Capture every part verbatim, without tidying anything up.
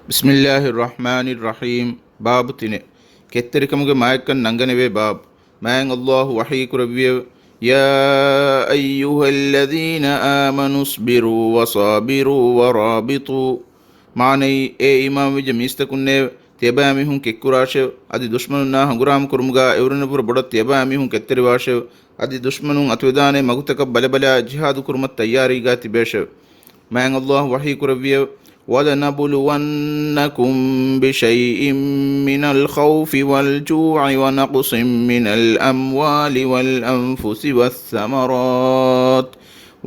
بسم الله الرحمن الرحيم. ބާބު ތިނެއް. ކެތްތެރިކަމުގެ މާތްކަން ނަންގަނެވޭ ބާބު. މާތް ﷲ ވަޙީ ކުރެއްވިއެވެ. يا أيها الذين آمنوا اصبروا وصابروا ورابطوا. މާނައީ، އޭ އީމާންވެއްޖެ މީސްތަކުންނޭވެ! ތިޔަބައިމީހުން ކެތްކުރާށެވެ! އަދި ދުޝްމަނުންނާ ހަނގުރާމަކުރުމުގާ އެއުރެނަށްވުރެ ބޮޑަށް ތިޔަބައިމީހުން ކެތްތެރިވާށެވެ! އަދި ދުޝްމަނުން އަތުވެދާނޭ މަގުތަކަށް ބަލަބަލާ ޖިހާދުކުރުމަށް ތައްޔާރީގާ ތިބޭށެވެ! މާތް ﷲ ވަޙީ ކުރެއްވިއެވެ. وَلَنَبْلُوَنَّكُم بِشَيْءٍ مِّنَ الْخَوْفِ وَالْجُوعِ وَنَقْصٍ مِّنَ الْأَمْوَالِ وَالْأَنفُسِ وَالثَّمَرَاتِ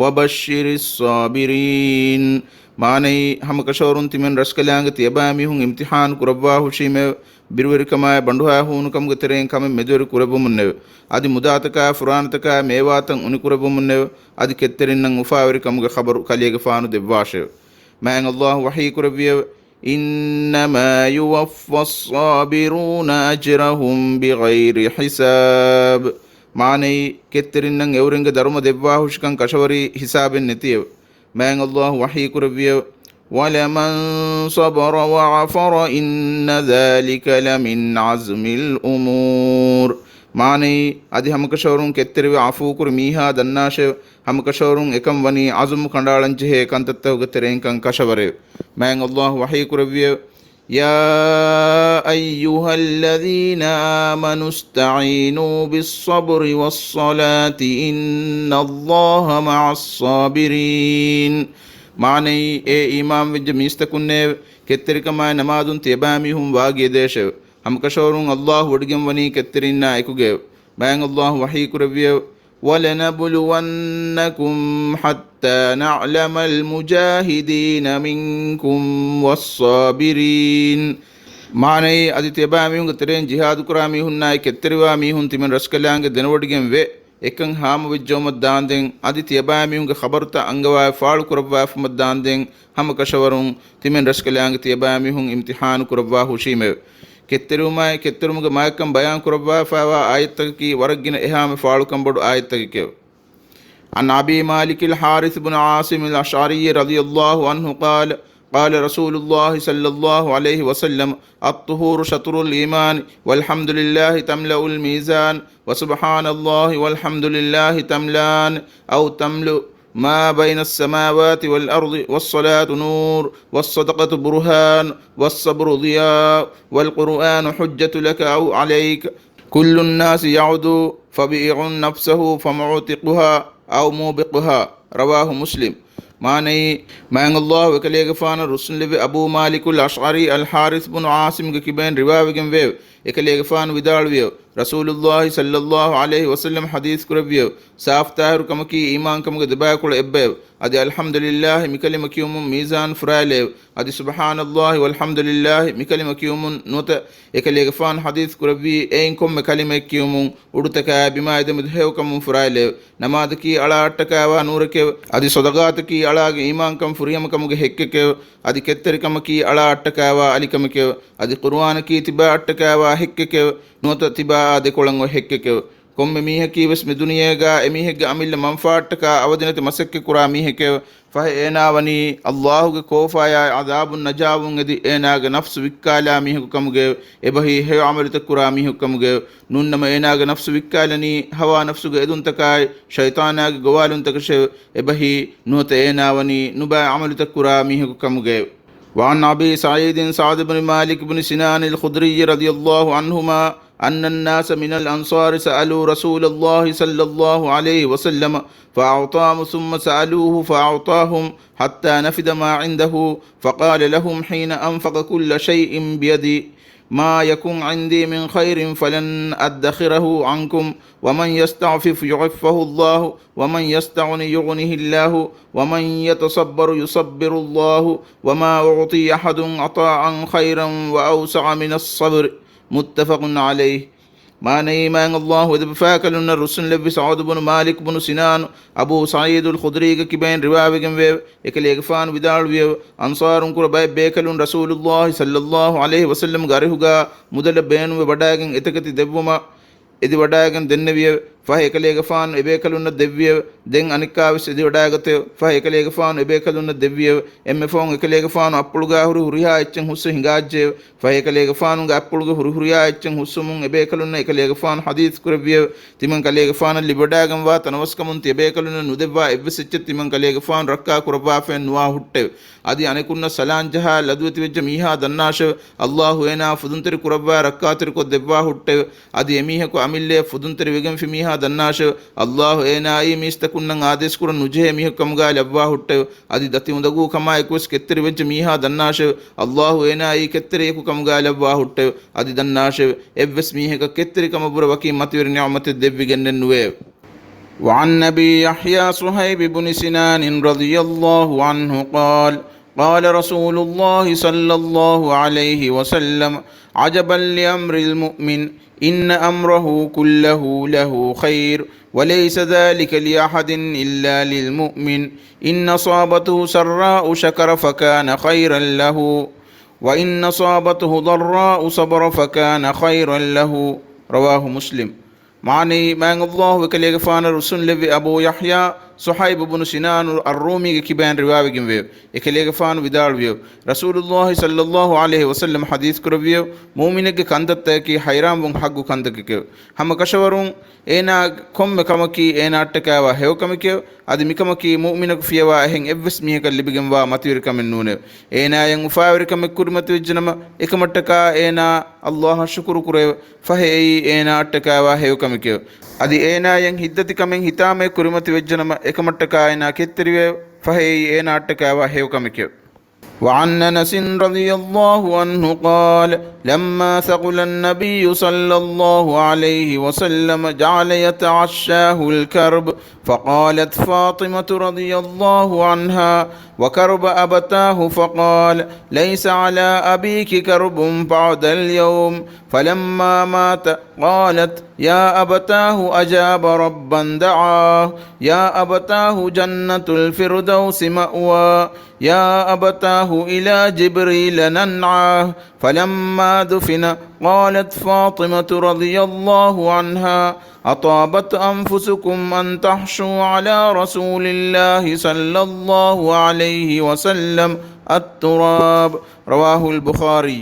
وَبَشِّرِ الصَّابِرِينَ. މާނައީ، ހަމަކަށަވަރުން ތިމަން ރަސްކަލާނގެ ތިޔަބައިމީހުން އިމްތިޙާނު ކުރައްވާހުށީމެވެ. ބިރުވެރިކަމާއި ބަނޑުހައިހޫނުކަމުގެ ތެރެއިން ކަމެއް މެދުވެރި ކުރެއްވުމުންނެވެ. އަދި މުދާތަކާއި ފުރާނަތަކާއި މޭވާތައް އުނިކުރެއްވުމުންނެވެ. އަދި ކެތްތެރިންނަށް އުފާވެރިކަމުގެ ޚަބަރު ކަލޭގެފާނު ދެއްވާށެވެ. މާތް ﷲ ވަޙީ ކުރެއްވިއެވެ. إِنَّمَا يُوَفَّى الصَّابِرُونَ أَجْرَهُم بِغَيْرِ حِسَابٍ. މާނައީ، ކެތްތެރިންނަށް އެއުރެންގެ ދަރުމަ ދެއްވާހުށިކަން ކަށަވަރީ ހިސާބެއް ނެތިއެވެ. މާތް ﷲ ވަޙީ ކުރެއްވިއެވެ. وَلَمَنْ صَبَرَ وَغَفَرَ إِنَّ ذَلِكَ لَمِنْ عَزْمِ الْأُمُورِ. މާނައީ، އަދި ހަމަކަށަވަރުން ކެތްތެރިވެ ޢަފޫކުރި މީހާ ދަންނާށެވެ! ހަމަކަށަވަރުން އެކަން ވަނީ ޢަޒުމް ކަނޑައަޅަންޖެހޭ ކަންތައްތަކުގެ ތެރެއިންކަން ކަށަވަރެވެ. މާތް ﷲ ވަޙީ ކުރެއްވިއެވެ. يَا أَيُّهَا الَّذِينَ آمَنُوا اسْتَعِينُوا بِالصَّبْرِ وَالصَّلَاةِ إِنَّ اللَّهَ مَعَ الصَّابِرِينَ. މާނައީ، އޭ އީމާންވެއްޖެ މީސްތަކުންނޭވެ! ކެތްތެރިކަމާއި ނަމާދުން ތިޔަބައިމީހުން ވާގިޔަދޭށެވެ! ހަމަކަށަވަރުން ﷲ ވޮޑިގެންވަނީ ކެތްތެރިންނާ އެކުގައެވެ. މާތް ﷲ ވަޙީ ކުރެއްވިއެވެ. وَلَنَبْلُوَنَّكُمْ حَتَّىٰ نَعْلَمَ الْمُجَاهِدِينَ مِنكُمْ وَالصَّابِرِينَ. މާނައީ، އަދި ތިޔަބައިމީހުންގެ ތެރެއިން ޖިހާދުކުރާ މީހުންނާއި ކެތްތެރިވާ މީހުން ތިމަން ރަސްކަލާނގެ ދެނެވޮޑިގެން ވެ، އެކަން ހާމަވެއްޖައުމަށް ދާންދެން، އަދި ތިޔަބައިމީހުންގެ ޚަބަރުތައް އަންގަވާ ފާޅުކުރައްވާފުމަށް ދާންދެން، ހަމަކަށަވަރުން ތިމަން ރަސްކަލާނގެ ތިޔަބައިމީހުން އިމްތިޙާނު ކުރައްވާ ހުށީމެވެ. ކެތްތެރިވުމާއި ކެތްތެރުމުގެ މާތްކަން ބަޔާން ކުރައްވާފައިވާ އާޔަތްތަކަކީ ވަރަށް ގިނަ އެހާމެ ފާޅުކަން ބޮޑު އާޔަތްތަކެކެވެ. عن أبي مالك الحارث بن عاصم الأشعري رضي الله عنه قال، قال رسول الله صلى الله عليه وسلم، الطهور شطر الإيمان، والحمد لله تملأ الميزان، وسبحان الله والحمد لله تملأان، أو تملأ ما بين السماوات والأرض، والصلاة نور، والصدقة برهان، والصبر ضياء، والقرآن حجة لك أو عليك، كل الناس يغدو فبائع نفسه فمعتقها أو موبقها. رواه مسلم. މާނައީ، މާތް ﷲ އެކަލޭގެފާނަށް ރުއްސުންލެއްވި އަބޫ މާލިކުލް އަޝްޢަރީ އަލް ޙާރިޘް ބުނު ޢާޞިމްގެ ކިބައިން ރިވާވެގެން ވެއެވެ. އެކަލޭގެފާނު ވިދާޅުވިއެވެ. ރަސޫލުﷲ ޞައްލަﷲ ޢަލައިހި ވަސައްލަމް ޙަދީޘް ކުރެއްވިއެވެ. ސާފުތާހިރު ކަމަކީ އީމާންކަމުގެ ދެބައިކުޅަ އެއްބައެވެ. އަދި އަލްޙަމްދުލިއްލާހި މިކަލިމަ ކިޔުމުން މީޒާން ފުރާއެލެއެވެ. އަދި ސުބްޙާނަﷲ ވަލްޙަމްދުލިއްލާހި މިކަލިމަ ކިޔުމުން ނުވަތަ އެކަލޭގެފާނު ޙަދީޘް ކުރެއްވީ އެއިން ކޮންމެ ކަލިމައެއް ކިޔުމުން އުޑުތަކާއި ބިމާއި ދެމެދު ހެޔޮކަމުން ފުރާއެލެއެވެ. ނަމާދަކީ އަޅާ އަށްޓަކާވާ ނޫރެކެވެ. އަދި ޞަދަޤާތަކީ އަޅާގެ އީމާންކަން ފުރިހަމަކަމުގެ ހެއްކެކެވެ. އަދި ކެތްތެރިކަމަކީ އަޅާ އަށްޓަކާވާ އަލިކަމެކެވެ. އަދި ޤުރުއާނަކީ ތިބާ އަށްޓަކާވާ ހެއްކެކެވެ. ނުވަތަ ތިބާއާ ދެކޮޅަށް އޮތް ހެއްކެކެވެ. ކޮންމެ މީހަކީ ވެސް މި ދުނިޔޭގާ އެމީހެއްގެ އަމިއްލަ މަންފާއަށްޓަކާ އަވަދިނެތި މަސައްކަތްކުރާ މީހެކެވެ. ފަހެ އޭނާ ވަނީ ﷲ ގެ ކޯފާޔާއި ޢަޛާބުން ނަޖާވުން އެދި އޭނާގެ ނަފްސު ވިއްކާލާ މީހަކު ކަމުގައެވެ. އެބަހީ ހެޔޮ ޢަމަލުތައް ކުރާ މީހަކު ކަމުގައެވެ. ނޫންނަމަ އޭނާގެ ނަފްސު ވިއްކާލަނީ ހަވާ ނަފްސުގެ އެދުންތަކާއި ޝައިޠާނާގެ ގޮވާލުންތަކަށެވެ. އެބަހީ ނުވަތަ އޭނާ ވަނީ ނުބައި ޢަމަލުތައް ކުރާ މީހަކު ކަމުގައެވެ. وعن أبي سعيد سعد بن مالك بن سنان الخدري رضي الله عنهما أن الناس من الأنصار سألوا رسول الله صلى الله عليه وسلم فأعطاهم، ثم سألوه فأعطاهم حتى نفد ما عنده، فقال لهم حين أنفق كل شيء بيدي: ما يكن عندي من خير فلن أدخره عنكم، ومن يستعفف يعفه الله، ومن يستغن يغنه الله، ومن يتصبر يصبره الله، وما أعطي أحد عطاء خيرا وأوسع من الصبر. متفق عليه. މާނައީ، މާތް ﷲ އެދެބަފާކަލުންނަށް ރުއްސުންލެއްވި ސަޢުދު ބުނު މާލިކު ބުނު ސިނާނު، އަބޫ ސަޢީދުލް ޚުދްރީގެ ކިބައިން ރިވާވެގެންވެއެވެ. އެކަލޭގެފާނު ވިދާޅުވިއެވެ. އަންޞާރުން ކުރެ ބައެއް ބޭކަލުން ރަސޫލުﷲ ޞައްލަﷲ ޢަލައިހި ވަސައްލަމްގެ އަރިހުގާ މުދަލެއް ބޭނުންވެ ވަޑައިގެން އެތަކެތި ދެއްވުމަށް އެދިވަޑައިގެން ދެންނެވިއެވެ. ފަހެ އެކަލޭގެފާނު އެބޭކަލުންނަށް ދެއްވިއެވެ. ދެން އަނެއްކާވެސް އެދިވަޑާގަތެވެ. ފަހެ އެކަލޭގެފާނު އެބޭކަލުންނަށް ދެއްވިއެވެ. އެންމެ ފަހުން އެކަލޭގެފާނު އައްޕުޅުގާ ހުރި ހުރިހާ އެއްޗެއް ހުސްވެ ހިނގާއްޖެއެވެ. ފަހެ އެކަލޭގެފާނުގެ އައްޕުޅުގެ ހުރި ހުރިހާ އެއްޗެއް ހުސްވުމުން އެބޭކަލުންނަށް އެކަލޭގެފާނު ޙަދީޘް ކުރެއްވިއެވެ. ތިމަން ކަލޭގެފާނަށް ލިބިވަޑާގެންވާ ތަނަވަސްކަމުން ތިޔަބޭކަލުންނަށް ނުދެއްވާ އެއްވެސް އެއްޗެއް ތިމަން ކަލޭގެފާނު ރައްކާ ކުރައްވާފައެއް ނުވާ ހުއްޓެވެ. އަދި އަނެކުންނަށް ސަލާން ޖަހާ ލަދުވެތިވެއްޖެ މީހާ ދަންނާށެވެ. ﷲ އޭނާ ފުދުންތެރި ކުރައްވާ ރައްކާތެރިކޮށް ދެއްވާ ހުއްޓެވެ. އަދި އެމީހަކު އަމިއްލަޔަށް ފުދުންތެރި ވެގެންފި މީހާ ދަންނާށެވެ. ﷲ އޭނާއީ މީސްތަކުންނަށް އާދޭސްކުރަން ނުޖެހޭ މީހަކު ކަމުގާ ލައްވާ ހުއްޓެވެ. އަދި ދަތި އުނދަގޫ ކަމާ އެކުވެސް ކެތްތެރިވެއްޖެ މީހާ ދަންނާށެވެ. ﷲ އޭނާއީ ކެތްތެރިޔަކު ކަމުގާ ލައްވާ ހުއްޓެވެ. އަދި ދަންނާށެވެ. އެއްވެސް މީހަކަށް ކެތްތެރިކަމަށްވުރެ ވަކި މަތިވެރި ނިޢުމަތެއް ދެއްވިގެންނެއް ނުވެއެވެ. وعن أبي يحيى صهيب بن سنان رضي الله عنه قال: قال رسول الله صلى الله عليه وسلم: عجبا لأمر المؤمن، إن أمره كله له خير، وليس ذلك لأحد إلا للمؤمن، إن أصابته سراء شكر فكان خيرا له، وإن أصابته ضراء صبر فكان خيرا له. رواه مسلم. މާނައީ، މާތް ﷲ އެކަލޭގެފާނަށް ރުއްސުންލެއްވި އަބޫ ޔަޙްޔާ ޞުހައިބު ބުނު ސިނާނު އައްރޫމީގެ ކިބައިން ރިވާވެގެންވެއެވެ. އެކަލޭގެފާނު ވިދާޅުވިއެވެ. ރަސޫލުﷲ ޞައްލަﷲ ޢަލައިހި ވަސައްލަމަ ޙަދީޘް ކުރެއްވިއެވެ. މުއުމިނެއްގެ ކަންތައްތަކަކީ ޙައިރާންވުން ޙައްޤު ކަންތަކެކެވެ. ހަމަ ކަށަވަރުން އޭނާ ކޮންމެ ކަމަކީ އޭނާއަށްޓަކާވާ ހެޔޮކަމެކެވެ. އަދި މިކަމަކީ މުއުމިނަކު ފިޔަވާ އެހެން އެއްވެސް މީހަކަށް ލިބިގެންވާ މަތިވެރިކަމެއް ނޫނެވެ. އޭނާޔަށް އުފާވެރިކަމެއް ކުރިމަތިވެއްޖެނަމަ، އެކަމަށްޓަކާ އޭނާ ﷲ އަށް ޝުކުރު ކުރެއެވެ. ފަހެ އެއީ އޭނާއަށްޓަކާވާ ހެޔޮކަމެކެވެ. އަދި އޭނާޔަށް ހިތްދަތިކަމެއް ހިތާމައެއް ކުރިމަތިވެއްޖެނަމަ، އެކަމަށްޓަކާ އޭނާ ކެތްތެރިވެއެވެ. ފަހެ އެއީ އޭނާއަށްޓަކާވާ ހެޔޮކަމެކެވެ. وعن أنس رضي الله عنه قال: لما ثقل النبي صلى الله عليه وسلم جعل يتعشاه الكرب، فقالت فاطمة رضي الله عنها: وكرب أبتاه، فقال: ليس على أبيك كرب بعد اليوم. فلما مات قالت: يا أبتاه أجاب ربا دعاه، يا أبتاه جنة الفردوس مأواه، يا أبتاه إلى جبريل ننعاه. فلما دفن قالت فاطمة رضي الله عنها: أطابت أنفسكم أن تحشوا على رسول الله صلى الله عليه وسلم التراب. رواه البخاري.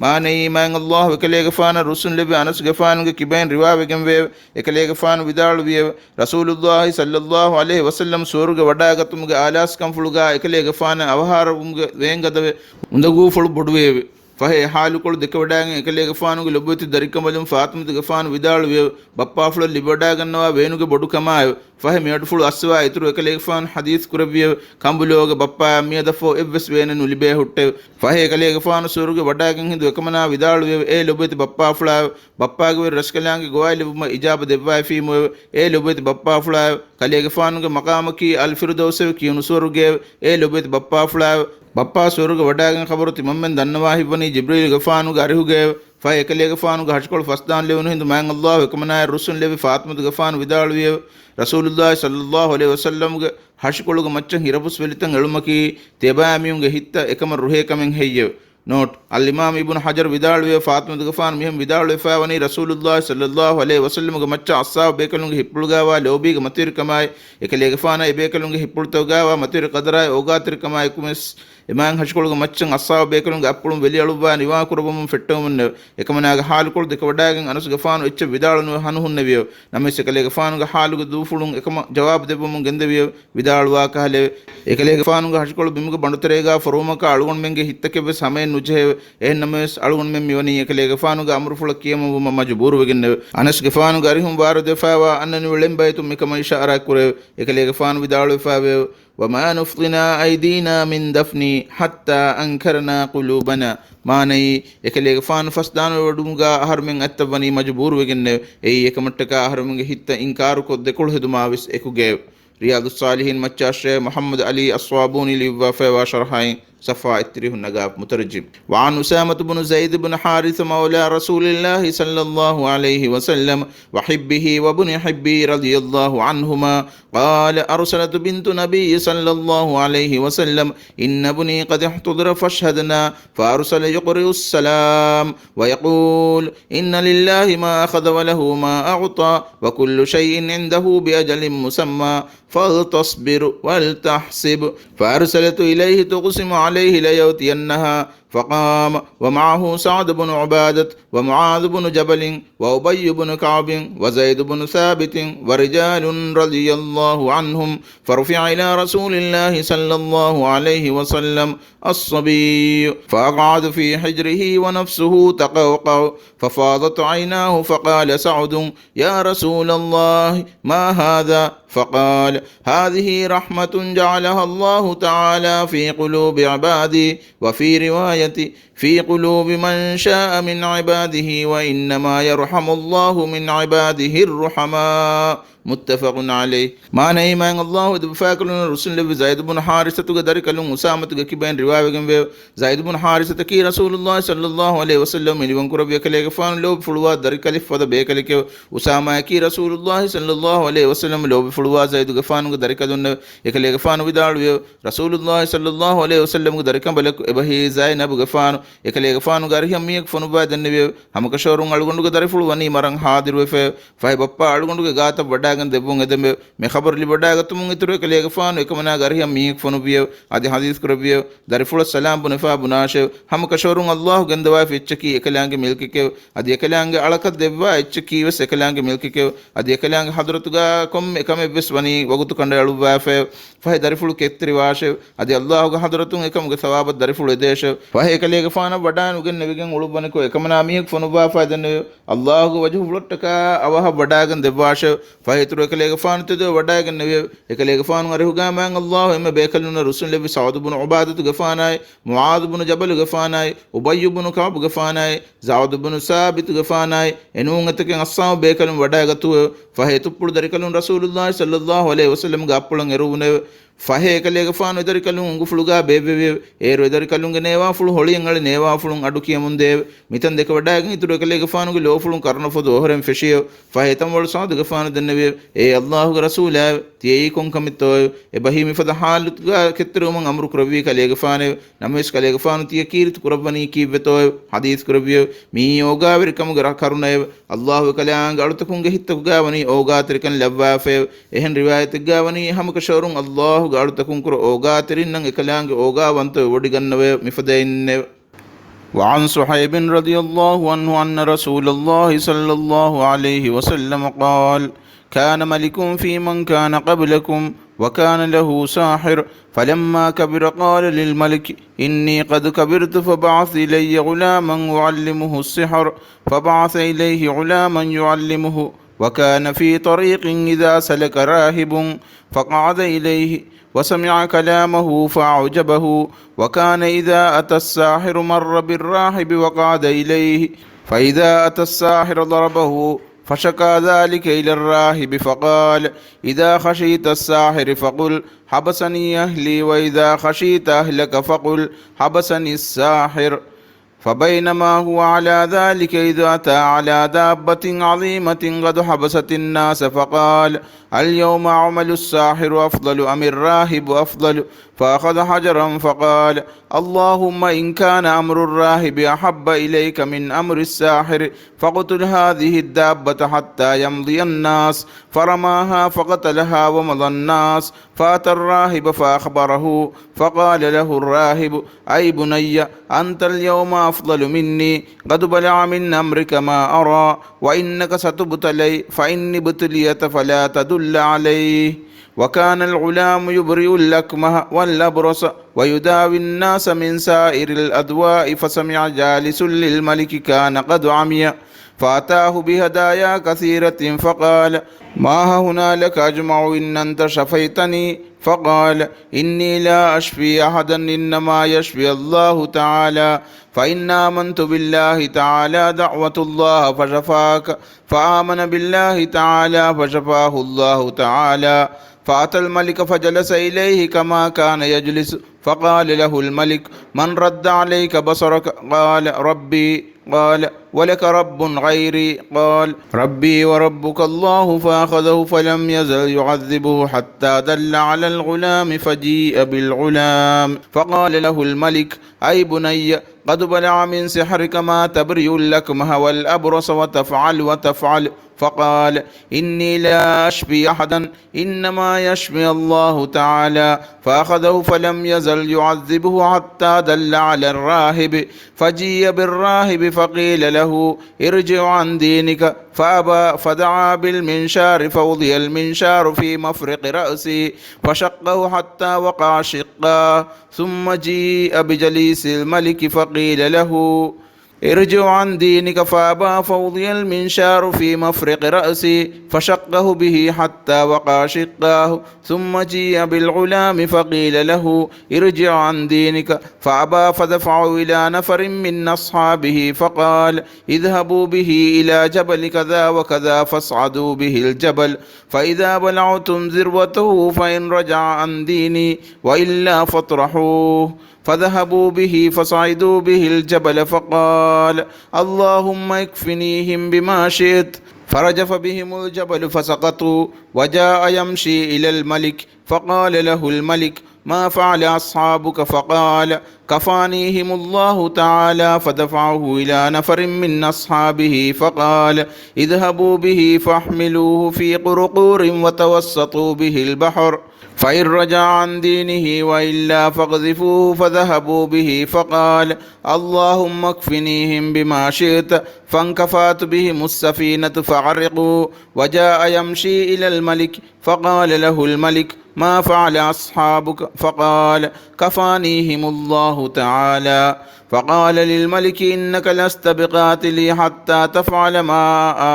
މާނައީ، މާތް ﷲ އެކަލޭގެފާނަށް ރުއްސުންލެއްވި އަނަސްގެފާނުގެ ކިބައިން ރިވާވެގެންވެއެވެ. އެކަލޭގެފާނު ވިދާޅުވިއެވެ. ރަސޫލުﷲ ޞައްލަﷲ ޢަލައިހި ވަސައްލަމް ސުވަރުގެ ވަޑާގަތުމުގެ އާލާސްކަންފުޅުގާ އެކަލޭގެފާނަށް އަވަހާރަވުމުގެ ވޭންގަދަވެ، އުނދަގޫފުޅު ބޮޑުވިއެވެ. ފަހެ އެ ޙާލުކޮޅު ދެކެވަޑާގެން އެކަލޭގެފާނުގެ ލޮބުވެތި ދަރިކަނބަލުން ފާޠިމަތުގެފާނު ވިދާޅުވިއެވެ. ބައްޕާފުޅަށް ލިބިވަޑާގަންނަވާ ވޭނުގެ ބޮޑުކަމާއެވެ. ފަހެ މިއަޑުފުޅު އައްސަވާ އިތުރު އެކަލޭގެފާނު ޙަދީޘް ކުރެއްވިއެވެ. ކަނބުލޯގެ ބައްޕާއަށް މިއަދަށްފަހު އެއްވެސް ވޭނެއް ނުލިބޭ ހުއްޓެވެ. ފަހެ އެކަލޭގެފާނު ސުވަރުގެ ވަޑާގެން ހިނދު އެކަމަނާ ވިދާޅުވިއެވެ. އޭ ލޮބުވެތި ބައްޕާފުޅާއެވެ. ބައްޕާގެ ވެރި ރަސްކަލާނގެ ގޮވާއި ލިބުމަށް އިޖާބަ ދެއްވައިފީމުއެވެ. އޭ ލޮބުވެތި ބައްޕާފުޅާއެވެ. ކަލޭގެފާނުގެ މަޤާމަކީ އަލް ފިރުދައުސްއެވެ. ކިޔުނު ސުވަރުގެއެވެ. އޭ ލޮބުވެތި ބައްޕާފުޅާއެވެ. ބައްޕާ ސުވަރުގެ ވަޑާގެން ޚަބަރު ތިމަންމެން ދަންނަވާ ހިތްވަނީ ޖިބްރީލުގެފާނުގެ އަރިހުގައެވެ. ފަހެ އެކަލޭގެފާނުގެ ހަށިކޮޅު ފަސްދާން ލެވުނު ހިނދު މާތް ﷲ އެކަމަނާއަށް ރުއްސުން ލެއްވި ފާޠިމަތުގެފާނު ވިދާޅުވިއެވެ. ރަސޫލުﷲ ޞައްލަﷲ ޢަލައިހި ވަސައްލަމްގެ ހަށިކޮޅުގެ މައްޗަށް ހިރަފުސް ވެލިތަން އެޅުމަކީ ތިޔަބައިމީހުންގެ ހިތްތައް އެކަމަށް ރުހޭ ކަމެއް ހެއްޔެވެ؟ ނޯޓް، އަލްއިމާމް އިބްނު ޙަޖަރު ވިދާޅުވިއެވެ. ފާޠިމަތުގެފާނު މިހެން ވިދާޅުވެފައިވަނީ ރަސޫލުﷲ ޞައްލަﷲ ޢަލައިހި ވަސައްލަމްގެ މައްޗަށް އަޞްޙާބު ބޭކަލުންގެ ހިތްޕުޅުގާވާ ލޯބީގެ މަތިވެރިކަމާއި، އެކަލޭގެފާނަށް އެބޭކަލުންގެ ހިތްޕުޅުތަކުގާވާ މަތިވެރި ޤަދަރާއި އޯގާތެރިކަމާއެކުވެސް އެމާތް ހަށިކޮޅުގެ މައްޗަށް އަޞްޙާބު ބޭކަލުންގެ އަތްޕުޅުން ވެލިއަޅުއްވާ ނިވާކުރައްވަމުން ފެއްޓެވުމުންނެވެ. އެކަމަނާގެ ޙާލުކޮޅު ދެކެވަޑާގެން އަނަސްގެފާނު އެއްޗެއް ވިދާޅުނުވެ ހަނުހުންނެވިއެވެ. ނަމަވެސް އެކަލޭގެފާނުގެ ޙާލުގެ ދޫފުޅުން އެކަމަށް ޖަވާބު ދެއްވަމުން ގެންދެވިއެވެ. ވިދާޅުވާ ކަހަލައެވެ. އެކަލޭގެފާނުގެ ހަށިކޮޅު ބިމުގެ ބަނޑުތެރޭގާ ފޮރުވުމަކާ އަޅުގަނޑުމެންގެ ހިތްތަކެއްވެސް ހަމައެއް ނުޖެހެއެވެ. އެހެން ނަމަވެސް އަޅުގަނޑުމެން މިވަނީ އެކަލޭގެފާނުގެ އަމުރުފުޅަށް ކިޔަމަންވުމަށް މަޖުބޫރުވެގެންނެވެ. އަނަސްގެފާނުގެ އަރިހުން ވާރުދުވެފައިވާ އަންނަނިވި ޅެންބައިތުން މިކަމަށް އިޝާރާތް ކުރެއެވެ. އެކަލޭގެފާނު ވިދާޅުވެފައިވެއެވެ. وما نفضنا أيدينا من دفنه حتى أنكرنا قلوبنا. މާނައީ، އެކަލޭގެފާނު ފަސްދާނުވެވަޑުމުގާ އަހަރުމެން އަތްތައް ވަނީ މަޖުބޫރުވެގެންނެވެ. އެއީ އެކަމަށްޓަކާ އަހަރުމެންގެ ހިތްތައް އިންކާރުކޮށް ދެކޮޅު ހެދުމާވެސް އެކުގައެވެ. ރިޔާޟުއްޞާލިޙީން މައްޗަށް ޝޭޚް މުޙައްމަދު ޢަލީ އައްޞާބޫނީ ލިޔުއްވާފައިވާ ޝަރަޙައިން ސަފްހާ އެއްތިރީހުން ނަގާ މުތަރަޖިމް. وعن أسامة بن زيد بن حارثة مولى رسول الله صلى الله عليه وسلم وحبه وابن حبه رضي الله عنهما قال: أرسلت بنت النبي صلى الله عليه وسلم: إن ابني قد احتضر فاشهدنا، فأرسل يقرئ السلام ويقول: إن لله ما أخذ وله ما أعطى، وكل شيء عنده بأجل مسمى، فلتصبر ولتحتسب. فأرسلت إليه تقسم عليه ليأتينها، فقام ومعه سعد بن عبادة ومعاذ بن جبل وأبي بن كعب وزيد بن ثابت ورجال رضي الله عنهم، فرفع إلى رسول الله صلى الله عليه وسلم الصبي، فأقعد في حجره ونفسه تقوقع، ففاضت عيناه، فقال سعد: يا رسول الله، ما هذا؟ فقال: هذه رحمة جعلها الله تعالى في قلوب عباده، وفي رواية: في قلوب من شاء من عباده، وإنما يرحم الله من عباده الرحماء. متفق عليه. މާނައީ، މާތް ﷲ އެދު އުފާކުރުން ރުއްސުންލެއްވި ޒައިދު ބުނު ޙާރިސަތުގެ ދަރިކަލުން އުސާމަތުގެ ކިބައިން ރިވާވެގެންވެއެވެ. ޒައިދު ބުނު ޙާރިސަތަކީ ރަސޫލުﷲ ޞައްލަﷲ ޢަލައިހި ވަސައްލަމަ މިނިވަންކުރެއްވި އެކަލޭގެފާނު ލޯބިފުޅުވާ ދަރިކަލެއް ފަދަ ބޭކަލެކެވެ. އުސާމާއަކީ ރަސޫލުﷲ ޞައްލަﷲ ޢަލައިހި ވަސައްލަމަ ލޯބިފުޅުވާ ޒައިދުގެފާނުގެ ދަރިކަލުންނެވެ. އެކަލޭގެފާނު ވިދާޅުވިއެވެ. ރަސޫލުﷲ ޞައްލަﷲ ޢަލައިހި ވަސައްލަމަގެ ދަރިކަނބަލަކު އެބަހީ ޒައިނަބުގެފާނު. އެކަލޭގެފާނުގެ އަރިހަށް މީހަކު ފޮނުއްވާ ދެންނެވިއެވެ. ހަމަކަށަވަރުން އަޅުގަނޑުގެ ދަރިފުޅު ވަނީ މަރަން ޙާޟިރުވެފައެވެ. ފަހެ ބައްޕަ އަޅުގަނޑުގެ ގާތަށް ވަޑާގެން ދެއްވުން އެދެމެވެ. މި ޚަބަރު ލިބިވަޑާގަތުމުން އިތުރު އެކަލޭގެފާނު އެކަމަނާގެ އަރިހަށް މީހަކު ފޮނުއްވިއެވެ. އަދި ޙަދީޘް ކުރެއްވިއެވެ. ދަރިފުޅަށް ސަލާމް ބުނެފާ ބުނާށެވެ. ހަމަކަށަވަރުން ﷲ ގެންދަވާފި އެއްޗަކީ އެކަލާނގެ މިލްކެކެވެ. އަދި އެކަލާނގެ އަޅަކަށް ދެއްވާ އެއްޗަކީވެސް އެކަލާނގެ މިލްކެކެވެ. އަދި އެކަލާނގެ ޙަޟްރަތުގާ ކޮންމެ ކަމެއްވެސް ވަނީ ވަގުތު ކަނޑައަޅުއްވާފައެވެ. ފަހެ ދަރިފުޅު ކެތްތެރިވާށެވެ. އަދި ﷲގެ ޙަޟްރަތުން އެކަމުގެ ޘަވާބަށް ދަރިފުޅު އެދޭށެވެ. ފަހެ އެކަލޭގެފާނަށް ވަޑާނުގެން ނެވިގެން އުޅުއްވަނިކޮށް އެކަމަނާ މީހަކު ފޮނުއްވާފައި ދެންނެވިއެވެ. ﷲގެ ވަޖުހުފުޅަށްޓަކާ އަވަހަށް ވަޑާގެން ދެއްވާށެވެ. ފަހެ އިތުރު އެކަލޭގެފާނު ތެދުވެ ވަޑާގެން ނެވިއެވެ. އެކަލޭގެފާނު އަރިހުގާ މާތް ﷲ އެންމެ ބޭކަލުންނަށް ރުއްސުންލެއްވި ސަޢުދު ބުނު ޢުބާދަތުގެފާނާއި، މުޢާޛު ބުނު ޖަބަލުގެފާނާއި، އުބައްޔު ބުނު ކަޢުބުގެފާނާއި، ޒައިދު ބުނު ސާބިތުގެފާނާއި، އެނޫން އެތަކެއް އައްސާމު ބޭކަލުން ވަޑާގަތުއެވެ. ފަހެ އެތުއްޕުޅު ދަރިކަލުން ރަސޫލުﷲ ޞައްލަﷲ ޢަލައިހި ވަސައްލަމްގެ އަތްޕުޅަށް އެރުވުނެވެ. ފަހެ އެކަލޭގެފާނު އެދަރިކަލުން އުނގުފުޅުގާ ބޭއްވެވިއެވެ. އޭރު އެދަރިކަލުންގެ ނޭވާފުޅު ހޮޅިއަށް އަޅި ނޭވާފުޅުން އަޑު ކިޔަމުންދެއެވެ. މިތަން ދެކެވަޑާގެން އިތުރު އެކަލޭގެފާނުގެ ލޯފުޅުން ކަރުނަފޮދު އޮހޮރެން ފެށިއެވެ. ފަހެ އެތަންވަޅު ސަޢުދުގެފާނު ދެންނެވިއެވެ. އޭ ﷲގެ ރަސޫލާއެވެ! ތިޔައީ ކޮންކަމެއްތޯއެވެ؟ އެބަހީ މިފަދަ ޙާލުތަކުގާ ކެތްތެރިވުމަށް އަމުރު ކުރެއްވީ ކަލޭގެފާނެވެ. ނަމަވެސް ކަލޭގެފާނު ތިޔަ ކީރިތި ކުރައްވަނީ ކީއްވެތޯއެވެ؟ ޙަދީޘް ކުރެއްވިއެވެ. މިއީ އޯގާވެރިކަމުގެ ރަ-، ކަރުނައެވެ. ﷲ އެކަލާނގެ އަޅުތަކުންގެ ހިތްތަކުގާ ވަނީ އޯގާތެރިކަން ލައްވާފައެވެ. އެހެން ރިވާޔަތެއްގާ ވަނީ ހަމަކަށަވަރުން ﷲގެ އަޅުތަކުންކުރެ އޯގާތެރިންނަށް އެކަލާނގެ އޯގާ ވަންތަވެ ވޮޑިގަންނަވައެވެ. މިފަދައިންނެވެ. وعن صهيب رضي الله عنه أن رسول الله صلى الله عليه وسلم قال: كان ملك في من كان قبلكم، وكان له ساحر، فلما كبر قال للملك: إني قد كبرت، فابعث إلي غلاما أعلمه السحر. فبعث إليه غلاما يعلمه، وكان في طريق إذا سلك راهب فقعد إليه، وسمع كلامه فأعجبه، وكان إذا أتى الساحر مر بالراهب وقعد إليه، فإذا أتى الساحر ضربه، فشكا ذلك إلى الراهب فقال: إذا خشيت الساحر فقل: حبسني أهلي، وإذا خشيت أهلك فقل: حبسني الساحر. فبينما هو على ذلك إذ أتى على دابة عظيمة قد حبست الناس فقال: اليوم عمل الساحر أفضل أم الراهب أفضل؟ فأخذ حجرا فقال: اللهم إن كان أمر الراهب أحب إليك من أمر الساحر فاقتل هذه الدابة حتى يمضي الناس. فرماها فقتلها ومضى الناس. فأتى الراهب فأخبره، فقال له الراهب: أي بني، أنت اليوم أفضل مني، قد بلغ من أمرك ما أرى، وإنك ستبتلي، فإني ابتليت فلا تدل عليه. وكان الغلام يبرئ الأكمه والأبرص ويداوي الناس من سائر الأدواء، فسمع جالس للملك كان قد عمي، فأتاه بهدايا كثيرة فقال: ما ههنا لك أجمع إن أنت شفيتني؟ فقال: إني لا أشفي أحدا إنما يشفي الله تعالى، فإن آمنت بالله تعالى دعوت الله فشفاك، فآمن بالله تعالى فشفاه الله تعالى، فأتى الملك فجلس إليه كما كان يجلس، فقال له الملك: من رد عليك بصرك؟ قال: ربي. قال: ولك رب غيري؟ قال: ربي وربك الله. فأخذه فلم يزل يعذبه حتى دل على الغلام فجيء بالغلام. فقال له الملك: أي بني، قد بلغ من سحرك ما تبرئ الأكمه والأبرص وتفعل وتفعل. فقال: إني لا أشفي أحدا، إنما يشفي الله تعالى. فأخذه فلم يزل يعذبه حتى دل على الراهب، فجيء بالراهب فقيل له: ارجع عن دينك، فأبى، فدعا بالمنشار فوضع المنشار في مفرق رأسه فشقه حتى وقع شقاه، ثم جيء بجليس الملك فقيل له: ارجع عن دينك، فأبى، فوضع المنشار في مفرق رأسه فشقه به حتى وقع شقاه، ثم جيء بالغلام فقيل له: ارجع عن دينك، فأبى، فدفعه إلى نفر من أصحابه فقال: اذهبوا به إلى جبل كذا وكذا فاصعدوا به الجبل، فإذا بلغتم ذروته فإن رجع عن ديني وإلا فاطرحوه. فذهبوا به فصعدوا به الجبل فقال: اللهم اكفنيهم بما شئت. فرجف بهم الجبل فسقطوا، وجاء يمشي إلى الملك فقال له الملك: ما فعل أصحابك؟ فقال: كفانيهم الله تعالى. فدفعه إلى نفر من أصحابه فقال: اذهبوا به فاحملوه في قرقور وتوسطوا به البحر، فإن رجع عن دينه وإلا فاقذفوه. فذهبوا به فقال: اللهم اكفنيهم بما شئت. فانكفأت بهم السفينة فغرقوا، وجاء يمشي إلى الملك فقال له الملك: ما فعل أصحابك؟ فقال: كفانيهم الله تعالى. فقال للملك: إنك لست بقاتلي حتى تفعل ما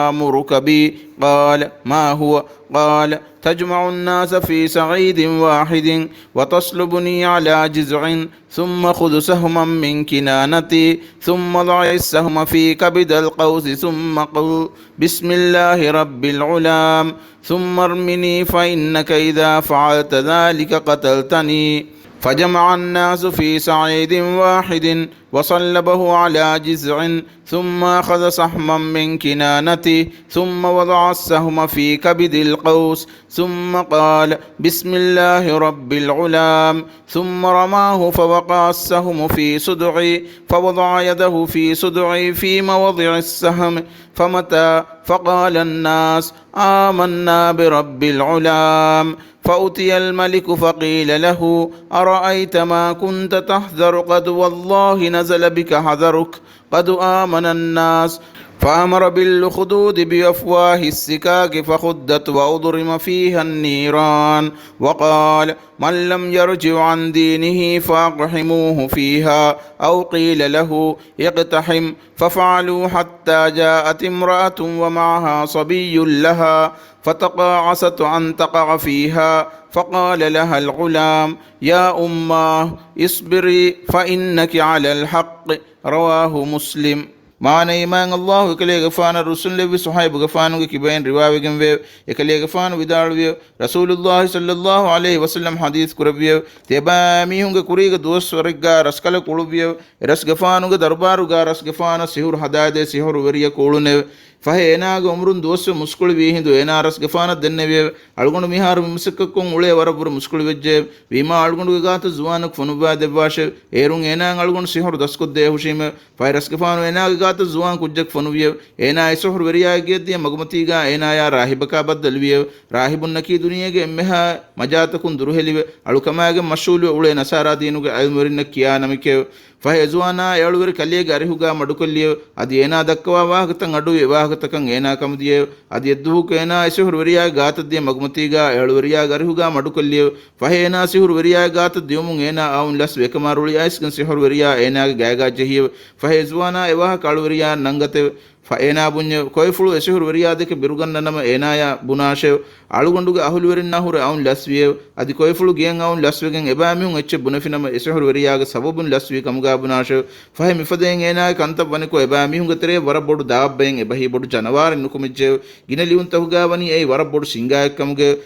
آمرك به. قال: ما هو؟ قال: تجمع الناس في صعيد واحد، وتصلبني على جذع، ثم خذ سهما من كنانتي، ثم ضع السهم في كبد القوس، ثم قل: بسم الله رب الغلام، ثم ارمني، فإنك إذا فعلت ذلك قتلتني. فجمع الناس في صعيد واحد، وصلبه على جذع، ثم أخذ سهما من كنانته، ثم وضع السهم في كبد القوس، ثم قال: بسم الله رب الغلام، ثم رماه فوقع السهم في صدعي، فوضع يده في صدعي في موضع السهم، فمتى، فقال الناس: آمنا برب الغلام. فأتي الملك فقيل له: أرأيت ما كنت تحذر؟ قد والله نزل بك حذرك، قد آمن الناس. فأمر بالأخدود بأفواه السكاك فخدت وأضرم فيها النيران، وقال: من لم يرجع عن دينه فأقحموه فيها، أو قيل له: اقتحم. ففعلوا حتى جاءت امرأة ومعها صبي لها، فتقاعست أن تقع فيها، فقال لها الغلام: يا أماه، اصبري فإنك على الحق. رواه مسلم. މާނައީ، މާތް ﷲ އެކަލޭގެފާނަށް ރުއްސުންލެއްވި ޞުހައިބުގެފާނުގެ ކިބައިން ރިވާވެގެންވެއެވެ. އެކަލޭގެފާނު ވިދާޅުވިއެވެ. ރަސޫލުﷲ ޞައްލަﷲ ޢަލައިހި ވަސައްލަމަ ޙަދީޘް ކުރެއްވިއެވެ. ތިޔަބައިމީހުންގެ ކުރީގެ ދުވަސްވަރެއްގާ ރަސްކަލަކު އުޅުއްވިއެވެ. އެރަސްގެފާނުގެ ދަރުބާރުގާ ރަސްގެފާނަށް ސިހުރު ހަދާދޭ ސިހުރުވެރިޔަކު އުޅުނެވެ. ފަހެ އޭނާގެ އުމުރުން ދުވަސްވެ މުސްކުޅިވީ ހިނދު އޭނާ ރަސްގެފާނަށް ދެންނެވިއެވެ. އަޅުގަނޑު މިހާރު މި މަސައްކަތްކޮށް އުޅޭ ވަރަށްވުރެ މުސްކުޅިވެއްޖެއެވެ. ވީމާ އަޅުގަނޑުގެ ގާތަށް ޒުވާނަކު ފޮނުއްވާ ދެއްވާށެވެ. އޭރުން އޭނާއަށް އަޅުގަނޑު ސިހުރު ދަސްކޮށްދޭ ހުށީމެވެ. ފަހެ ރަސްގެފާނު އޭނާގެ ގާތަށް ޒުވާން ކުއްޖަކު ފޮނުވިއެވެ. އޭނާ އެ ސިހުރު ވެރިޔާއަށް ގެއަށްދިޔަ މަގުމަތީގާ އޭނާޔާ ރާހިބަކާ ބައްދަލުވިއެވެ. ރާހިބުންނަކީ ދުނިޔޭގެ އެންމެހާ މަޖާތަކުން ދުރުހެލިވެ، އަޅުކަމާގެން މަޝްޣޫލުވެ އުޅޭ ނަޞާރާ ދީނުގެ ޢިލްމުވެރިންނަކީ ކިޔާ ނަމެކެވެ. ފަހެ އެޒުވާނާ އެ އަޅުވެރި ކަލޭގެ އަރިހުގާ މަޑުކޮށްލިއެވެ. އަދި އޭނާ ދައްކަވާ ވާހަކަތައް އަޑުއިވި އެވާހަކަތަކަށް އޭނާ ކަމުދިޔައެވެ. އަދި އެއްދުވަހަކު އޭނާ އެ ސިހުރު ވެރިޔާގެ ގާތަށް ދިޔަ މަގުމަތީގާ އެ އަޅުވެރިޔާގެ އަރިހުގާ މަޑުކޮށްލިއެވެ. ފަހެ އޭނާ ސިހުރު ވެރިޔާގެ ގާތަށް ދިޔުމުން އޭނާ އައުން ލަސްވި އެކަމާ ރުޅި އައިސްގެން ސިހުރު ވެރިޔާ އޭނާގެ ގައިގާ ޖެހިއެވެ. ފަހެ އެޒުވާނާ އެވާހަކަ އަޅުވެރިޔާއަށް ނަންގަތެވެ. ފަ އޭނާ ބުންޏެވެ. ކޮއެފުޅު އެ ސިހުރު ވެރިޔާ ދެކެ ބިރުގަންނަ ނަމަ އޭނާޔާ ބުނާށެވެ. އަޅުގަނޑުގެ އަހުލުވެރިންނާ ހުރެ އައުން ލަސްވިއެވެ. އަދި ކޮއެފުޅު ގެއަށް އައުން ލަސްވެގެން އެބައިމީހުން އެއްޗެއް ބުނެފިނަމަ އެ ސިހުރު ވެރިޔާގެ ސަބަބުން ލަސްވީ ކަމުގާ ބުނާށެވެ. ފަހެ މިފަދައިން އޭނާގެ ކަންތައް ވަނިކޮށް އެބައިމީހުންގެ ތެރޭ ވަރަށް ބޮޑު ދާއްބައެއް އެބަހީ ބޮޑު ޖަނަވާރެއް ނުކުމެއްޖެއެވެ. ގިނަ ލިޔުންތަކުގާ ވަނީ އެއީ ވަރަށް ބޮޑު ޝިންގާއެއް ކަމުގައެވެ.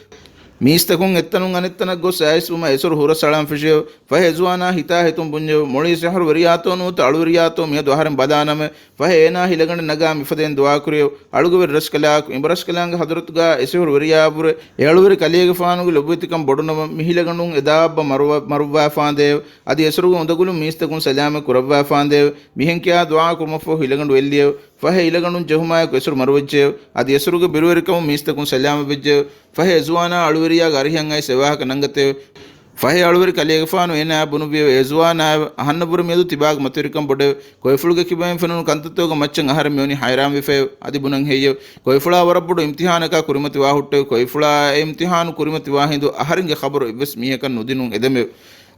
މީސްތަކުން އެއްތަނުން އަނެއްތަނަށް ގޮސް އައިސްވުމަށް އެސޮރު ހުރަސް އަޅަން ފެށިއެވެ. ފަހެ އެޒުވާނާ ހިތާ ހިތުން ބުންޏެވެ. މޮޅީ ސިހުރުވެރިޔާތޯ ނުވަތަ އަޅުވެރިޔާތޯ މިއަދު އަހަރެން ބަލާނަމޭ. ފަހެ އޭނާ ހިލަގަނޑެއް ނަގާ މިފަދައިން ދުޢާކުރިއެވެ. އަޅުގަވެރި ރަސްކަލާކޮ، އިބަރަސްކަލާނގެ ޙަޟްރަތުގާ އެސިހުރުވެރިޔާއަށްވުރެ އެ އަޅުވެރި ކަލޭގެފާނުގެ ލޮބުވެތިކަން ބޮޑުނަމަ، މިހިލަގަނޑުން އެ ދާއަށް މަރުވާ، މަރުއްވާފާނދޭއެވެ. އަދި އެސޮރުގެ އުނދަގުލުން މީސްތަކުން ސަލާމަތް ކުރައްވާފާނދޭއެވެ. މިހެން ކިޔާ ދުޢާ ކުރުމަށްފަހު ހިލަގަނޑު އެއްލިއެވެ. ފަހެ ހިލަގަނޑުން ޖެހުމާއެކު އެސޮރު މަރުވެއްޖެއެވެ. އަދި އެސޮރުގެ ބިރުވެރިކަމުން މީސްތަކުން ސަލާމަތްވެއްޖެއެވެ. ފަހެ އެޒުވާނާ އަޅުވެރިޔާގެ އަރިހަށް އައިސް އެވާހަކަ ނަންގަތެވެ. ފަހެ އަޅުވެރި ކަލޭގެފާނު އޭނާއަށް ބުނުއްވިއެވެ. އޭ ޒުވާނާއެވެ! އަހަންނަށްވުރެ މިއަދު ތިބާގެ މަތިވެރިކަން ބޮޑެވެ. ކޮއިފުޅުގެ ކިބައިން ފެނުނު ކަންތައްތަކުގެ މައްޗަށް އަހަރެން މިވަނީ ހައިރާންވެފައެވެ. އަދި ބުނަން ހެއްޔެވެ؟ ކޮއިފުޅާ ވަރަށް ބޮޑު އިމްތިހާނަކާ ކުރިމަތިވާ ހުއްޓެވެ. ކޮއިފުޅާ އެ އިމްތިހާނު ކުރިމަތިވާ ހިނދު އަހަރެންގެ ޚަބަރު އެއްވެސް މީހަކަށް ނުދިނުން އެދެމެވެ.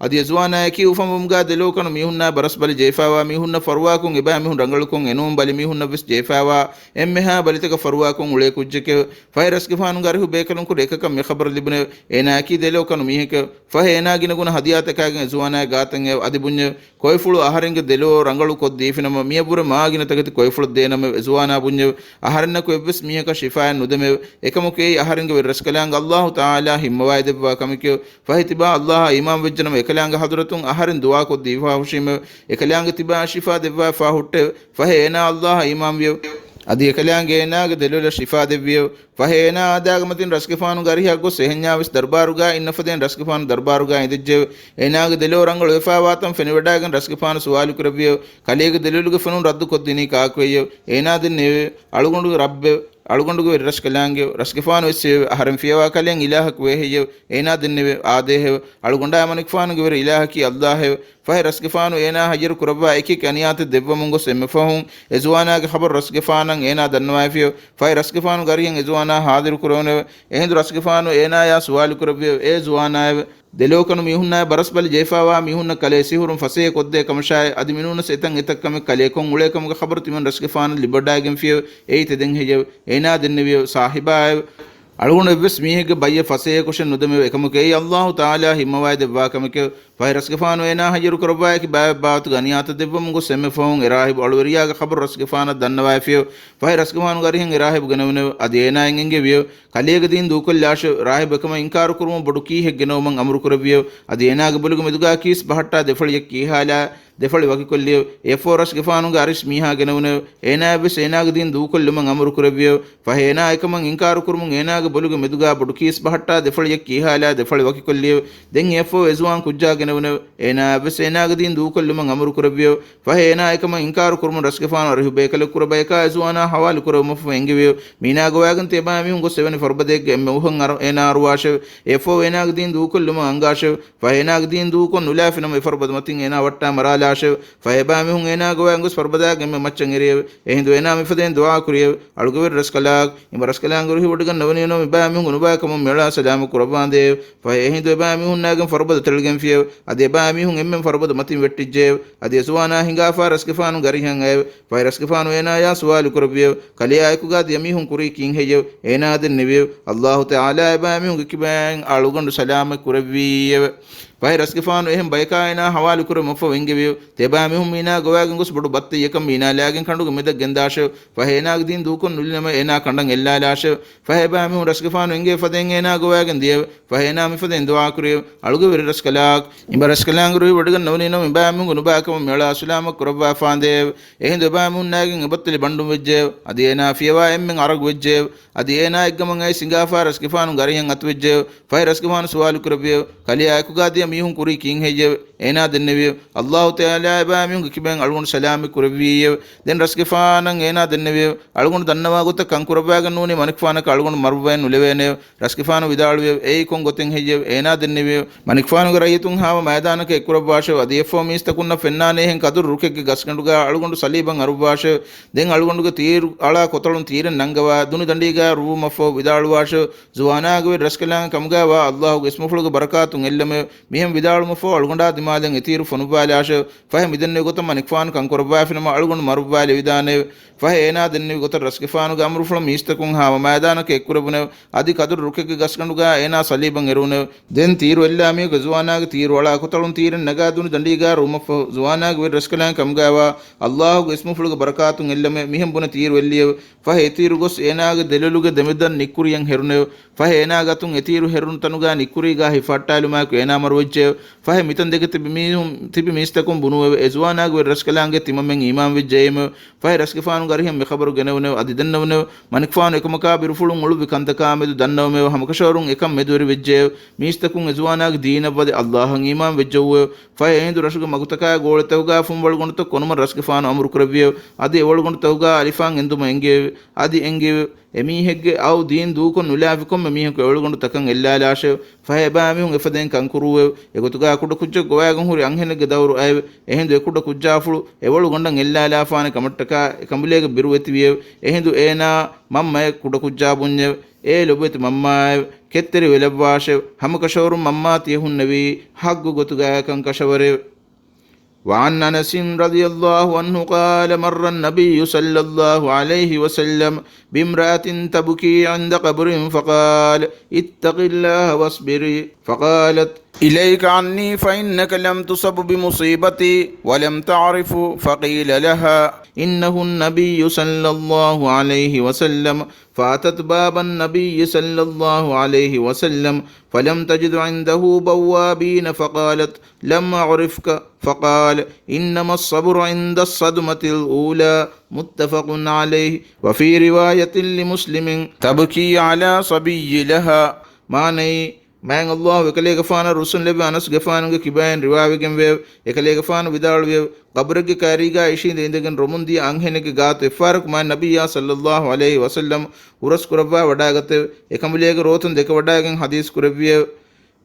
އަދި އެޒުވާނާއަކީ އުފަންވުމުގާ ދެލޯ ކަނު މީހުންނާ ބަރަސް ބަލި ޖެހިފާވާ މީހުންނަށް ފަރުވާކޮށް އެބައިމީހުން ރަނގަޅުކޮށް އެނޫން ބަލި މީހުންނަށްވެސް ޖެހިފާވާ އެންމެހާ ބަލިތަކަށް ފަރުވާކޮށް އުޅޭ ކުއްޖެކެވެ. ފަހެ ރަސްގެފާނުގެ އަރިހު ބޭކަލުންކުރެ އެކަކަށް މި ޚަބަރު ލިބުނެވެ. އޭނާއަކީ ދެލޯ ކަނު މީހެކެވެ. ފަހެ އޭނާ ގިނަގުނަ ހަދިޔާތަކާގެން އެޒުވާނާއަށް ގާތަށް އެވެ. އަދި ބުންޏެވެ. ކޮއިފުޅު އަހަރެންގެ ދެލޯ ރަނގަޅު ކޮށް ދީފިނަމަ، މިއަށްވުރެ މާ ގިނަ ތަކެތި ކޮއިފުޅަށް ދޭނަމެވެ. އެޒުވާނާ ބުންޏެވެ. އަހަރެންނަކު އެއްވެސް މީހަކަށް ޝިފާއެއް ނުދެމެވެ. އެކަމަކު އެއީ އަހަރެންގެ ވެރިރަސްކަލާނގެ އައްލާހު ތަޢާލާ ހިންމަވައިދެއްވާ ކަމެކެވެ. ފަހެ ތިބާ އައްލާހަށް އީމާންވެއްޖެނަމަ އެކަލާނގެ ޙަޟްރަތުން އަހަރެން ދުޢާކޮށް ދީފާ ހުށީމެވެ. އެކަލާނގެ ތިބާއަށް ޝިފާ ދެއްވާފާ ހުއްޓެވެ. ފަހެ އޭނާ އައްލާހަށް އީމާންވިއެވެ. އަދި އެކަލާނގެ އޭނާގެ ދެލޮލަށް ޝިފާ ދެއްވިއެވެ. ފަހެ އޭނާ އާދާގެ މަތިން ރަސްގެފާނުގެ އަރިހަށް ގޮސް އެހެންޏާވެސް ދަރުބާރުގާ އިންނަ ފަދައިން ރަސްގެފާނު ދަރުބާރުގާ އިނދެއްޖެއެވެ. އޭނާގެ ދެލޯ ރަނގަޅުވެފާވާތަން ފެނިވަޑައިގެން ރަސްގެފާނު ސުވާލުކުރެއްވިއެވެ. ކަލޭގެ ދެލޮލުގެ ފެނުން ރައްދުކޮށްދިނީ ކާކުއެއްޔެވެ؟ އޭނާ ދެންނެވިއެވެ. އަޅުގަނޑުގެ ރައްބެވެ. އަޅުގަނޑުގެ ވެރިރަސްކަލާނގެވެ. ރަސްގެފާނު އެއްސެވިއެވެ. އަހަރެން ފިޔަވާ ކަލޭން އިލާހަކު ވޭހެއްޔެވެ؟ އޭނާ ދެންނެވިއެވެ. އާދޭހެވެ. އަޅުގަނޑާއި މަނިކުފާނުގެ ވެރި އިލާހަކީ އައްލާހެވެ. ފަހެ ރަސްގެފާނު އޭނާ ހައްޔަރު ކުރައްވާ އެކި އެކި އަނިޔާތައް ދެއްވަމުން ގޮސް އެންމެ ފަހުން އެޒުވާނާގެ ޚަބަރު ރަސްގެފާނަށް އޭނާ ދަންނަވައިފިއެވެ. ފަހެ ރަސްގެފާނުގެ އަރިހަށް އެޒުވާނާ ޙާޟިރު ކުރެވުނެވެ. އެހިނދު ރަސްގެފާނު އޭނާޔާ ސުވާލު ކުރެއްވިއެވެ. އޭ ޒުވާނާއެވެ! ދެލޯ ކަނު މީހުންނާއި ބަރަސް ބަލި ޖެހިފާވާ މީހުންނަށް ކަލޭ ސިހުރުން ފަސޭހަ ކޮށްދޭ ކަމަށާއި، އަދި މިނޫނަސް އެތަން އެތައް ކަމެއް ކަލޭ ކޮށް އުޅޭ ކަމުގެ ޚަބަރު ތިމަން ރަސްގެފާނަށް ލިބިވަޑައިގެންފިއެވެ. އެއީ ތެދެއް ހެއްޔެވެ؟ އޭނާ ދެންނެވިއެވެ. ޞާޙިބާއެވެ! އަޅުގަނޑު އެއްވެސް މީހެއްގެ ބައްޔަށް ފަސޭހަކޮށެއް ނުދެމެވެ. އެކަމަކު އެއީ އައްލާހު ތަޢާލާ ހިންމަވައިދެއްވާ ކަމެކެވެ. ފަހެ ރަސްގެފާނު އޭނާ ހައްޔަރު ކުރައްވާ އެކި ބައިވެއްބާވަތުގެ އަނިޔާތައް ދެއްވަމުން ގޮސް އެންމެ ފަހުން އެ ރާހިބު އަޅުވެރިޔާގެ ޚަބަރު ރަސްގެފާނަށް ދަންނަވައިފިއެވެ. ފަހެ ރަސްގެފާނުގެ އަރިހަށް އެ ރާހިބު ގެނެވުނެވެ. އަދި އޭނާއަށް އެންގެވިއެވެ. ކަލޭގެ ދީން ދޫކޮށްލާށެވެ. ރާހިބު އެކަމަށް އިންކާރު ކުރުމުން ބޮޑު ކީހެއް ގެނައުމަށް އަމުރު ކުރެއްވިއެވެ. އަދި އޭނާގެ ބޮލުގެ މެދުގާ ކީސް ބަހައްޓާ ދެފަޅިއަށް ކީހާލާ ދެފަޅި ވަކިކޮށްލިއެވެ. އެއަށްފަހު ރަސްގެފާނުގެ އަރިސް މީހާ ގެނެވުނެވެ. އޭނާއަށްވެސް އޭނާގެ ދީން ދޫކޮށްލުމަށް އަމުރު ކުރެއްވިއެވެ. ފަހެ އޭނާ އެކަމަށް އިންކާރު ކުރުމުން އޭނާގެ ބޮލުގެ މެދުގާ ބޮޑު ކީސް ބަހައްޓާ ދެފަޅިއަށް ކީހާލާ ދެފަޅި ވަކިކޮށްލިއެވެ. ދެން އެއަށްފަހު އެޒުވާން ކުއްޖާ ގެނެވުނެވެ. އޭނާއަށްވެސް އޭނާގެ ދީން ދޫކޮށްލުމަށް އަމުރު ކުރެއްވިއެވެ. ފަހެ އޭނާ އެކަމަށް އިންކާރު ކުރުމުން ރަސްގެފާނު އަރިހު ބޭކަލެއް ކުރެ ބަޔަކާ އެޒުވާނާ ހަވާލު ކުރެވުމަށްފަހު އެންގެވިއެވެ. މީނާ ގޮވާގެން ތިޔަބައިމީހުން ގޮސް އެވަނި ފަރުބަދައެއްގެ އެންމެ އުހަށް އަރަ-، އޭނާ އަރުވާށެވެ. އެއަށްފަހު އޭނާގެ ދީން ދޫކޮށްލުމަށް އަންގާށެވެ. ފަހެ އޭނާގެ ދީން ދޫކޮށް ނުލާފިނަމަ އެ ފަރުބަދަ މަތިން އޭނާ ވައްޓާ މަރާލާށެވެ. ފަހެ އެބައިމީހުން އޭނާ ގޮވާގެން ގޮސް ފަރުބަދާގެ އެންމެ މައްޗަށް އެރިއެވެ. އެހިނދު އޭނާ މިފަދައިން ދުޢާ ކުރިއެވެ. އަޅުގެ ވެރި ރަސްކަލާކޮ، އިބަ ރަސްކަލާނގެ ރުހި ވޮޑިގަންނަވަނީނަމަ އިބައިމީހުންގެ ނުބައި ކަމުން މިއަޅާ ސަލާމަތް ކުރައްވާނދޭވެ. ފަހެ އެހިނދު އެބައިމީހުންނާގެން ފަރުބަދަ ތެޅިގެންފިއެވެ. އަދި އެބައިމީހުން އެންމެން ފަރުބަދަ މަތިން ވެއްޓިއްޖެއެވެ. އަދި އެޒުވާނާ ހިނގާފާ ރަސްގެފާނުގެ އަރިހަށް އައެވެ. ފަހެ ރަސްގެފާނު އޭނާޔާ ސުވާލު ކުރެއްވިއެވެ. ކަލެއާ އެކުގާ ދިޔަ މީހުން ކުރީ ކީން ހެއްޔެވެ؟ އޭނާ ދެންނެވިއެވެ. އައްލާހު ތަޢާލާ އެބައިމީހުންގެ ކިބައިން އަޅުގަނޑު ސަލާމަތް ކުރެއްވީއެވެ. ފަހެ ރަސްގެފާނު އެހެން ބަޔަކާ އޭނާ ހަވާލު ކުރެއްވުމަށްފަހު އެންގެވިއެވެ. ތިޔަބައިމީހުން މީނާ ގޮވާގެން ގޮސް ބޮޑު ބައްތައްޔަކަށް މީނާ ލާގެން ކަނޑުގެ މެދަށް ގެންދާށެވެ. ފަހެ އޭނާގެ ދީން ދޫކޮށް ނުލިނަމަ އޭނާ ކަނޑަށް އެއްލާލާށެވެ. ފަހެ އެބައިމީހުން ރަސްގެފާނު އެންގޭ ފަދައިން އޭނާ ގޮވާގެން ދިޔައެވެ. ފަހެ އޭނާ މިފަދައިން ދުޢާ ކުރިއެވެ. އަޅުގެ ވެރި ރަސްކަލާކޮ، އިބަ ރަސްކަލާނގެ ރުހި ވޮޑިގަންނަވަނީނަމަ އިބައިމީހުންގެ ނުބައިކަމުން މިއަޅާ ސަލާމަތް ކުރައްވާފާނދޭއެވެ. އެހިނދު އެބައިމީހުންނާގެން އެބައްތެލި ބަންޑުން ވެއްޖެއެވެ. އަދި އޭނާ ފިޔަވާ އެންމެން އަރަގު ވެއްޖެއެވެ. އަދި އޭނާ އެއްގަމަށް އައިސް ހިނގާފާ ރަސްގެފާނުގެ އަރިހަށް އަތުވެއްޖެއެވެ. ފަހެ ރަސްގެފާނު ސުވާލު ކުރެއްވިއެވެ. ކަލެއާ އެކުގާ ދިޔަ މީހުން ކުރީ ކީން ހެއްޔެވެ؟ އޭނާ ދެންނެވިއެވެ. އައްލާހު ތަޢާލާ އެބައިމީހުންގެ ކިބައިން އަޅުގަނޑު ސަލާމަތް ކުރެއްވީއެވެ. ދެން ރަސްގެފާނަށް އޭނާ ދެންނެވިއެވެ. އަޅުގަނޑު ދަންނަވާ ގޮތަށް ކަން ކުރައްވާގެން ނޫނީ މަނިކުފާނަކަށް އަޅުގަނޑު މަރުއްވައެއް ނުލެވޭނެއެވެ. ރަސްގެފާނު ވިދާޅުވިއެވެ. އެއީ ކޮން ގޮތެއް ހެއްޔެވެ؟ އޭނާ ދެންނެވިއެވެ. މަނިކުފާނުގެ ރައްޔިތުން ހާމަ މައިދާނަކަށް އެއްކުރައްވާށެވެ. އަދި އެއަށްފަހު މީސްތަކުންނަށް ފެންނާނޭހެން ކަދުރު ރުކެއްގެ ގަސްގަނޑުގާ އަޅުގަނޑު ސަލީބަށް އަރުއްވާށެވެ. ދެން އަޅުގަނޑުގެ ތީރު އަޅާ ކޮތަޅުން ތީރެއް ނަންގަވާ، ދުނި ދަނޑީގާ ރުއްވުމަށްފަހު ވިދާޅުވާށެވެ. ޒުވާނާގެ ވެރި ރަސްކަލާނގެ ކަމުގާވާ އައްލާހުގެ އިސްމުފުޅުގެ ބަރަކާތުން އެއްލަމެވެ. މިހެން ވިދާޅުމަށްފަހު އަޅުގަނޑާ ދިމާލަށް އެތީރު ފޮނުއްވާލާށެވެ. ފަހެ މިދެންނެވި ގޮތަށް މަނިކުފާނު ކަންކުރައްވާފިނަމަ އަޅުގަނޑު މަރުއްވާލެވިދާނެއެވެ. ފަހެ އޭނާ ދެންނެވި ގޮތަށް ރަސްގެފާނުގެ އަމުރުފުޅަށް މީސްތަކުން ހާމަ މައިދާނަކަށް އެއްކުރެވުނެވެ. އަދި ކަދުރު ރުކެއްގެ ގަސްގަނޑުގާ އޭނާ ޞަލީބަށް އެރުވުނެވެ. ދެން ތީރު އެއްލާ މީހަކު ޒުވާނާގެ ތީރު އަޅާ ކޮތަޅުން ތީރެއް ނަގާ ދުނި ދަނޑީގާ ރުއުމަށްފަހު، ޒުވާނާގެ ވެރި ރަސްކަލާނގެ ކަމުގާވާ އައްލާހުގެ އިސްމުފުޅުގެ ބަރަކާތުން އެއްލަމެވެ. މިހެން ބުނެ ތީރު އެއްލިއެވެ. ފަހެ އެތީރު ގޮސް އޭނާގެ ދެލޮލުގެ ދެމެދަށް ނިއްކުރިޔަން ހެރުނެވެ. ފަހެ އޭނާގެ އަތުން އެތީރު ހެރުނު ތަނުގާ ނިއްކުރީގާ ހިފަހައްޓާލުމާއެކު އޭނާ މަރުވެއްޖެއެވެ. ފަހެ މިތަން ދެކެ ތިބި މީހުން، ތިބި މީސްތަކުން ބުނުއެވެ. އެ ޒުވާނާގެ ވެރި ރަސްކަލާނގެ ތިމަމެން އީމާންވެއްޖެއެވެ. ފަހެ ރަސްގެފާނުގެ އަރިހަށް މި ޚަބަރު ގެނެވުނެވެ. އަދި ދެންނެވުނެވެ. މަނިކުފާނު އެކަމަކާ ބިރުފުޅުން އުޅުއްވި ކަންތަކާމެދު ދަންނަވަމެވެ. ހަމަކަށަވަރުން އެކަން މެދުވެރިވެއްޖެއެވެ. މީސްތަކުން އެ ޒުވާނާގެ ދީނަށްވަދެ އައްލާހަށް އީމާން ވެއްޖެއެވެ. ފަހެ އެހިނދު ރަށުގެ މަގުތަކާ ގޯޅިތަކުގާ ފުންވަޅުގަނޑުތައް ކޮނުމަށް ރަސްގެފާނު އަމުރު ކުރެއްވިއެވެ. އަދި އެ ވަޅުގަނޑުތަކުގާ އަލިފާން އެންދުމަށް އެންގެއެވެ. އަދި އެންގެއެވެ. އެމީހެއްގެ އައު ދީން ދޫކޮށް ނުލާފިކޮންމެ މީހަކު އެވަޅުގަނޑު ތަކަށް އެއްލާލާށެވެ. ފަހެ އެބައިމީހުން އެފަދައިން ކަންކުރޫއެވެ. އެގޮތުގާ ކުޑަކުއްޖެއް ގޮވާގެން ހުރި އަންހެނެއްގެ ދައުރު އައެވެ. އެހިނދު އެ ކުޑަ ކުއްޖާފުޅު އެވަޅުގަނޑަށް އެއްލާލާފާނެ ކަމަށްޓަކާ އެކަނބުލޭގެ ބިރުވެތިވިއެވެ. އެހިނދު އޭނާ މަންމައެއް ކުޑަ ކުއްޖާ ބުންޏެވެ. އޭ ލޮބުވެތި މަންމާއެވެ. ކެތްތެރިވެލައްވާށެވެ. ހަމަކަށަވަރުން މަންމާ ތިޔަ ހުންނެވީ ޙައްޤު ގޮތުގާ ކަންކަށަވަރެވެ. وعن أنس رضي الله عنه قال: مر النبي صلى الله عليه وسلم بامرأة تبكي عند قبر فقال: اتق الله واصبري. فقالت: إليك عني فإنك لم تصب بمصيبتي ولم تعرف. فقيل لها: إنه النبي صلى الله عليه وسلم. فأتت باب النبي صلى الله عليه وسلم فلم تجد عنده بوابين فقالت: لم أعرفك. فقال: إنما الصبر عند الصدمة الأولى. متفق عليه. وفي رواية لمسلم: تبكي على صبي لها. މާނައީ، މާތް އައްލާހު އެކަލޭގެފާނަށް ރުއްސުންލެއްވި އަނަސްގެފާނުގެ ކިބައިން ރިވާވެގެންވެއެވެ. އެކަލޭގެފާނު ވިދާޅުވިއެވެ. ޤަބުރެއްގެ ކައިރީގާ އިށީނދެ އިނދެގެން ރޮމުންދިޔަ އަންހެނެއްގެ ގާތު އެއްފަހަރަކު މާތް ނަބިއްޔާ ޞައްލައްލާހު ޢަލައިހި ވަސައްލަމަ އުރަސްކުރައްވާ ވަޑާގަތެވެ. އެކަނބުލޭގެ ރޯތަން ދެކެވަޑާގެން ޙަދީޘް ކުރެއްވިއެވެ.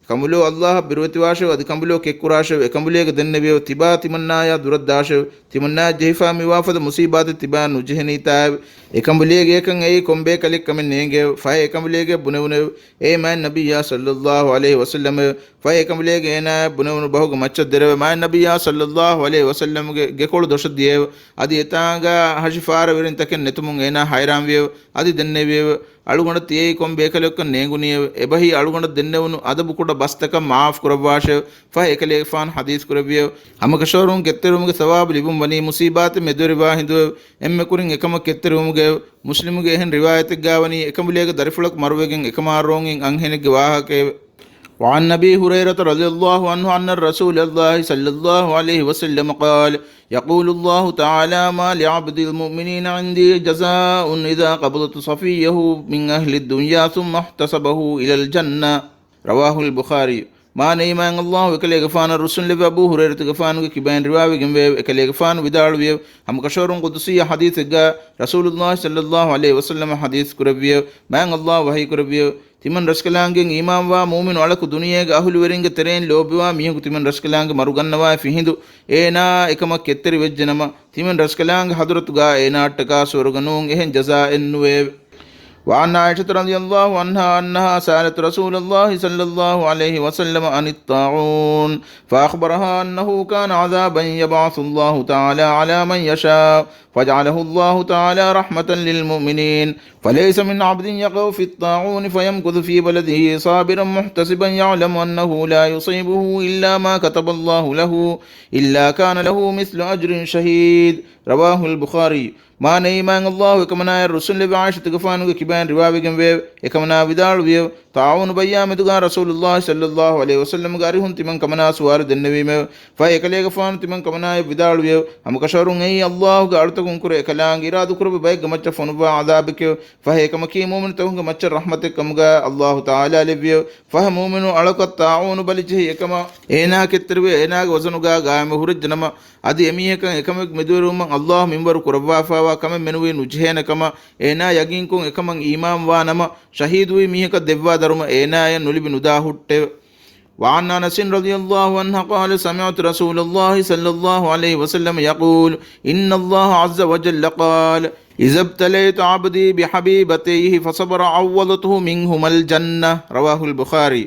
ކަނބުލޯ އައްލާހަށް ބިރުވެތިވާށެވެ. އަދި ކަނބުލޯ ކެއްކުރާށެވެ. އެކަނބުލޭގެ ދެންނެވިއެވެ. ތިބާ ތިމަންނާޔާ ދުރަށްދާށެވެ. ތިމަންނާޔަށް ޖެހިފާ މިވާފަދަ މުޞީބާތެއް ތިބާއަށް ނުޖެހެނީތާއެވެ. އެކަނބުލޭގެ އެކަން އެއީ ކޮންބޭކަލެއްކަމެއް ނޭނގެއެވެ. ފަހެ އެކަނބުލޭގެ ބުނެވުނެވެ. އޭ މާތް ނަބިއްޔާ ޞައްލައްލާހު ޢަލައިހި ވަސައްލަމައެވެ. ފަހެ އެކަނބުލޭގެ އޭނާއަށް ބުނެވުނު ބަހުގެ މައްޗަށް ދެރަވެ މާތް ނަބިއްޔާ ޞައްލައްލާހު ޢަލައިހި ވަސައްލަމްގެ ގެކޮޅު ދޮށަށް ދިޔައެވެ. އަދި އެތާނގާ ހަށި ފާރަވެރިންތަކެއް ނެތުމުން އޭނާ ހައިރާންވިއެވެ. އަދި ދެންނެވިއެވެ. އަޅުގަނޑަށް ތިޔައީ ކޮން ބޭކަލެއްކަން ނޭނގުނީއެވެ. އެބަހީ އަޅުގަނޑަށް ދެންނެވުނު އަދަބު ކުޑަ ބަސްތަކަށް މާފު ކުރައްވާށެވެ. ފަހެ އެކަލޭގެފާނު ޙަދީޘް ކުރެއްވިއެވެ. ހަމަކަށަވަރުން ކެތްތެރިވުމުގެ ސަވާބު ލިބުން ވަނީ މުޞީބާތެއް މެދުވެރިވާ ހިނދުއެވެ. އެންމެ ކުރިން އެކަމަށް ކެތްތެރިވުމުގައެވެ. މުސްލިމުގެ އެހެން ރިވާޔަތެއްގާ ވަނީ އެކަނބުލޭގެ ދަރިފުޅަކު މަރުވެގެން އެކަމާ ރޯނގެން އަންހެނެއްގެ ވާހަކައެވެ. وعن أبي هريرة رضي الله عنه أن رسول الله صلى الله عليه وسلم قال: يقول الله تعالى: ما لعبدي المؤمنين عندي جزاء إذا قبضت صفيه من أهل الدنيا ثم احتسبه إلى الجنة. رواه البخاري. މާނައީ، މާތް އައްލާހު އެކަލޭގެފާނަށް ރުއްސުންލެއްވި އަބޫ ހުރައިރަތުގެފާނުގެ ކިބައިން ރިވާވެގެންވެއެވެ. އެކަލޭގެފާނު ވިދާޅުވިއެވެ. ހަމަކަށަވަރުން ޤުދުސީ ޙަދީޘެއްގާ ރަސޫލުއްލާހި ޞައްލައްލާހު ޢަލައިހި ވަސައްލަމަ ޙަދީޘް ކުރެއްވިއެވެ. މާތް އައްލާހު ވަޙީ ކުރެއްވިއެވެ. ތިމަން ރަސްކަލާނގެ އީމާންވާ މުއުމިނު އަޅަކު ދުނިޔޭގެ އަހުލުވެރިންގެ ތެރެއިން ލޯބިވާ މީހަކު ތިމަން ރަސްކަލާނގެ މަރު ގަންނަވާފި ހިނދު އޭނާ އެކަމަށް ކެތްތެރިވެއްޖެނަމަ، ތިމަން ރަސްކަލާނގެ ޙަޟްރަތުގާ އޭނާއަށްޓަކާ ސުވަރުގެ ނޫން އެހެން ޖަޒާއެއް ނުވެއެވެ. وعن عائشة رضي الله عنها أنها سألت رسول الله صلى الله عليه وسلم عن الطاعون فأخبرها أنه كان عذابا يبعث الله تعالى على من يشاء فجعله الله تعالى رحمة للمؤمنين، فليس من عبد يقع في الطاعون فيمكث في بلده صابرا محتسبا يعلم أنه لا يصيبه إلا ما كتب الله له إلا كان له مثل أجر شهيد. رواه البخاري. މާނައީ، މާތް އައްލާހު އެކަމަނާއަށް ރުއްސުންލެއްވި ޢާއިޝަތުގެފާނުގެ ކިބައިން ރިވާވެގެންވެއެވެ. އެކަމަނާ ވިދާޅުވިއެވެ. ޠާޢޫނު ބައްޔާ މެދުގާ ރަސޫލުއްލާހި ޞައްލައްލާހު ޢަލައިހި ވަސައްލަމްގެ އަރިހުން ތިމަން ކަމަނާ ސުވާލު ދެންނެވީމެވެ. ފަހެ އެކަލޭގެފާނު ތިމަން ކަމަނާއަށް ވިދާޅުވިއެވެ. ހަމަކަށަވަރުން އެއީ އައްލާހުގެ އަޅުތަކުންކުރެ އެކަލާނގެ އިރާދަކުރެއްވި ބައެއްގެ މައްޗަށް ފޮނުއްވާ ޢަޛާބެކެވެ. ފަހެ އެކަމަކީ މުއުމިނުތަކުންގެ މައްޗަށް ރަޙްމަތެއް ކަމުގާ އައްލާހު ތަޢާލާ ލެއްވިއެވެ. ފަހެ މުއުމިނު އަޅަކަށް ޠާޢޫނު ބަލިޖެހި އެކަމަށް އޭނާ ކެތްތެރިވެ، އޭނާގެ ވަޒަނުގާ ގާއިމު ހުރެއްޖެނަމަ، އަދި އެމީހަކަށް އެކަމެއް މެދުވެރިވުމަށް އައްލާހު މިންވަރު ކުރައްވާފައިވާ ކަމެއް މެނުވީ ނުޖެހޭނެ ކަމަށް އޭނާ ޔަގީންކޮށް އެކަމަށް އީމާންވާނަމަ، ޝަހީދުވި މީހަކަށް ދެއްވާ ދަރުމަ އޭނާޔަށް ނުލިބި ނުދާ ހުއްޓެވެ. وعن أنس رضي الله عنه قال: سمعت رسول الله صلى الله عليه وسلم يقول: إن الله عز وجل قال: إذا ابتليت عبدي بحبيبتيه فصبر عوضته منهما الجنة. رواه البخاري.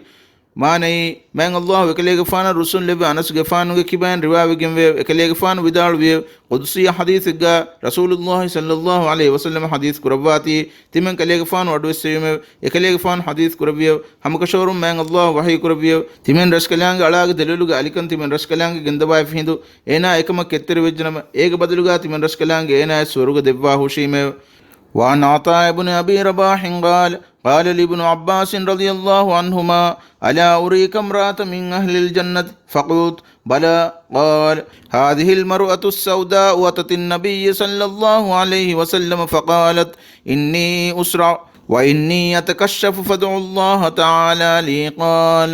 މާނައީ، މާތް ﷲ އެކަލޭގެފާނަށް ރުއްސުން ލެއްވި އަނަސްގެފާނުގެ ކިބައިން ރިވާވެގެންވެއެވެ. އެކަލޭގެފާނު ވިދާޅުވިއެވެ. ޤުދުސީ ޙަދީޘެއްގަ ރަސޫލުﷲ ޞައްލަﷲ ޢަލައިހި ވަސައްލަމަ ޙަދީޘް ކުރައްވާތީ، ތިމަން ކަލޭގެފާނު އަޑުއެއްސެވީމެވެ. އެކަލޭގެފާނު ޙަދީޘް ކުރެއްވިއެވެ. ހަމަކަށަވަރުން މާތް ﷲ ވަޙީ ކުރެއްވިއެވެ. ތިމަން ރަސްކަލާނގެ އަޅާގެ ދެލޮލުގެ އަލިކަން ތިމަން ރަސްކަލާނގެ ގެންދަވާފި ހިނދު، އޭނާ އެކަމަށް ކެތްތެރިވެއްޖެނަމަ، އޭގެ ބަދަލުގަ ތިމަން ރަސްކަލާނގެ އޭނާޔަށް ސުވަރުގެ ދެއްވާ ހުށީމެވެ. وعن عطاء بن أبي رباح قال، قال لي ابن عباس رضي الله عنهما، ألا أريك امرأة من أهل الجنة؟ فقلت، بلى. قال، هذه المرأة السوداء أتت النبي صلى الله عليه وسلم فقالت، إني أسرع وإني أتكشف فادعوا الله تعالى لي. قال،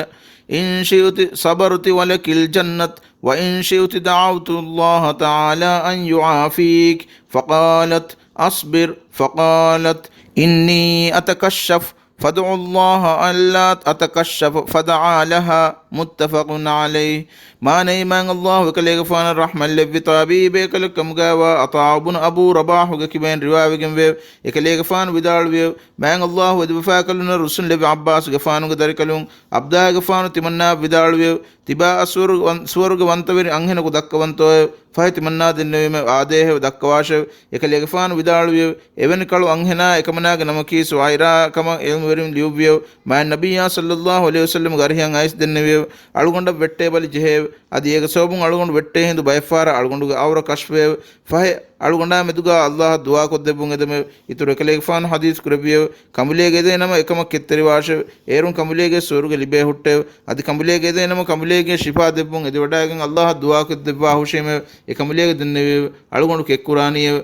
إن شئت صبرت ولك الجنة، وإن شئت دعوت الله تعالى أن يعافيك. فقالت، أصبر. فقالت، إني أتكشف فادعوا الله ألا أتكشف فدعا لها. متفق عليه. މާނައީ، މާތް ﷲ އެކަލޭގެފާނަށް ރަޙްމަތްލެއްވި ތާބިޢީ ބޭކަލެއް ކަމުގައިވާ ޢަޠާ ބުނު އަބޫ ރަބާޙުގެ ކިބައިން ރިވާވެގެންވެއެވެ. އެކަލޭގެފާނު ވިދާޅުވިއެވެ. މާތް ﷲ އެދެބަފާކަލުންނަށް ރުއްސުން ލެއްވި ޢައްބާސްގެފާނުގެ ދަރިކަލުން ޢަބްދާގެފާނު ތިމަންނާއަށް ވިދާޅުވިއެވެ. ތިބާއަށް ސުވަރުގެ ވަން-، ސުވަރުގެ ވަންތަވެރި އަންހެނަކު ދައްކަވަންތޯއެވެ؟ ފަހެ ތިމަންނާ ދެންނެވީމެވެ. އާދޭހެވެ. ދައްކަވާށެވެ. އެކަލޭގެފާނު ވިދާޅުވިއެވެ. އެވެނި ކަޅު އަންހެނާ އެކަމަނާގެ ނަމަކީ ސުއައިރާ ކަމަށް ޢިލްމުވެރިން ލިޔުއްވިއެވެ. މާތް ނަބިއްޔާ ޞައްލަﷲ ޢަލައިހި ވަސައްލަމަގެ އަރިހަށް އައިސް ދެންނެވިއެވެ. އަޅުގަނޑަށް ވެއްޓޭބަލި ޖެހެއެވެ. އަދި އޭގެ ސަބަބުން އަޅުގަނޑު ވެއްޓޭ ހިނދު ބައެއްފަހަރަށް އަޅުގަނޑުގެ އައުރަ ކަޝްފުވެއެވެ. ފަހެ އަޅުގަނޑާ މެދުގަ ﷲއަށް ދުޢާކޮށްދެއްވުން އެދެމެވެ. އިތުރު އެކަލޭގެފާނު ޙަދީޘް ކުރެއްވިއެވެ. ކަނބުލޭގެ އެދޭ ނަމަ އެކަމަށް ކެތްތެރިވާށެވެ. އޭރުން ކަނބުލޭގެ ސުވަރުގެ ލިބޭ ހުއްޓެވެ. އަދި ކަނބުލޭގެ އެދޭ ނަމަ ކަނބުލޭގެ ޝިފާ ދެއްވުން އެދިވަޑައިގެން ﷲއަށް ދުޢާކޮށްދެއްވާ ހުށީމެވެ. އެ ކަނބުލޭގެ ދެންނެވިއެވެ. އަޅުގަނޑު ކެތްކުރާނީއެވެ.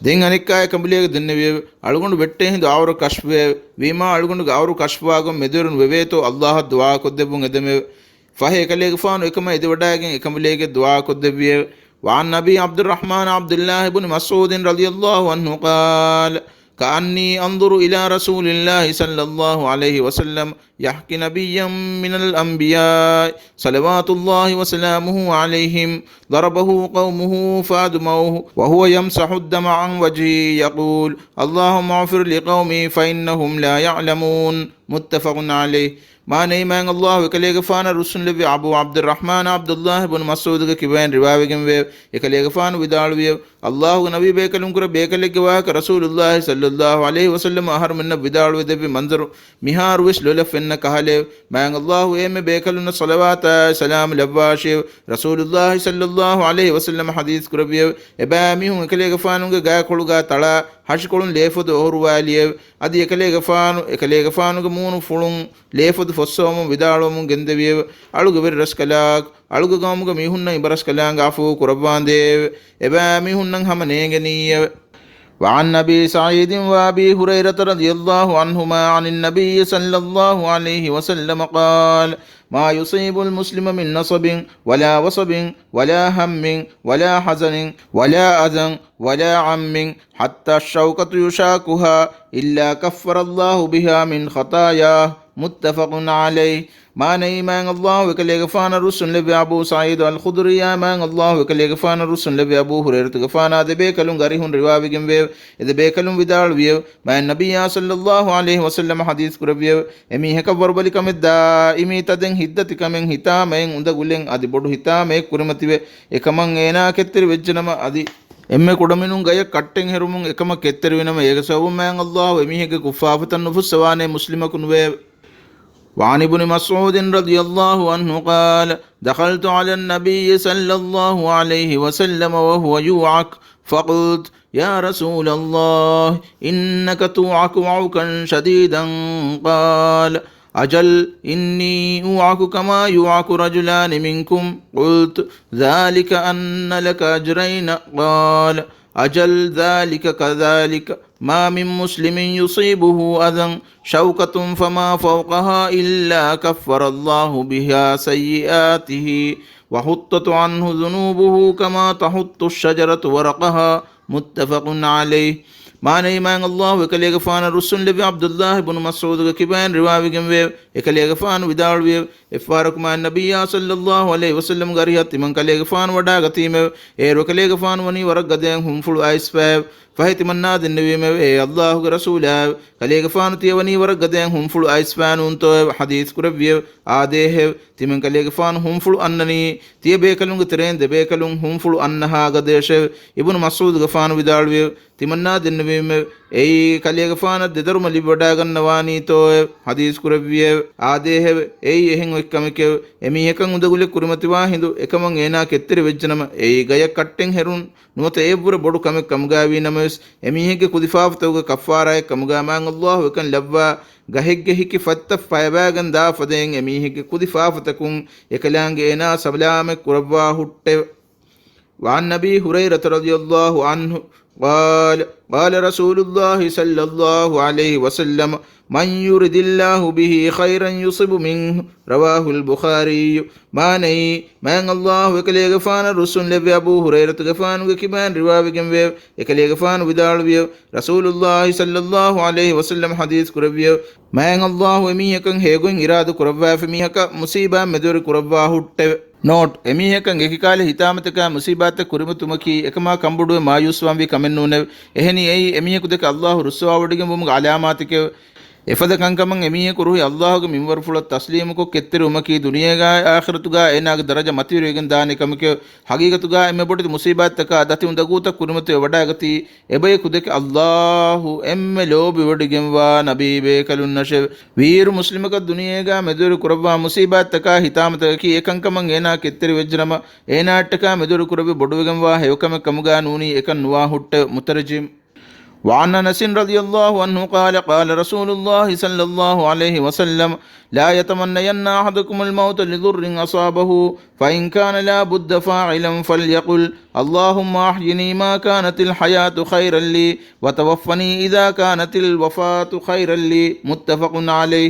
ދެން އަނެއްކާ އެ ކަނބުލޭގެ ދެންނެވިއެވެ. އަޅުގަނޑު ވެއްޓޭ ހިނދު އައުރަ ކަޝްފުވެއެވެ. ވީމާ އަޅުގަނޑުގެ އައުރު ކަޝްފުވާގޮތް މެދުވެރިން ވެވޭތޯ ﷲއަށް ދުޢާކޮށްދެއްވުން އެދެމެވެ. ފަހެ އެކަލޭގެފާނު އެކަމަށް އެދިވަޑައިގެން އެކަނބުލޭގެ ދުޢާކޮށްދެއްވިއެވެ. وعن أبي عبد الرحمن عبد الله بن مسعود رضي الله عنه قال، كأني أنظر إلى رسول الله صلى الله عليه وسلم يحكي نبيا من الأنبياء صلوات الله وسلامه عليهم، ضربه قومه فأدموه وهو يمسح الدم عن وجهه يقول، اللهم اغفر لقومي فإنهم لا يعلمون. متفق عليه. މާނައީ، މާތް ﷲ އެކަލޭގެފާނަށް ރުއްސުންލެއްވި އަބޫ ޢަބްދުއްރަޙްމާން ޢަބްދުﷲ ބުނު މަސްޢޫދުގެ ކިބައިން ރިވާވެގެންވެއެވެ. އެކަލޭގެފާނު ވިދާޅުވިއެވެ. ﷲގެ ނަބީ ބޭކަލުންކުރެ ބޭކަލެއްގެ ވާހަކަ ރަސޫލުﷲ ޞައްލަﷲ ޢަލައިހި ވަސައްލަމަ އަހަރުމެންނަށް ވިދާޅުވެދެއްވި މަންޒަރު މިހާރުވެސް ލޮލަށް ފެންނަ ކަހަލައެވެ. މާތް ﷲ އެންމެ ބޭކަލުންނަށް ޞަލަވާތާއި ސަލާމް ލައްވާށިއެވެ. ރަސޫލުﷲ ޞައްލަﷲ ޢަލައިހި ވަސައްލަމަ ޙަދީޘް ކުރެއްވިއެވެ. އެބައިމީހުން އެކަލޭގެފާނުގެ ގާކޮޅުގާ ތަޅާ ހަށިކޮޅުން ލޭފޮދު އޮހޮރުވާލިއެވެ. އަދި އެކަލޭގެފާނު، އެކަލޭގެފާނުގެ މޫނު ފުޅުން ލޭފޮދު ފޮއްސަވަމުން ވިދާޅުވަމުން ގެންދެވިއެވެ. އަޅުގެ ވެރިރަސްކަލާކޮ، އަޅުގެ ގައުމުގެ މީހުންނަށް އިބަރަސްކަލާނގެ ޢަފޫ ކުރައްވާނދޭއެވެ. އެބައިމީހުންނަށް ހަމަ ނޭނގެނީއެވެ. وعن أبي سعيد وأبي هريرة رضي الله عنهما عن النبي صلى الله عليه وسلم قال، ما يصيب المسلم من نصب ولا وصب ولا هم ولا حزن ولا أذى ولا عم حتى الشوكة يشاكها إلا كفر الله بها من خطاياه. متفق عليه. މާނައީ، މާތް ﷲ އެކަލޭގެފާނަށް ރުއްސުންލެއްވި އަބޫ ސަޢީދު އަލްޚުދުރީއާ މާތް ﷲ އެކަލޭގެފާނަށް ރުއްސުންލެއްވި އަބޫ ހުރައިރަތުގެފާނާ ދެބޭކަލުންގެ އަރިހުން ރިވާވެގެންވެއެވެ. އެ ދެބޭކަލުން ވިދާޅުވިއެވެ. މާތް ނަބިއްޔާ ޞައްލަﷲ ޢަލައިހި ވަސައްލަމަ ޙަދީޘް ކުރެއްވިއެވެ. އެމީހަކަށް ވަރުބަލިކަމެއް ދާއިމީ ތަދެއް ހިތްދަތިކަމެއް ހިތާމައެއް އުނދަގުލެއް އަދި ބޮޑު ހިތާމައެއް ކުރިމަތިވެ، އެކަމަށް އޭނާ ކެތްތެރި ވެއްޖެނަމަ އަދި އެންމެ ކުޑަމިނުން ގަޔަށް ކައްޓެއް ހެރުމުން އެކަމަށް ކެތްތެރިވިނަމަ އޭގެ ސަބަބުން މާތް ﷲ އެމީހެއްގެ ކުށްފާފަތައް ނުފުއްސަވާނޭ މުސްލިމަކު ނުވެއެވެ. وعن ابن مسعود رضي الله عنه قال، دخلت على النبي صلى الله عليه وسلم وهو يوعك، فقلت، يا رسول الله، إنك توعك وعكا شديدا. قال، أجل، إني أوعك كما يوعك رجلان منكم. قلت، ذلك أن لك أجرين. قال، أجل، ذلك كذلك، ما من مسلم يصيبه أذى شوكة فما فوقها إلا كفر الله بها سيئاته وحطت عنه ذنوبه كما تحط الشجرة ورقها. متفق عليه. މާނައީ، މާތް ﷲ އެކަލޭގެފާނަށް ރުއްސުންލެއްވި ޢަބްދުﷲ ބުނު މަސްޢޫދުގެ ކިބައިން ރިވާވެގެންވެއެވެ. އެކަލޭގެފާނު ވިދާޅުވިއެވެ. އެއްފަހަރަކު މާތް ނަބިއްޔާ ޞައްލަﷲ ޢަލައިހި ވަސައްލަމްގެ އަރިހަށް ތިމަން ކަލޭގެފާނު ވަޑާގަތީމެވެ. އޭރު އެކަލޭގެފާނު ވަނީ ވަރަށް ގަދަޔަށް ހުންފުޅު އައިސްފައެވެ. ފަހެ ތިމަންނާ ދެންނެވީމެވެ. އޭ ﷲ ގެ ރަސޫލާއެވެ! ކަލޭގެފާނު ތިޔަވަނީ ވަރަށް ގަދަޔަށް ހުންފުޅު އައިސްފާނޫންތޯއެވެ؟ ޙަދީޘް ކުރެއްވިއެވެ. އާދޭހެވެ! ތިމަން ކަލޭގެފާނު ހުންފުޅު އަންނަނީ ތިޔަބޭކަލުންގެ ތެރެއިން ދެބޭކަލުން ހުންފުޅު އަންނަހާ ގަދަޔަށެވެ. އިބްނު މަސްޢޫދުގެފާނު ވިދާޅުވިއެވެ. ތިމަންނާ ދެންނެވީމެވެ. އެއީ ކަލޭގެފާނަށް ދެދަރުމަ ލިބިވަޑާގަންނަވާނީތޯއެވެ؟ ޙަދީޘް ކުރެއްވިއެވެ. އާދޭހެވެ! އެއީ އެހެން އޮތް ކަމެކެވެ. އެމީހަކަށް އުނދަގުލެއް ކުރިމަތިވާ ހިނދު އެކަމަށް އޭނާ ކެތްތެރިވެއްޖެނަމަ، އެއީ ގަޔަށް ކައްޓެއް ހެރުން ނުވަތަ އެއަށްވުރެ ބޮޑު ކަމެއް ކަމުގައިވީ ނަމަވެސް، އެމީހެއްގެ ކުދިފާފަތަކުގެ ކައްފާރާއެއް ކަމުގައި މާތް ﷲ އެކަން ލައްވާ، ގަހެއްގެ ހިކި ފަތްތައް ފަޔަވާގެން ދާ ފަދައިން އެމީހެއްގެ ކުދިފާފަތަކުން އެކަލާނގެ އޭނާ ސަލާމަތް ކުރައްވާ ހުއްޓެވެ. وعن أبي هريرة رضي الله عنه قال، قال رسول الله صلى الله عليه وسلم، من يرد الله به خيرا يصب منه. رواه البخاري. މާނައީ، މާތް ﷲ އެކަލޭގެފާނަށް ރުއްސުންލެއްވި އަބޫ ހުރައިރަތުގެފާނުގެ ކިބައިން ރިވާވެގެންވެއެވެ. އެކަލޭގެފާނު ވިދާޅުވިއެވެ. ރަސޫލުﷲ ޞައްލަﷲ ޢަލައިހި ވަސައްލަމަ ޙަދީޘް ކުރެއްވިއެވެ. މާތް ﷲ އެމީހަކަށް ހޭގޮތް އިރާދަ ކުރައްވާފި މީހަކަށް މުޞީބާތް މެދުވެރި ކުރައްވާ ހުއްޓެވެ. ނޯޓް، އެމީހަކަށް އެކިކާލަ ހިތާމަތަކާ މުޞީބާތްތައް ކުރިމަތުމަކީ އެކަމާ ކަންބޮޑުވެ މާޔޫސްވާންވީ ކަމެއްނޫނެވެ. އެހެނީ އެއީ އެމީހަކު ދެކެ ﷲ ރުއްސަވާވޮޑިގެންވުމުގެ ޢަލާމާތެކެވެ. އެފަދަ ކަންކަމަށް އެމީހަކު ކުރުހި ﷲ ގެ މިންވަރުފުޅަށް ތަސްލީމުކޮށް ކެތްތެރިވުމަކީ ދުނިޔޭގައި އާޚިރަތުގައި އޭނާގެ ދަރަޖަ މަތިވެރިވެގެން ދާނެ ކަމެކެވެ. ޙަޤީޤަތުގައި އެންމެ ބޮޑެތި މުޞީބާތްތަކާ ދަތި އުނދަގޫތައް ކުރިމަތިވެ ވަޑައިގަތީ އެބަޔަކު ދެކެ ﷲ އެންމެ ލޯބިވޮޑިގެންވާ ނަބީބޭކަލުންނަށެވެ. ވީއިރު މުސްލިމަކަށް ދުނިޔޭގަ މެދުވެރި ކުރައްވާ މުސީބާތްތަކާ ހިތާމަތަކަކީ އެކަންކަމަށް އޭނާ ކެތްތެރިވެއްޖެނަމަ، އޭނާއަށްޓަކާ މެދުވެރި ކުރެއްވި ބޮޑުވެގެންވާ ހެޔޮކަމެއް ކަމުގަ ނޫނީ އެކަން ނުވާ ހުއްޓެވެ. މުތަރްޖިމް. وعن أنس رضي الله عنه قال، قال رسول الله صلى الله عليه وسلم، لا يتمنين أحدكم الموت لضر أصابه، فإن كان لا بد فاعلا فليقل، اللهم أحيني ما كانت الحياة خيرا لي، وتوفني إذا كانت الوفاة خيرا لي. متفق عليه.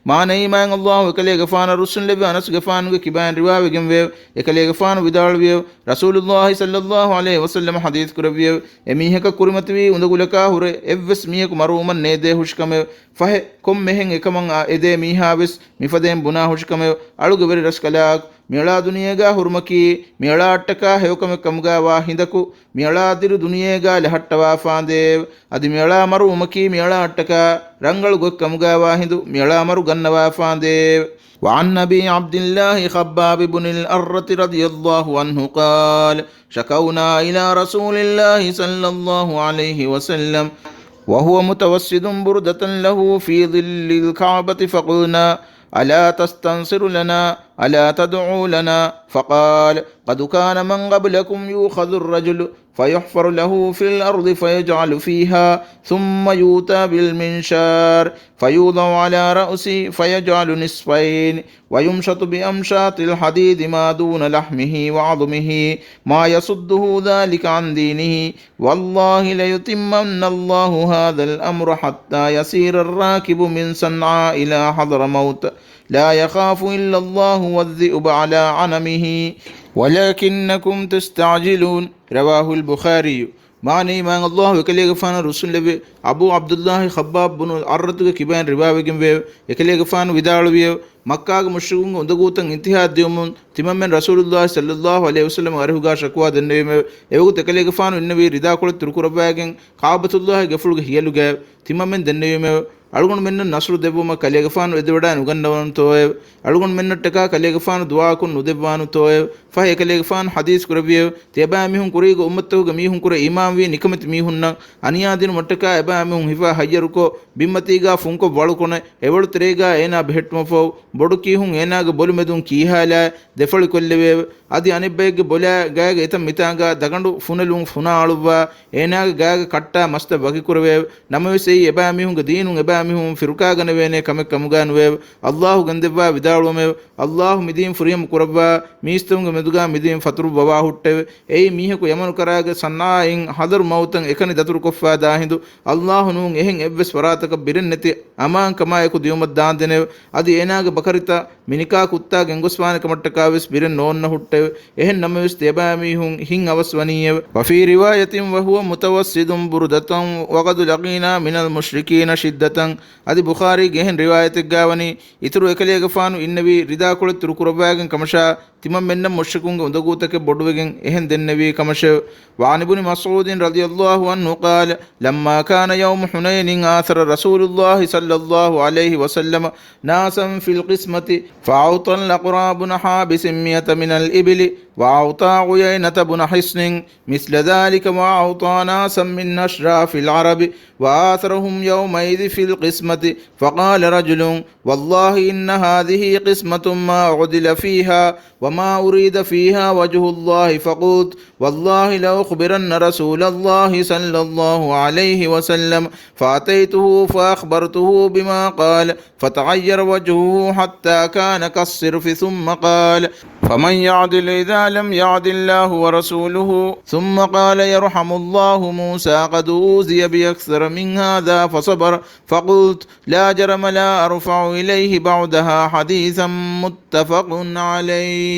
މާނައީ، މާތް ﷲ އެކަލޭގެފާނަށް ރުއްސުންލެއްވި އަނަސްގެފާނުގެ ކިބައިން ރިވާވެގެންވެއެވެ. އެކަލޭގެފާނު ވިދާޅުވިއެވެ. ރަސޫލުﷲ ޞައްލަﷲ ޢަލައިހި ވަސައްލަމަ ޙަދީޘް ކުރެއްވިއެވެ. އެމީހަކަށް ކުރިމަތިވީ އުނދަގުލަކާ ހުރެ އެއްވެސް މީހަކު މަރުވުމަށް ނޭދޭ ހުށިކަމެވެ. ފަހެ، ކޮންމެހެން އެކަމަށް އާ އެދޭ މީހާވެސް މިފަދައިން ބުނާ ހުށިކަމެވެ. އަޅުގެ ވެރި ރަސްކަލާކު، މިއަޅާ ދުނިޔޭގާ ހުރުމަކީ، މިއަޅާއަށްޓަކާ ހެޔޮކަމެއް ކަމުގާވާ ހިނދަކު، މިއަޅާ ދިރި ދުނިޔޭގާ ލަހައްޓަވާފާނދޭވެ. އަދި މިއަޅާ މަރުވުމަކީ، މިއަޅާއަށްޓަކާ ރަނގަޅު ގޮތް ކަމުގާވާ ހިނދު، މިއަޅާ މަރު ގަންނަވާފާނދޭވެ. وعن أبي عبد الله خباب بن الأرة رضي الله عنه قال، شكونا إلى رسول الله صلى الله عليه وسلم وهو متوسد بردة له في ظل الكعبة فقلنا، ألا تستنصر لنا؟ ألا تدعو لنا؟ فقال، قد كان من قبلكم يؤخذ الرجل فيحفر له في الأرض فيجعل فيها، ثم يؤتى بالمنشار فيوضع على رأسه فيجعل نصفين، ويمشط بأمشاط الحديد ما دون لحمه وعظمه، ما يصده ذلك عن دينه، والله ليتمن الله هذا الأمر حتى يسير الراكب من صنعاء إلى حضرموت، لا يخاف إلا الله والذئب على غنمه، ولكنكم تستعجلون. رواه البخاري. މާނައީ، މާތް ﷲ އެކަލޭގެފާނަށް ރުއްސުންލެއްވި އަބޫ ޢަބްދުﷲ ޚައްބާބް ބުނުލް އަރައްތުގެ ކިބައިން ރިވާވެގެންވެއެވެ. އެކަލޭގެފާނު ވިދާޅުވިއެވެ. މައްކާގެ މުޝްރިކުންގެ އުނދަގޫތައް އިންތިހާއަށް ދިޔުމުން ތިމަންމެން ރަސޫލުﷲ ޞައްލަﷲ ޢަލައިހި ވަސައްލަމަ އަރިހުގާ ޝަކުވާ ދެންނެވީމެވެ. އެވަގުތު އެކަލޭގެފާނު އިންނެވީ ރިދާކޮޅެއް ތުރުކުރައްވާގެން ކަޢުބަތުﷲގެ ގެފުޅުގެ ހިޔަލުގައެވެ. ތިމަންމެން ދެންނެވީމެވެ. އަޅުގަނޑުމެންނަށް ނަޞްރު ދެއްވުމަށް ކަލޭގެފާނު އެދިވަޑައި ނުގަންނަވާނުތޯއެވެ؟ އަޅުގަނޑުމެންނަށްޓަކާ ކަލޭގެފާނު ދުޢާކޮށް ނުދެއްވާނުތޯއެވެ؟ ފަހެ އެކަލޭގެފާނު ޙަދީޘް ކުރެއްވިއެވެ. ތިޔަބައިމީހުން ކުރީގެ އުއްމަތްތަކުގެ މީހުންކުރެ އީމާންވީ ނިކަމެތި މީހުންނަށް އަނިޔާ ދިނުމަށްޓަކާ އެބައިމީހުން ހިފާ ހައްޔަރުކޮށް، ބިންމަތީގާ ފުންކޮށް ވަޅުކޮނެ، އެވަޅު ތެރޭގާ އޭނާ ބެހެއްޓުމަށްފަހު، ބޮޑު ކީހުން އޭނާގެ ބޮލުމެދުން ކީހާލާ ދެފަޅިކޮށްލެވެއެވެ. އަދި އަނެއްބައެއްގެ ބޮލާ ގާގެ އެތައް މިތާނގާ ދަގަނޑު ފުނެލުން ފުނާ އަޅުއްވާ، އޭނާގެ ގާގެ ކައްޓާ މަސްތައް ވަކިކުރެވެއެވެ. ނަމަވެސް އެއީ އެބައިމީހުންގެ ދީނުން އެބައިމީހުން ފިރުކާގަނެވޭނޭ ކަމެއް ކަމުގާ ނުވެއެވެ. ﷲ ގެންދެއްވާ ވިދާޅުވަމެވެ. ﷲ މިދީން ފުރިހަމަ ކުރައްވާ، މީސްތަކުންގެ މެދުގާ މިދީން ފަތުރުއްވަވާ ހުއްޓެވެ. އެއީ މީހަކު ޔަމަނު ކަރާގެ ޞަންޢާއިން ޙަޟަރުމައުތަށް އެކަނި ދަތުރުކޮށްފާ ދާ ހިނދު، ﷲ ނޫން އެހެން އެއްވެސް ފަރާތަކަށް ބިރެއް ނެތި އަމާންކަމާއެކު ދިޔުމަށް ދާންދެނެވެ. އަދި އޭނާގެ ބަކަރިތައް މިނިކާ ކުއްތާ ގެންގޮސްފާނެ ކަމަށްޓަކާވެސް ބިރެއް ނޯންނަ ހުއްޓެވެ. އެހެން ނަމަވެސް ތިޔަބައިމީހުން ހިތް އަވަސް ވަނީއެވެ. وفي رواية وهو متوسد بردة وقد لقينا من المشركين شدة. އަދި ބުޚާރީގެ އެހެން ރިވާޔަތެއްގާ ވަނީ، އިތުރު އެކަލޭގެފާނު އިންނެވީ ރިދާކޮޅެއް ތުރުކުރައްވާގެން ކަމަށާ، ތިމަންމެންނަށް މުޝްރިކުންގެ އުނދަގޫތަކެއް ބޮޑުވެގެން އެހެން ދެންނެވީ ކަމަށެވެ. وعن ابن مسعود رضي الله عنه قال، لما كان يوم حنين آثر رسول الله صلى الله عليه وسلم ناسا في القسمة، فأعطى الأقرع بن حابس مئة من الإبل، وأعطى عيينة بن حصن مثل ذلك، وأعطى ناسا من أشراف العرب، وآثرهم يومئذ في القسمة، فقال رجل: والله إن هذه قسمة ما أعدل فيها، وما أريد فيها وجه الله، فقلت: والله لأخبرن رسول الله صلى الله عليه وسلم، فأتيته فأخبرته بما قال، فتغير وجهه حتى كان كالصرف، ثم قال: فمن يعدل إذا لم يعدل الله ورسوله؟ ثم قال: يرحم الله موسى، قد أوذي بأكثر من هذا فصبر، فقلت: لا جرم لا أرفع إليه بعدها حديثا، متفق عليه.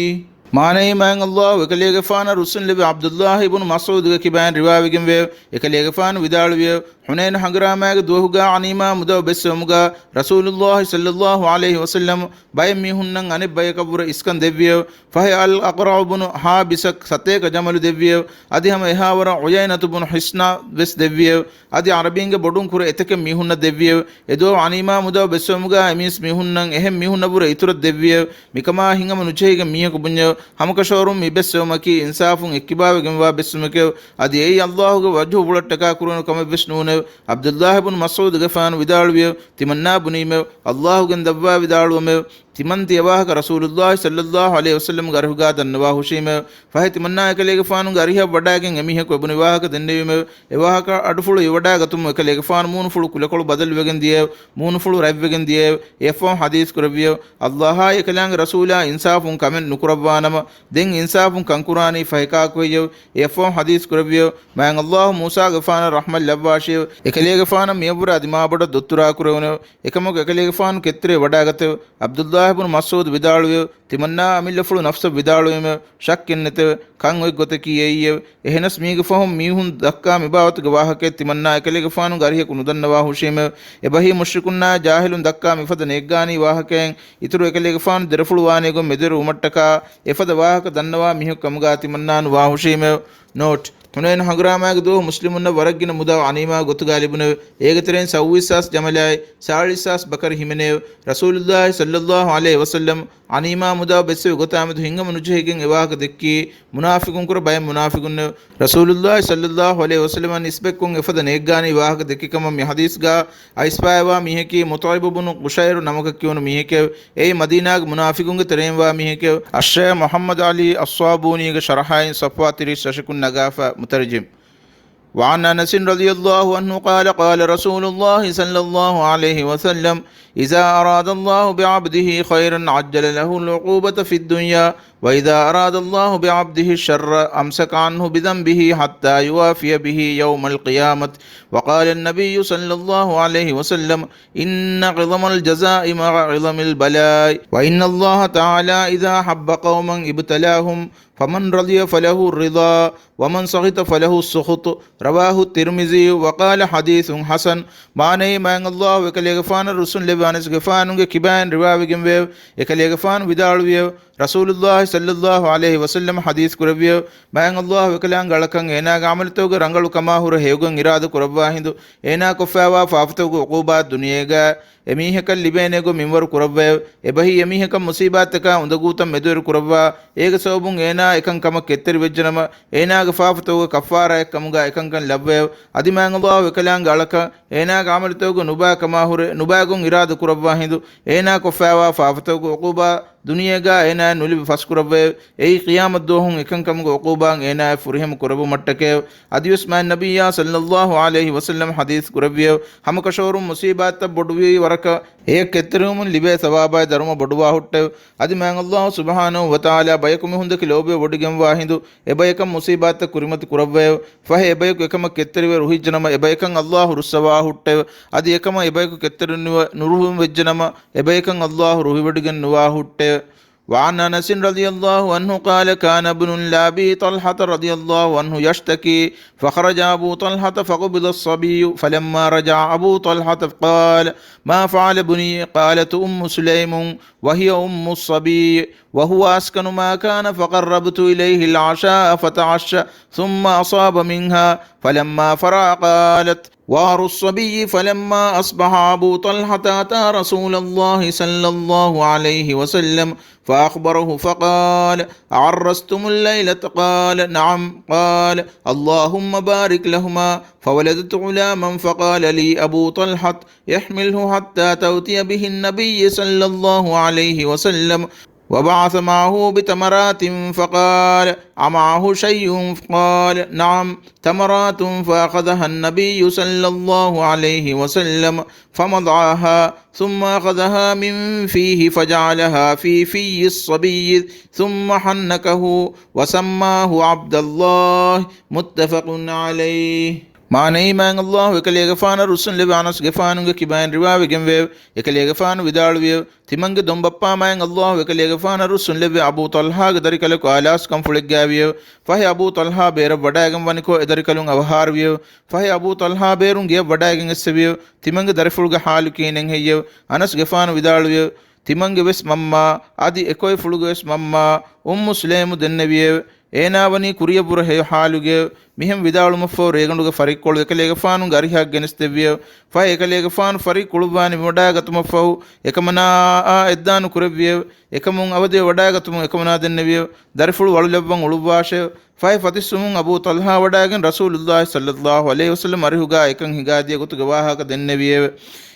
މާނައީ، މާތް ﷲ އެކަލޭގެފާނަށް ރުއްސުންލެއްވި ޢަބްދުﷲ އިބްނު މަސްޢޫދުގެ ކިބައިން ރިވާވެގެންވެއެވެ. އެކަލޭގެފާނު ވިދާޅުވިއެވެ. ޙުނައިނު ހަނގުރާމާގެ ދުވަހުގަ ޣަނީމާ މުދާ ބެއްސެވުމުގަ ރަސޫލުﷲ ޞައްލަﷲ ޢަލައިހި ވަސައްލަމަ ބައެއް މީހުންނަށް އަނެއް ބަޔަކަށްވުރެ އިސްކަން ދެއްވިއެވެ. ފަހެ އަލް އަޤްރަޢު ބުނު ޙާބިސަށް ސަތޭކަ ޖަމަލު ދެއްވިއެވެ. އަދި ހަމަ އެހާވަރަށް ޢުޔައިނަތު ބުނު ޙިޞްނަށް ވެސް ދެއްވިއެވެ. އަދި ޢަރަބީންގެ ބޮޑުން ކުރެ އެތަކެއް މީހުންނަށް ދެއްވިއެވެ. އެދުވަހު ޣަނީމާ މުދާ ބެއްސެވުމުގަ އެމީސް މީހުންނަށް އެހެން މީހުންނަށްވުރެ އިތުރަށް ދެއްވިއެވެ. މިކަމާ ހިތްހަމަ ނުޖެހިގެން މީހަކު ބުންޏެވެ. ހަމަކަށަވަރުން މި ބެއްސެވުމަކީ އިންސާފުން އެއްކިބާވެގެންވާ ބެއްސެވުމެކެވެ. އަދި އެއީ ﷲ ގެ ވަޖްހު ބުޅަށްޓަކާ ކުރެވުނު ކަމެއްވެސް ނޫނެވެ. ޢަބްދުﷲ ބުނު މަސްޢޫދުގެފާނު ވިދާޅުވިއެވެ. ތިމަންނާ ބުނީމެވެ. ﷲ ގެންދައްވާ ވިދާޅުވަމެވެ. ތިމަން ތިޔަ ވާހަކަ ރަސޫލުﷲ ޞައްލަﷲ ޢަލައިހި ވަސައްލަމްގެ އަރިހުގަ ދަންނަވާ ހުށީމެވެ. ފަހެ ތިމަންނާ އެކަލޭގެފާނުގެ އަރިހަށް ވަޑާގެން އެމީހަކު އެބުނި ވާހަކަ ދެންނެވީމެވެ. އެ ވާހަކަ އަޑުފުޅު އެވަޑާގަތުމުން އެކަލޭގެފާނު މޫނުފުޅު ކުލަކޮޅު ބަދަލުވެގެން ދިޔައެވެ. މޫނުފުޅު ރަތްވެގެން ދިޔައެވެ. އެއަށްފަހު ޙަދީޘް ކުރެއްވިއެވެ. ﷲ އާއި އެކަލާނގެ ރަސޫލާ އިންސާފުން ކަމެއް ނުކުރައްވާނަމަ، ދެން އިންސާފުން ކަންކުރާނީ ފަހެ ކާކު ހެއްޔެވެ؟ އެއަށްފަހު ޙަދީޘް ކުރެއްވިއެވެ. މާތް ﷲ މޫސާގެފާނަށް ރަޙްމަތް ލައްވާށިއެވެ. އެކަލޭގެފާނަށް މިއަށްވުރެ އަދި މާބޮޑަށް ދޮއްތުރާ ކުރެވުނެވެ. އެކަމަކު އެކަލޭގެފާނު ކެތްތެރޭ ވަޑާގަތެވެ. ޢަބްދުﷲ ބުނު މަސްޢޫދު ވިދާޅުވިއެވެ. ތިމަންނާ އަމިއްލަފުޅު ނަފްސަށް ވިދާޅުވީމެވެ. ޝައްކެއް ނެތެވެ. ކަން އޮތް ގޮތަކީ އެއީއެވެ. އެހެނަސް މީގެ ފަހުން މީހުން ދައްކާ މިބާވަތުގެ ވާހަކައެއް ތިމަންނާ އެކަލޭގެފާނުގެ އަރިހަކު ނުދަންނަވާ ހުށީމެވެ. އެބަހީ މުޝްރިކުންނާ ޖާހިލުން ދައްކާ މިފަދަ ނޭއްގާނީ ވާހަކައެއް އިތުރު އެކަލޭގެފާނު ދެރަފުޅުވާނޭގޮތް މެދުވެރިވުމަށްޓަކާ އެފަދަ ވާހަކަ ދަންނަވާ މީހަކު ކަމުގާ ތިމަންނާ ނުވާ ހުށީމެވެ. ނޯޓް، ޙުނައިނު ހަނގުރާމާގެ ދުވަހު މުސްލިމުންނަށް ވަރަށްގިނަ މުދާ ޣަނީމާ ގޮތުގާ ލިބުނެވެ. އޭގެ ތެރެއިން ސައްވީސް ހާސް ޖަމަލާއި، ސާޅީސް ހާސް ބަކަރި ހިމެނެއެވެ. ރަސޫލުﷲ ޞައްލަﷲ ޢަލައިހި ވަސައްލަމް ޣަނީމާ މުދާ ބެއްސެވި ގޮތާމެދު ހިތްހަމަ ނުޖެހިގެން އެވާހަކަ ދެއްކީ މުނާފިޤުންކުރެ ބައެއް މުނާފިޤުންނެވެ. ރަސޫލުﷲ ޞައްލަﷲ ޢަލައިހި ވަސައްލަމަށް ނިސްބަތްކޮށް އެފަދަ ނޭއްގާނީ ވާހަކަ ދެއްކި ކަމަށް މި ޙަދީޘްގާ އައިސްފައިވާ މީހަކީ މުޠްޢިމު ބުނު ޤުޝައިރު ނަމަކަށް ކިޔުނު މީހެކެވެ. އެއީ މަދީނާގެ މުނާފިޤުންގެ ތެރެއިންވާ މީހެކެވެ. އައްޝައިޚް މުޙައްމަދު ޢަލީ އައްޞާބޫނީގެ ޝަރަޙާއިން ޞަފްޙާ ތިރީސް ރަށަކުން ނަގާފަ މުތަރްޖިމް. وعن أنس رضي الله عنه قال، قال رسول الله صلى الله عليه وسلم، إذا أراد الله بعبده خيرا عجل له العقوبة في الدنيا، وإذا أراد الله بعبده الشر أمسك عنه بذنبه حتى يوافي به يوم القيامة. وقال النبي صلى الله عليه وسلم، إن عظم الجزاء مع عظم البلاء، وإن الله تعالى إذا أحب قوما ابتلاهم، فمن رضي فله الرضا، ومن سخط فله السخط. رواه الترمذي وقال حديث حسن. މާނައީ، މާތް ﷲ އެކަލޭގެފާނަށް ރުއްސުންލެއްވި އަނަސްގެފާނުގެ ކިބައިން ރިވާވެގެންވެއެވެ. އެކަލޭގެފާނު ވިދާޅުވިއެވެ. ރަސޫލުﷲ ޞައްލަﷲ ޢަލައިހި ވަސައްލަމަ ޙަދީޘް ކުރެއްވިއެވެ. މާތް ﷲ އެކަލާނގެ އަޅަކަށް އޭނާގެ ޢަމަލުތަކުގެ ރަނގަޅު ކަމާ ހުރެ ހެޔޮގޮތް އިރާދަ ކުރައްވާ ހިނދު، އޭނާ ކޮށްފައިވާ ފާފަތަކުގެ ޢުޤޫބާތް ދުނިޔޭގަ އެމީހަކަށް ލިބޭނޭގޮތް މިންވަރު ކުރައްވައެވެ. އެބަހީ އެމީހަކަށް މުޞީބާތްތަކާ އުނދަގޫތައް މެދުވެރި ކުރައްވާ، އޭގެ ސަބަބުން އޭނާ އެކަން ކަމަށް ކެތްތެރިވެއްޖެނަމަ، އޭނާގެ ފާފަތަކުގެ ކައްފާރާއެއް ކަމުގާ އެކަންކަން ލައްވައެވެ. އަދި މާތް ﷲ އެކަލާނގެ އަޅަކަށް އޭނާގެ ޢަމަލުތަކުގެ ނުބައި ކަމާ ހުރެ ނުބައިގޮތް އިރާދަ ކުރައްވާ ހިނދު، އޭނާ ކޮށްފައިވާ ފާފަތަކުގެ ޢުޤޫބާ ދުނިޔޭގާ އޭނާއަށް ނުލިބި ފަސްކުރައްވައެވެ. އެއީ ޤިޔާމަތްދުވަހުން އެކަންކަމުގެ ޢުޤޫބާތް އޭނާއަށް ފުރިހަމަ ކުރެއްވުމަށްޓަކައެވެ. އަދިވެސް މާތް ނަބިއްޔާ ޞައްލަﷲ ޢަލައިހި ވަސައްލަމަ ޙަދީޘް ކުރެއްވިއެވެ. ހަމަކަށަވަރުން މުޞީބާތްތައް ބޮޑުވި ވަރަކަށް އެޔަށް ކެތްތެރިވުމުން ލިބޭ ޘަވާބާއި ދަރުމަ ބޮޑުވާ ހުއްޓެވެ. އަދި މާތް ﷲ ސުބްޙާނަހޫ ވަތަޢާލާ ބަޔަކު މީހުންދެކެ ލޯބިވެ ވޮޑިގެންވާ ހިނދު، އެބަޔަކަށް މުޞީބާތްތައް ކުރިމަތި ކުރައްވައެވެ. ފަހެ އެބަޔަކު އެކަމަށް ކެތްތެރިވެ ރުހިއްޖެނަމަ، އެބަޔަކަށް ﷲ ރުއްސަވާ ހުއްޓެވެ. އަދި އެކަމަށް އެބަޔަކު ކެތްތެރިނުވެ ނުރުހިވެއްޖެނަމަ، އެބަޔަކަށް ﷲ ރުހިވޮޑިގެން ނުވާ ހުއްޓެވެ. وعن أنس رضي الله عنه قال: كان ابن لأبي طلحة رضي الله عنه يشتكي، فخرج أبو طلحة فقبض الصبي، فلما رجع أبو طلحة قال: ما فعل ابني؟ قالت أم سليم، وهي أم الصبي، وهو أسكن ما كان، فقربت إليه العشاء فتعشى، ثم أصاب منها، فلما فرغ قالت: وار الصبي. فلما أصبح أبو طلحة أتى رسول الله صلى الله عليه وسلم فأخبره فقال: أعرستم الليلة؟ قال: نعم. قال: اللهم بارك لهما. فولدت غلاما، فقال لي أبو طلحة: احمله حتى تأتي به النبي صلى الله عليه وسلم. وبعث معه بتمرات، فقال: أمعه شيء؟ قال: نعم، تمرات. فأخذها النبي صلى الله عليه وسلم فمضغها، ثم أخذها من فيه فجعلها في في الصبي، ثم حنكه وسماه عبد الله. متفق عليه. މާނައީ، މާތް ﷲ އެކަލޭގެފާނަށް ރުއްސުންލެއްވި އަނަސްގެފާނުގެ ކިބައިން ރިވާވެގެންވެއެވެ. އެކަލޭގެފާނު ވިދާޅުވިއެވެ. ތިމަންގެ ދޮންބައްޕާ މާތް ﷲ އެކަލޭގެފާނަށް ރުއްސުންލެއްވި އަބޫ ޠަލްޙާގެ ދަރިކަލަކު އާލާސްކަންފުޅެއްގައިވިއެވެ. ފަހެ އަބޫ ޠަލްޙާ ބޭރަށް ވަޑައިގެން ވަނިކޮށް އެދަރިކަލުން އަވަހާރަވިއެވެ. ފަހެ އަބޫ ޠަލްޙާ ބޭރުން ގެޔަށް ވަޑައިގެން އެއްސެވިއެވެ. ތިމަންގެ ދަރިފުޅުގެ ޙާލު ކިހިނެއްހެއްޔެވެ؟ އަނަސްގެފާނު ވިދާޅުވިއެވެ. ތިމަންގެ ވެސް މަންމާ އަދި އެކޮއިފުޅުގެ ވެސް މަންމާ އުއްމު ސުލައިމު ދެންނެވިއެވެ. އޭނާ ވަނީ ކުރިޔަށްވުރެ ހެޔޮ ޙާލުގައެވެ. މިހެން ވިދާޅުމަށްފަހު ރޭގަނޑުގެ ފަރިއްކޮޅު އެކަލޭގެފާނުގެ އަރިހަށް ގެނެސްދެއްވިއެވެ. ފަހެ އެކަލޭގެފާނު ފަރިއް ކުޅުއްވާ ނިމިވަޑައިގަތުމަށްފަހު އެކަމަނާއާ އެއްދާނު ކުރެއްވިއެވެ. އެކަމުން އަވަދިވެ ވަޑައިގަތުމުން އެކަމަނާ ދެންނެވިއެވެ. ދަރިފުޅު ވަޅުލައްވަން އުޅުއްވާށެވެ. ފަހެ ފަތިއްސުމުން އަބޫ ޠަލްޙާ ވަޑައިގެން ރަސޫލުﷲ ޞައްލަﷲ ޢަލައިހި ވަސައްލަމް އަރިހުގާ އެކަން ހިނގާދިޔަ ގޮތުގެ ވާހަކަ ދެންނެވިއެވެ.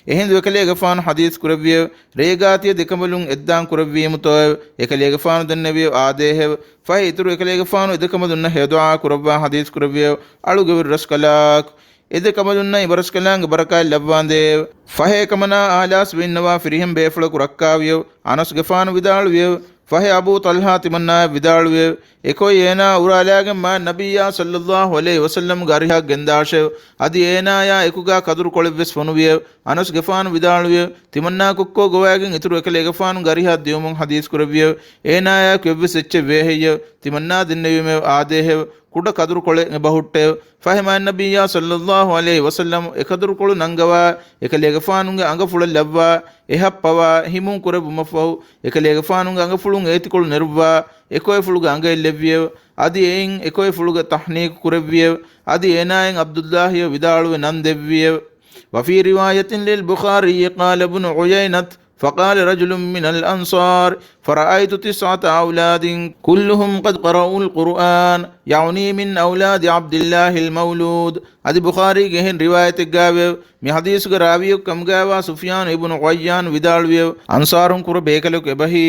އެހިނދު އެކަލޭގެފާނު ޙަދީޘް ކުރެއްވިއެވެ. ރޭގާތީ ދެކަނބަލުން އެއްދާން ކުރެއްވީމުތޯއެވެ؟ އެކަލޭގެފާނު ދެންނެވިއެވެ. އާދޭހެވެ. ފަހެ އިތުރު އެކަލޭގެފާނު އެދެކަނބަލުންނަށް ހެޔޮދުޢާ ކުރައްވާ ޙަދީޘް ކުރެއްވިއެވެ. އަޅުގެ ވެރިރަސްކަލާކޮ، އެދެކަނބަލުންނަށް އިބަރަސްކަލާނގެ ބަރަކާތް ލައްވާނދޭވެ. ފަހެ އެކަމަނާ އާލާސްވެ އިންނަވާ ފިރިހެން ބޭފުޅަކު ރައްކާވިއެވެ. އަނަސްގެފާނު ވިދާޅުވިއެވެ. ފަހެ އަބޫ ޠަލްޙާ ތިމަންނާއަށް ވިދާޅުވިއެވެ. އެކޮއި އޭނާ އުރާލާގެން މާތް ނަބިއްޔާ ޞައްލަﷲ ޢަލައިހި ވަސައްލަމްގެ އަރިހަށް ގެންދާށެވެ. އަދި އޭނާޔާ އެކުގާ ކަދުރުކޮޅެއްވެސް ފޮނުވިއެވެ. އަނަސްގެފާނު ވިދާޅުވިއެވެ. ތިމަންނާ ކޮއްކޮ ގޮވައިގެން އިތުރު އެކަލޭގެފާނުގެ އަރިހަށް ދިޔުމުން ޙަދީޘް ކުރެއްވިއެވެ. އޭނާޔާއެކު އެއްވެސް އެއްޗެއް ވޭހެއްޔެވެ؟ ތިމަންނާ ދެންނެވީމެވެ. އާދޭހެވެ. ކުޑަ ކަދުރުކޮޅެއް އެބަހުއްޓެވެ. ފަހެ މާތް ނަބިއްޔާ ޞައްލަﷲ ޢަލައިހި ވަސައްލަމް އެކަދުރުކޮޅު ނަންގަވާ އެކަލޭގެފާނުގެ އަނގަފުޅަށް ލައްވާ އެހަށް ޕަވާ ހިމުން ކުރެއްވުމަށްފަހު، އެކަލޭގެފާނުގެ އަނގަފުޅުން އޭތިކޮޅު ނެރުއްވާ އެކޮއިފުޅުގެ އަނގައެއް ލެއްވިއެވެ. އަދި އެއިން އެކޮއިފުޅުގެ ތަޙްނީކު ކުރެއްވިއެވެ. އަދި އޭނާއިން ޢަބްދުﷲ ވިދާޅުވެ ނަން ދެއްވިއެވެ. وفي رواية للبخاري قال ابن عيينة فقال رجل من الأنصار فرأيت تسعة أولاد كلهم قد قرأوا القرآن، يعني من أولاد عبد الله المولود. އަދި ބުޚާރީގެ އެހެން ރިވާޔަތެއްގައިވެއެވެ. މި ޙަދީޘުގެ ރާވީއަކު ކަމުގައިވާ ސުފްޔާނު އިބްނު ޢުޔައްޔާން ވިދާޅުވިއެވެ. އަންޞާރުން ކުރެ ބޭކަލަކު އެބަހީ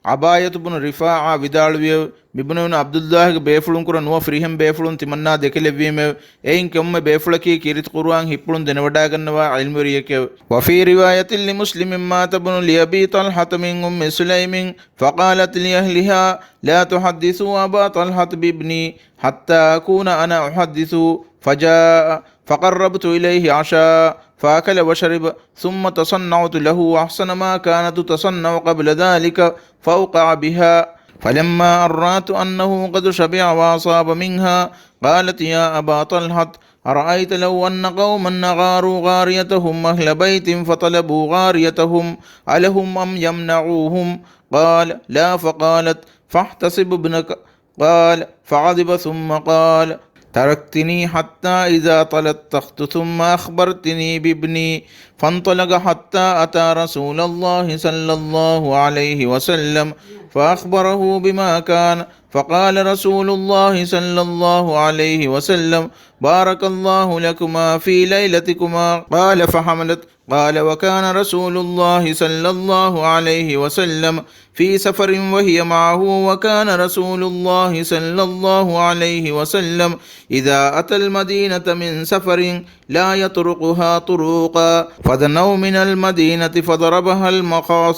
ޢަބާޔަތު ބުނު ރިފާޢާ ވިދާޅުވިއެވެ. މިބުނެވުނު ޢަބްދުﷲގެ ބޭފުޅުން ކުރެ ނުވަ ފިރިހެން ބޭފުޅުން ތިމަންނާ ދެކެލެއްވީމެވެ. އެއިން ކޮންމެ ބޭފުޅަކީ ކީރިތި ޤުރުއާން ހިއްޕުޅުން ދެނެވަޑައިގަންނަވާ ޢިލްމުވެރިއެކެވެ. وفي رواية لمسلم مات ابن لأبي طلحة من أم سليم فقالت لأهلها لا تحدثوا أبا طلحة بابني حتى أكون أنا أحدثه، فجاء فقربت إليه عشاء فأكل وشرب، ثم تصنعت له أحسن ما كانت تصنع قبل ذلك فأوقع بها، فلما أرأت أنه قد شبع وأصاب منها قالت يا أبا طلحة أرأيت لو أن قوما أغاروا غاريتهم أهل بيت فطلبوا غاريتهم ألهم أم يمنعوهم؟ قال لا، فقالت فاحتسب ابنك. قال فغضب ثم قال تركتني حتى إذا تلطخت ثم أخبرتني بابني، فانطلق حتى أتى رسول الله صلى الله عليه وسلم فأخبره بما كان، فقال رسول الله صلى الله عليه وسلم بارك الله لكما في ليلتكما. قال فحملت. قال وكان رسول الله صلى الله عليه وسلم في سفر وهي معه، وكان رسول الله صلى الله عليه وسلم إذا أتى المدينة من سفر لا يطرقها طروقا، فدنوا من المدينة فضربها المخاض،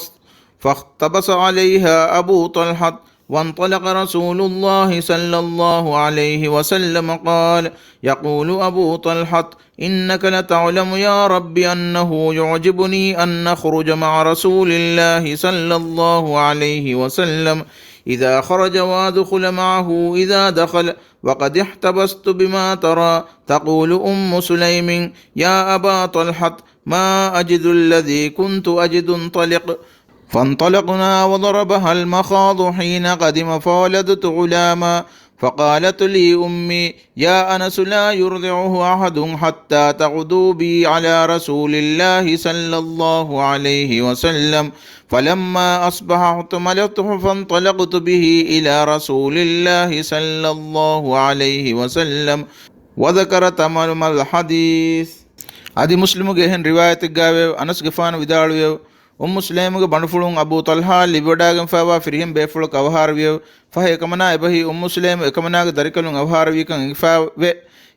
فاقتبس عليها أبو طلحة وانطلق رسول الله صلى الله عليه وسلم قال، يقول أبو طلحة: إنك لتعلم يا رب أنه يعجبني أن نخرج مع رسول الله صلى الله عليه وسلم إذا خرج وأدخل معه إذا دخل، وقد احتبست بما ترى، تقول أم سليم: يا أبا طلحة، ما أجد الذي كنت أجد، انطلق. فانطلقنا وضربها المخاض حين قدم فولدت غلاما، فقالت لي أمي: يا أنس، لا يرضعه أحد حتى تغدو بي على رسول الله صلى الله عليه وسلم، فلما أصبح احتملته فانطلقت به إلى رسول الله صلى الله عليه وسلم، وذكر تمام الحديث. އަދި މުސްލިމުގެ އެހެން ރިވާޔަތެއްގައިވެ އަނަސްގެފާނު ވިދާޅުވިއެވެ. އުއްމު ސުލައިމުގެ ބަނޑުފުޅުން އަބޫ ޠަލްޙާ ލިބިވަޑާގެންފައިވާ ފިރިހެން ބޭފުޅަކު އަވަހާރަވިއެވެ. ފަހެ އެކަމަނާ އެބަހީ އުއްމު ސުލައިމު އެކަމަނާގެ ދަރިކަލުން އަވަހާރަވީކަން އެނގިފައިވެ،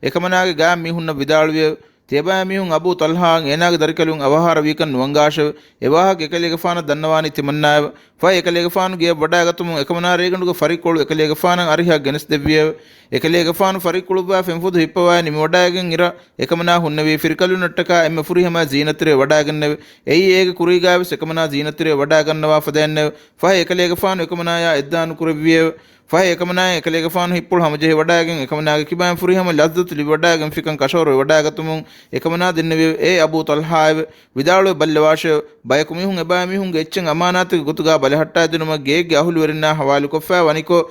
އެކަމަނާގެ ގާތް މީހުންނަށް ވިދާޅުވިއެވެ. ތިޔަބައިމީހުން އަބޫ ޠަލްޙާއަށް އޭނާގެ ދަރިކަލުން އަވަހާރަވީކަން ނުއަންގާށެވެ. އެވާހަކަ އެކަލޭގެފާނަށް ދަންނަވާނީ ތިމަންނާއެވެ. ފަހެ އެކަލޭގެފާނު ގެޔަށް ވަޑާގަތުމުން އެކަމަނާ ރޭގަނޑުގެ ފަރިއްކޮޅު އެކަލޭގެފާނަށް އަރިހަށް ގެނެސްދެއްވިއެވެ. އެކަލޭގެފާނު ފަރިއްކޮޅުއްވާ ފެންފުދު ހިއްޕަވައި ނިމިވަޑައިގެން އިރަށް އެކަމަނާ ހުންނެވީ ފިރިކަލުންނަށްޓަކާ އެންމެ ފުރިހަމަ ޒީނަތްތެރި ވަޑާގަންނެވެ. އެއީ އޭގެ ކުރީގާވެސް އެކަމަނާ ޒީނަތްތެރި ވަޑާގަންނަވާ ފަދައިންނެވެ. ފަހެ އެކަލޭގެފާނު އެކަމަނާޔާ އެއްދާނު ކުރެއްވިއެވެ. ފަހެ އެކަމަނާއަށް އެކަލޭގެފާނު ހިއްޕުޅު ހަމަޖެހި ވަޑާގެން އެކަމަނާގެ ކިބައިން ފުރިހަމަ ލައްޒަތު ލިބިވަޑާގެންފިކަން ކަށަވަރުވެ ވަޑާގަތުމުން އެކަމަނާ ދެންނެވިއެވެ. އޭ އަބޫ ޠަލްޙާއެވެ. ވިދާޅުވެ ބައްލަވާށެވެ. ބަޔަކު މީހުން އެބައިމީހުންގެ އެއްޗެއް އަމާނާތެއްގެ ގޮތުގާ ބަލަހައްޓާދިނުމަށް ގެއެއްގެ އަހުލުވެރިންނާ ހަވާލުކޮށްފައި ވަނިކޮށް،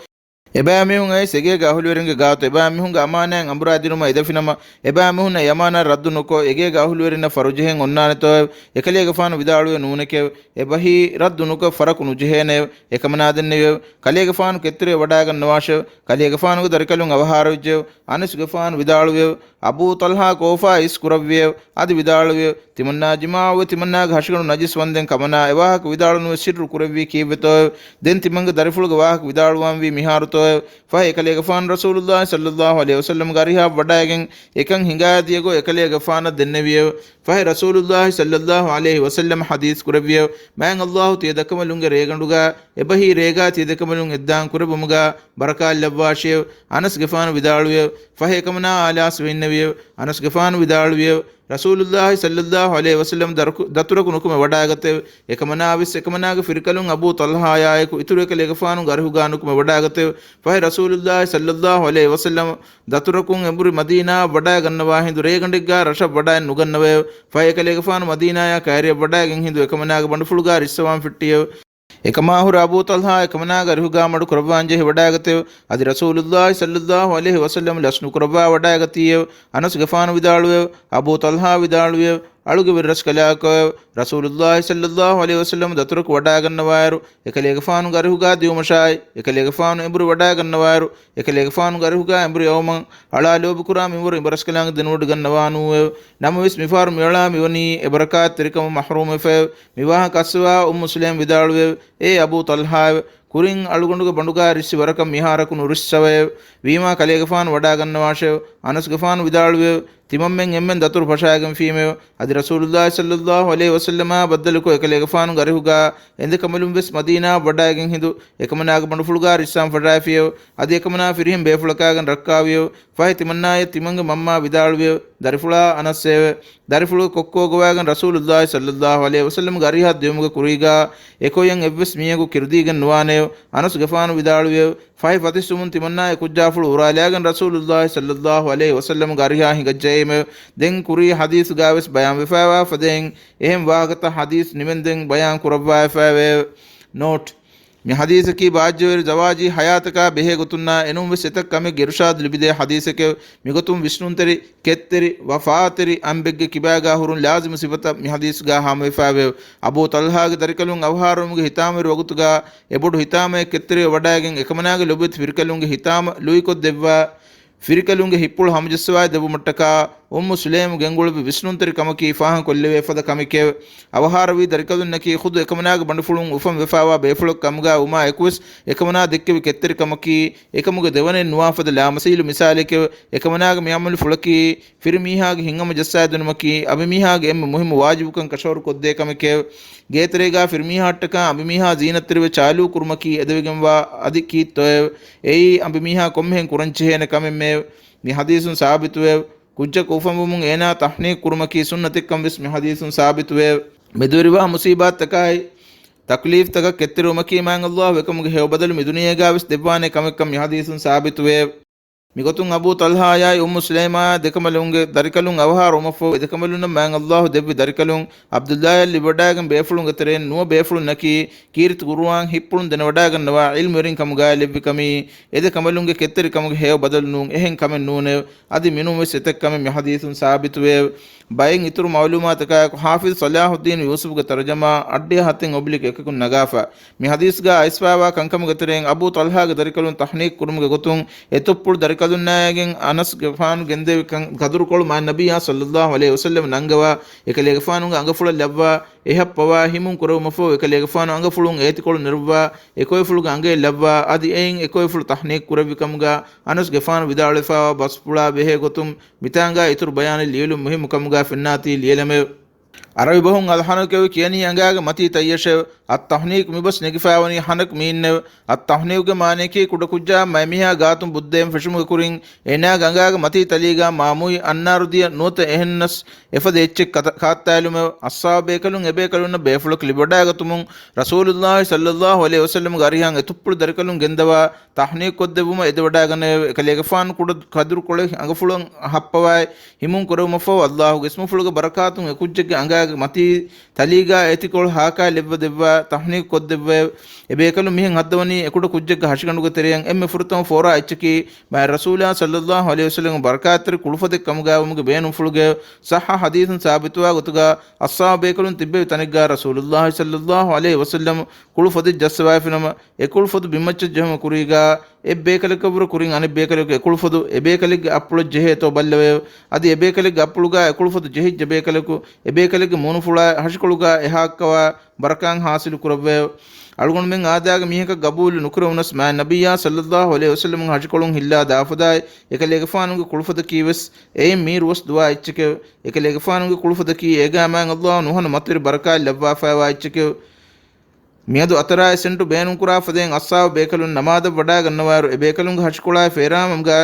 އެބައިމީހުން އައިސް އެގޭގެ އަހުލުވެރިންގެ ގާތު އެބައިމީހުންގެ އަމާނާތް އަނބުރާދިނުމަށް އެދެފިނަމަ، އެބައިމީހުންނަށް އެ އަމާނާތް ރައްދު ނުކޮށް، އެގޭގެ އަހުލުވެރިންނަށް ފަރުޖެހެން އޮންނާނެތޯއެވެ؟ އެކަލޭގެފާނު ވިދާޅުވެ ނޫނެކެވެ. އެބަހީ ރައްދު ނުކޮށް ފަރަކު ނުޖެހޭނެއެވެ. އެކަމަނާ ދެންނެވިއެވެ. ކަލޭގެފާނު ކެތްތެރިވެ ވަޑާގަންނަވާށެވެ. ކަލޭގެފާނުގެ ދަރިކަލުން އަވަހާރަވެއްޖެއެވެ. އަނަސްގެފާނު ވިދާޅުވިއެވެ. އަބޫ ޠަލްޙާ ކޯފާ އިސް ކުރައްވިއެވެ. އަދި ވިދާޅުވިއެވެ. ތިމަންނާ ޖިމާޢަތްވެ ތިމަންނާގެ ހަށިގަނޑު ނަޖިސް ވަންދެން ކަމަނާ އެވާހަކަ ވިދާޅުނުވެ ސިއްރު ކުރެއްވީ ކީއްވެތޯއެވެ؟ ދެން ތިމަންގެ ދަރިފުޅުގެ ވާހަކަ ވިދާޅުވާންވީ މިހާރުތޯއެވެ؟ ފަހެ އެކަލޭގެފާނު ރަސޫލުﷲ ޞައްލަﷲ ޢަލައިހި ވަސައްލަމްގެ އަރިހަށް ވަޑައިގެން އެކަން ހިނގާދިޔަ ގޮތް އެކަލޭގެފާނަށް ދެންނެވިއެވެ. ފަހެ ރަސޫލުﷲ ޞައްލަﷲ ޢަލައިހި ވަސައްލަމް ޙަދީޘް ކުރެއްވިއެވެ. މާތް ﷲ ތިޔަ ދައްކަމަލުންގެ ރޭގަނޑުގާ އެބަހީ ރޭގާ ތިޔަ ދައްކަމަލުން އެއްދާން ކުރެއްވުމުގާ ބަރަކާތް ލައްވާށިއެވެ. އަނަސްގެފާނު ވިދާޅުވިއެވެ. ފަހެ އެކަމަނާ އާލާސްވެ އިންނެވިއެވެ. އަނަސްގެފާނު ވިދާޅުވިއެވެ. ރަސޫލުﷲ ޞައްލަﷲ ޢަލައިހި ވަސައްލަމް ދަރަކު-، ދަތުރަކު ނުކުމެ ވަޑާގަތެވެ. އެކަމަނާވެސް އެކަމަނާގެ ފިރިކަލުން އަބޫ ޠަލްޙާޔާއެކު އިތުރު އެކަލޭގެފާނުގެ އަރިހުގާ ނުކުމެ ވަޑާގަތެވެ. ފަހެ ރަސޫލުﷲ ޞައްލަﷲ ޢަލައިހި ވަސައްލަމް ދަތުރަކުން އެނބުރި މަދީނާއަށް ވަޑައިގަންނަވާ ހިނދު ރޭގަނޑެއްގާ ރަށަށް ވަޑައެއް ނުގަންނަވައެވެ. ފަހެ އެކަލޭގެފާނު މަދީނާޔާ ކައިރިއަށް ވަޑައިގެން ހިނދު އެކަމަނާގެ ބަނޑުފުޅުގާ ރިއްސަވާން ފިއްޓިއެވެ. އެކަމާ ހުރެ އަބޫ ޠަލްޙާ އެކަމަނާގެ އަރިހުގާ މަޑު ކުރައްވާން ޖެހި ވަޑައިގަތެވެ. އަދި ރަސޫލުﷲ ޞައްލަﷲ ޢަލައިހި ވަސައްލަމް ލަސް ނުކުރައްވާ ވަޑައިގަތީއެވެ. އަނަސްގެފާނު ވިދާޅުވެއެވެ. އަބޫ ޠަލްޙާ ވިދާޅުވިއެވެ. އަޅުގެ ވެރިރަސްކަލާކޯއެވެ. ރަސޫލުﷲ ޞައްލަﷲ ޢަލައިހި ވަސައްލަމް ދަތުރަކު ވަޑައިގަންނަވާއިރު، އެކަލޭގެފާނުގެ އަރިހުގާ ދިއުމަށާއި، އެކަލޭގެފާނު އެނބުރި ވަޑައިގަންނަވާއިރު، އެކަލޭގެފާނުގެ އަރިހުގާ އެނބުރި އައުމަށް އަޅާ ލޯބިކުރާ މިންވަރު އިބަރަސްކަލާނގެ ދެނެވޮޑިގަންނަވާނޫއެވެ. ނަމަވެސް މިފަހަރު މިއަޅާ މިވަނީ އެބަރަކާތްތެރިކަމުން މަޙްރޫމްވެފައެވެ. މިވާހަކަ އައްސަވާ އުއްމު ސުލައިމް ވިދާޅުވެއެވެ. އޭ އަބޫ ޠަލްޙާއެވެ. ކުރިން އަޅުގަނޑުގެ ބަނޑުގާ ރިއްސި ވަރަކަށް މިހާރަކު ނުރިއްސަވައެވެ. ވީމާ ކަލޭގެފާނު ވަޑާގަންނަވާށެވެ. އަނަސްގެފާނު ވިދާޅުވިއެވެ. ތިމަންމެން އެންމެން ދަތުރު ފަށާގެންފީމެވެ. އަދި ރަސޫލުﷲ ޞައްލަﷲ ޢަލައިހި ވަސައްލަމާ ބައްދަލުކޮށް އެކަލޭގެފާނުގެ އަރިހުގާ އެނދެކަމަލުން ވެސް މަދީނާއަށް ވަޑައިގެން ހިނދު އެކަމަނާގެ ބަނޑުފުޅުގާ ރިއްސާން ފަށާފިއެވެ. އަދި އެކަމަނާ ފިރިހެން ބޭފުޅަކާގެން ރައްކާވިއެވެ. ފަހެ ތިމަންނާއަށް ތިމަންގެ މަންމާ ވިދާޅުވިއެވެ. ދަރިފުޅާ އަނަސްއެވެ. ދަރިފުޅުގެ ކޮއްކޯ ގޮވާގެން ރަސޫލުﷲ ޞައްލަﷲ ޢަލައިހި ވަސައްލަމްގެ އަރިހަށް ދިއުމުގެ ކުރީގާ އެކުއެޔަށް އެއްވެސް މީހަކު ކިރުދީގެން ނުވާނެއެވެ. އަނަސްގެފާނު ވިދާޅުވިއެވެ. ފަހެ ފަތިސްވުމުން ތިމަންނާ އެކުއްޖާފުޅު އުރާލާގެން ރަސޫލުﷲ ޞައްލަﷲ ޢަލައިހި ވަސައްލަމްގެ އަރިހާ ހިނގައްޖައީމެވެ. ދެން ކުރީ ޙަދީޘްގާވެސް ބަޔާންވެފައިވާ ފަދައިން އެހެން ވާހަކަތައް ޙަދީޘް ނިމެންދެން ބަޔާން ކުރައްވާފައިވެއެވެ. ނޯޓް. މި ޙަދީޘަކީ ބާއްޖަވެރި ޒަވާޖީ ޙަޔާތަކާ ބެހޭ ގޮތުންނާ އެނޫންވެސް އެތައް ކަމެއްގެ އިރުޝާދު ލިބިދޭ ޙަދީޘެކެވެ. މިގޮތުން ވިސްނުންތެރި، ކެތްތެރި، ވަފާތެރި އަނބެއްގެ ކިބާގާ ހުރުން ލާޒިމު ސިފަތައް މި ޙަދީޘްގާ ހާމަވެފައިވެއެވެ. އަބޫ ޠަލްޙާގެ ދަރިކަލުން އަވަހާރަވުމުގެ ހިތާމަވެރި ވަގުތުގާ އެބޮޑު ހިތާމައެއް ކެތްތެރިވެ ވަޑައިގެން އެކަމަނާގެ ލޮބުވެތި ފިރިކަލުންގެ ހިތާމަ ލުއިކޮށްދެއްވާ، ފިރިކަލުންގެ ހިތްޕުޅު ހަމަޖައްސަވާ ދެއްވުމަށްޓަކާ އުއްމު ސުލައިމު ގެންގުޅުއްވި ވިސްނުންތެރި ކަމަކީ ފާހަގަކޮށްލެވޭ ފަދަ ކަމެކެވެ. އަވަހާރަވީ ދަރިކަލުންނަކީ ޚުދު އެކަމަނާގެ ބަނޑުފުޅުން އުފަން ވެފާވާ ބޭފުޅެއް ކަމުގާ ވުމާ އެކުވެސް، އެކަމަނާ ދެއްކެވި ކެތްތެރިކަމަކީ، އެކަމުގެ ދެވަނައެއް ނުވާ ފަދަ ލާމަސީލު މިސާލެކެވެ. އެކަމަނާގެ މި ޢަމަލުފުޅަކީ، ފިރިމީހާގެ ހިތްހަމަޖައްސާދިނުމަކީ، އަނބިމީހާގެ އެންމެ މުހިއްމު ވާޖިބުކަން ކަށަވަރުކޮށްދޭ ކަމެކެވެ. ގޭތެރޭގާ ފިރިމީހާއަށްޓަކާ އަނބިމީހާ ޒީނަތްތެރިވެ ޗާލޫ ކުރުމަކީ އެދެވިގެންވާ އަދި ކީއްތޯއެވެ؟ އެއީ އަނބިމީހާ ކޮންމެހެން ކުރަންޖެހޭނެ ކަމެއްމެއެވެ. މި ޙަދީޘުން ސާބިތުވެއެވެ. ކުއްޖަކު އުފަންވުމުން އޭނާ ތަޙްނީކު ކުރުމަކީ ސުންނަތެއްކަން ވެސް މި ޙަދީޘުން ސާބިތުވެއެވެ. މެދުވެރިވާ މުޞީބާތްތަކާއި ތަކްލީފްތަކަށް ކެތްތެރިވުމަކީ މާތް ﷲ އެކަމުގެ ހެޔޮ ބަދަލު މި ދުނިޔޭގާވެސް ދެއްވާނެ ކަމެއްކަން މި ޙަދީޘުން ސާބިތުވެއެވެ. މިގޮތުން އަބޫ ޠަލްޙާއާއި އުއްމު ސުލައިމާއާ ދެކަނބަލުންގެ ދަރިކަލުން އަވަހާރަވުމަށްފަހު، އެދެކަނބަލުންނަށް މާތް ﷲ ދެއްވި ދަރިކަލުން ޢަބްދުﷲއަށް ލިބިވަޑައިގެން ބޭފުޅުންގެ ތެރެއިން ނުވަ ބޭފުޅުންނަކީ، ކީރިތި ޤުރުއާން ހިތްޕުޅުން ދެނެވަޑައިގަންނަވާ ޢިލްމުވެރިން ކަމުގާ ލެއްވި ކަމީ، އެދެ ކަނބަލުންގެ ކެތްތެރިކަމުގެ ހެޔޮ ބަދަލު ނޫން، އެހެން ކަމެއް ނޫނެވެ. އަދި މިނޫން ވެސް އެތައް ކަމެއް މި ޙަދީޘުން ސާބިތުވެއެވެ. ބައެއް އިތުރު މަޢުލޫމާތަކާއެކު، ޙާފިޡު ޞަލާޙުއްދީނު ޔޫސުފުގެ ތަރުޖަމާ އަށްޑިހަ ހަތެއް އޮބްލިކް އެކަކުން ނަގާފަ، މި ޙަދީޘްގާ އައިސްފާވާ ކަންކަމުގެ ތެރެއިން އަބޫ ޠަލްޙާގެ ދަރިކަލުން ތަޙްނީކު ކުރުމުގެ ގޮތުން، އެ ތުއްޕުޅު ދަރިކަލުންނާއިގެން އަނަސްގެފާނު ގެންދެވި ކަން، ކަދުރުކޮޅު މާތް ނަބިއްޔާ ޞައްލައްލާހު ޢަލައިހި ވަސައްލަމަ ނަންގަވާ، އެކަލޭގެފާނުގެ އަނގަފުޅަށް ލައްވާ، އެހައްޕަވާ، ހިމުން ކުރެވުމަށްފަހު އެކަލޭގެފާނު އަނގަފުޅުން އޭތިކޮޅު ނެރުއްވާ، އެކޮއެފުޅުގެ އަނގައެއް ލައްވާ، އަދި އެއިން އެކޮއެފުޅު ތަޙްނީކު ކުރެއްވި ކަމުގާ އަނަސްގެފާނު ވިދާޅުވެފާވާ ބަސްފުޅާ ބެހޭ ގޮތުން މިތާނގާ އިތުރު ބަޔާނެއް ލިޔެލުން މުހިއްމު ކަމުގާ ފެންނާތީ ލިޔެލަމެވެ. ޢަރަބި ބަހުން އަލްޙަނަކު އެވެ. ކިޔަނީ އަނގާގެ މަތީ ތައްޔަށެވެ. އައްތަޙްނީކު މި ބަސް ނެގިފާވަނީ ޙަނަކު މީންނެވެ. އައްތަޙްނީކުގެ މާނަޔަކީ ކުޑަކުއްޖާ މައިމީހާ ގާތުން ބުއްދައިން ފެށުމުގެ ކުރިން އޭނާގެ އަނގާގެ މަތީ ތަލީގާ މާމުއި އަންނާރު ދިޔަ ނުވަތަ އެހެންނަސް އެފަދަ އެއްޗެއް ކަތަ-، ކާއްތާލުމެވެ. އައްޞާބު ބޭކަލުން އެބޭކަލުންނަށް ބޭފުޅަކު ލިބިވަޑައިގަތުމުން ރަސޫލުﷲ ޞައްލައްލާހު ޢަލައިހި ވަސައްލަމްގެ އަރިހަށް އެ ތުއްޕުޅު ދަރިކަލުން ގެންދަވާ ތަޙްނީކު ކޮށްދެއްވުމަށް އެދެވަޑައިގަނެވެ. އެކަލޭގެފާނު ކުޑަ ކަދުރުކޮޅެއް އަނގަފުޅަށް ހައްޕަވާއި ހިމުން ކުރެވުމަށްފަހު، ﷲގެ އިސްމުފުޅުގެ ބަރަކާތުން އެ ކުއްޖެއްގެ އަނގާގެ މަތީ ތަލީގާ އޭތިކޮޅު ހާކާ ލެއްވަ ދެއްވާ ތަޙްނީކު ކޮށްދެއްވައެވެ. އެބޭކަލުން މިހެން ހައްދަވަނީ އެކުޑަ ކުއްޖެއްގެ ހަށިގަނޑުގެ ތެރެއިން އެންމެ ފުރަތަމަ ފޯރާ އެއްޗަކީ، މާތް ރަސޫލާ ޞައްލައްލާހު ޢަލައިހި ވަސައްލަމްގެ ބަރަކާތްތެރި ކުޅުފަދަ ކަމުގާވުމުގެ ބޭނުންފުޅުގައެވެ. ޞައްޙަ ޙަދީޘުން ސާބިތުވާ ގޮތުގާ، އައްޞާބު ބޭކަލުން ތިއްބެވި ތަނެއްގާ ރަސޫލުﷲ ޞައްލައްލާހު ޢަލައިހި ވަސައްލަމް ކުޅުފޮދެއް ޖައްސަވާފިނަމަ، އެ ކުޅުފޮދު ބިންމައްޗަށް ޖެހުމުގެ ކުރީގާ، އެއްބޭކަލަކަށްވުރެ ކުރިން އަނެއްބޭކަލަކު އެ ކުޅުފޮދު އެބޭކަލެއްގެ އައްޕުޅަށް ޖެހޭތޯ ބައްލަވައެވެ. އަދި އެބޭކަލެއްގެ އައްޕުޅުގާ އެ ކުޅުފޮދު ޖެހިއްޖެ ބޭކަލަކު، އެބޭކަލެއްގެ މޫނުފުޅާ ހަށިކޮޅުގާ އެ ހާއްކަވާ ބަރަކާތް ޙާޞިލު ކުރައްވައެވެ. އަޅުގަނޑުމެން އާދައިގެ މީހަކަށް ގަބޫލު ނުކުރެވުނަސް، މާތް ނަބިއްޔާ ޞައްލައްލާހު ޢަލައިހި ވަސައްލަމްގެ ހަށިކޮޅުން ހިއްލާ ދާފަދާއި، އެކަލޭގެފާނުގެ ކުޅުފޮދަކީވެސް އެއިން މީރުވަސް ދުވާ އެއްޗެކެވެ. އެކަލޭގެފާނުގެ ކުޅުފޮދަކީ އޭގާ މާތް ﷲ ނުހަނު މަތިވެރި ބަރަކާތް ލައްވާފައިވާ އެއްޗެކެވެ. މިއަދު އަތަރާއި ސެންޓު ބޭނުންކުރާ ފަދައިން އައްޞާބު ބޭކަލުން ނަމާދަށް ވަޑައިގަންނަވާއިރު، އެބޭކަލުންގެ ހަށިކޮޅާއި ފޭރާމަމުގާ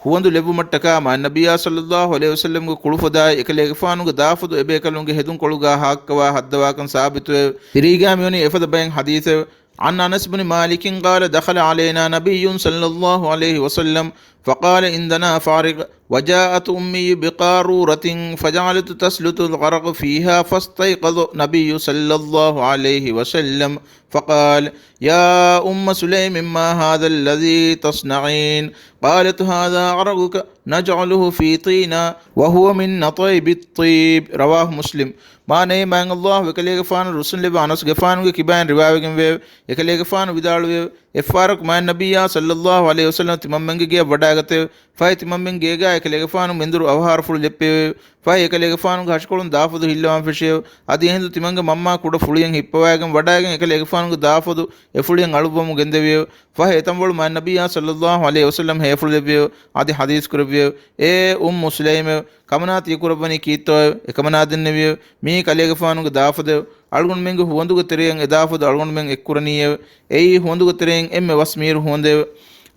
ހުވަނދު ލެއްވުމަށްޓަކާ މާތް ނަބިއްޔާ ޞައްލައްލާހު ޢަލައިހި ވަސައްލަމްގެ ކުޅުފޮދާއި އެކަލޭގެފާނުގެ ދާފޮދު އެބޭކަލުންގެ ހެދުންކޮޅުގާ ހާއްކަވާ ހައްދަވާކަން ސާބިތުވެއެވެ. ތިރީގާ މިވަނީ އެފަދަ ބައެއް ޙަދީޘެވެ. عن أنس بن مالك قال: دخل علينا نبي صلى الله عليه وسلم فقال: عندنا فارق. وجاءت أمي بقارورة فجعلت تسلت العرق فيها فاستيقظ النبي صلى الله عليه وسلم فقال: يا أم سليم، ما هذا الذي تصنعين؟ قالت: هذا عرقك نجعله في طينة وهو من نطيب الطيب. رواه مسلم. މާނައީ، މާތް ﷲ އެކަލޭގެފާނަށް ރުއްސުންލެއްވި އަނަސްގެފާނުގެ ކިބައިން ރިވާވެގެންވެއެވެ. އެކަލޭގެފާނު ވިދާޅުވިއެވެ. އެއްފަހަރަކު މާތް ނަބިއްޔާ ޞައްލައްލާހު ޢަލައިހި ވަސައްލަމަ ތިމަންމެންގެ ގެޔަށް ވަޑައިގަތެވެ. ފަހެ ތިމަންމެން ގޭގާ އެކަލޭގެފާނު މެންދުރު އަވަހާރަފުޅު ލެއްޕެވެއެވެ. ފަހެ އެކަލޭގެފާނުގެ ހަށިކޮޅުން ދާފޮދު ހިއްލަވާން ފެށިއެވެ. އަދި އެހިނދު ތިމަންގެ މަންމާ ކުޑަ ފުޅިއެއް ހިއްޕަވައިގެން ވަޑައިގެން އެކަލޭގެފާނުގެ ދާފޮދު އެ ފުޅިއެއް އަޅުއްވަމުން ގެންދެވިއެވެ. ފަހެ އެތަންވަޅު މާތް ނަބިއްޔާ ޞައްލައްލާހު ޢަލައިހި ވަސައްލަމަ ހޭފުޅު ލެއްވިއެވެ. އަދި ޙަދީޘް ކުރެއްވިއެވެ. އޭ އުއްމު ސުލައިމެވެ. ކަމަނާ ތިޔަ ކުރައްވަނީ ކީއްތޯއެވެ؟ އެކަމަނާ ދެންނެވިއެވެ. މިއީ ކަލޭގެފާނުގެ ދާފޮދެވެ. އަޅުގަނޑުމެންގެ ހުވަނދުގެ ތެރެއިން އެ ދާފޮދު އަޅުގަނޑުމެން އެއްކުރަނީއެވެ. އެއީ ހުވަނދުގެ ތެރެއިން އެންމެ ވަސް މީރު ހުވަނދެވެ.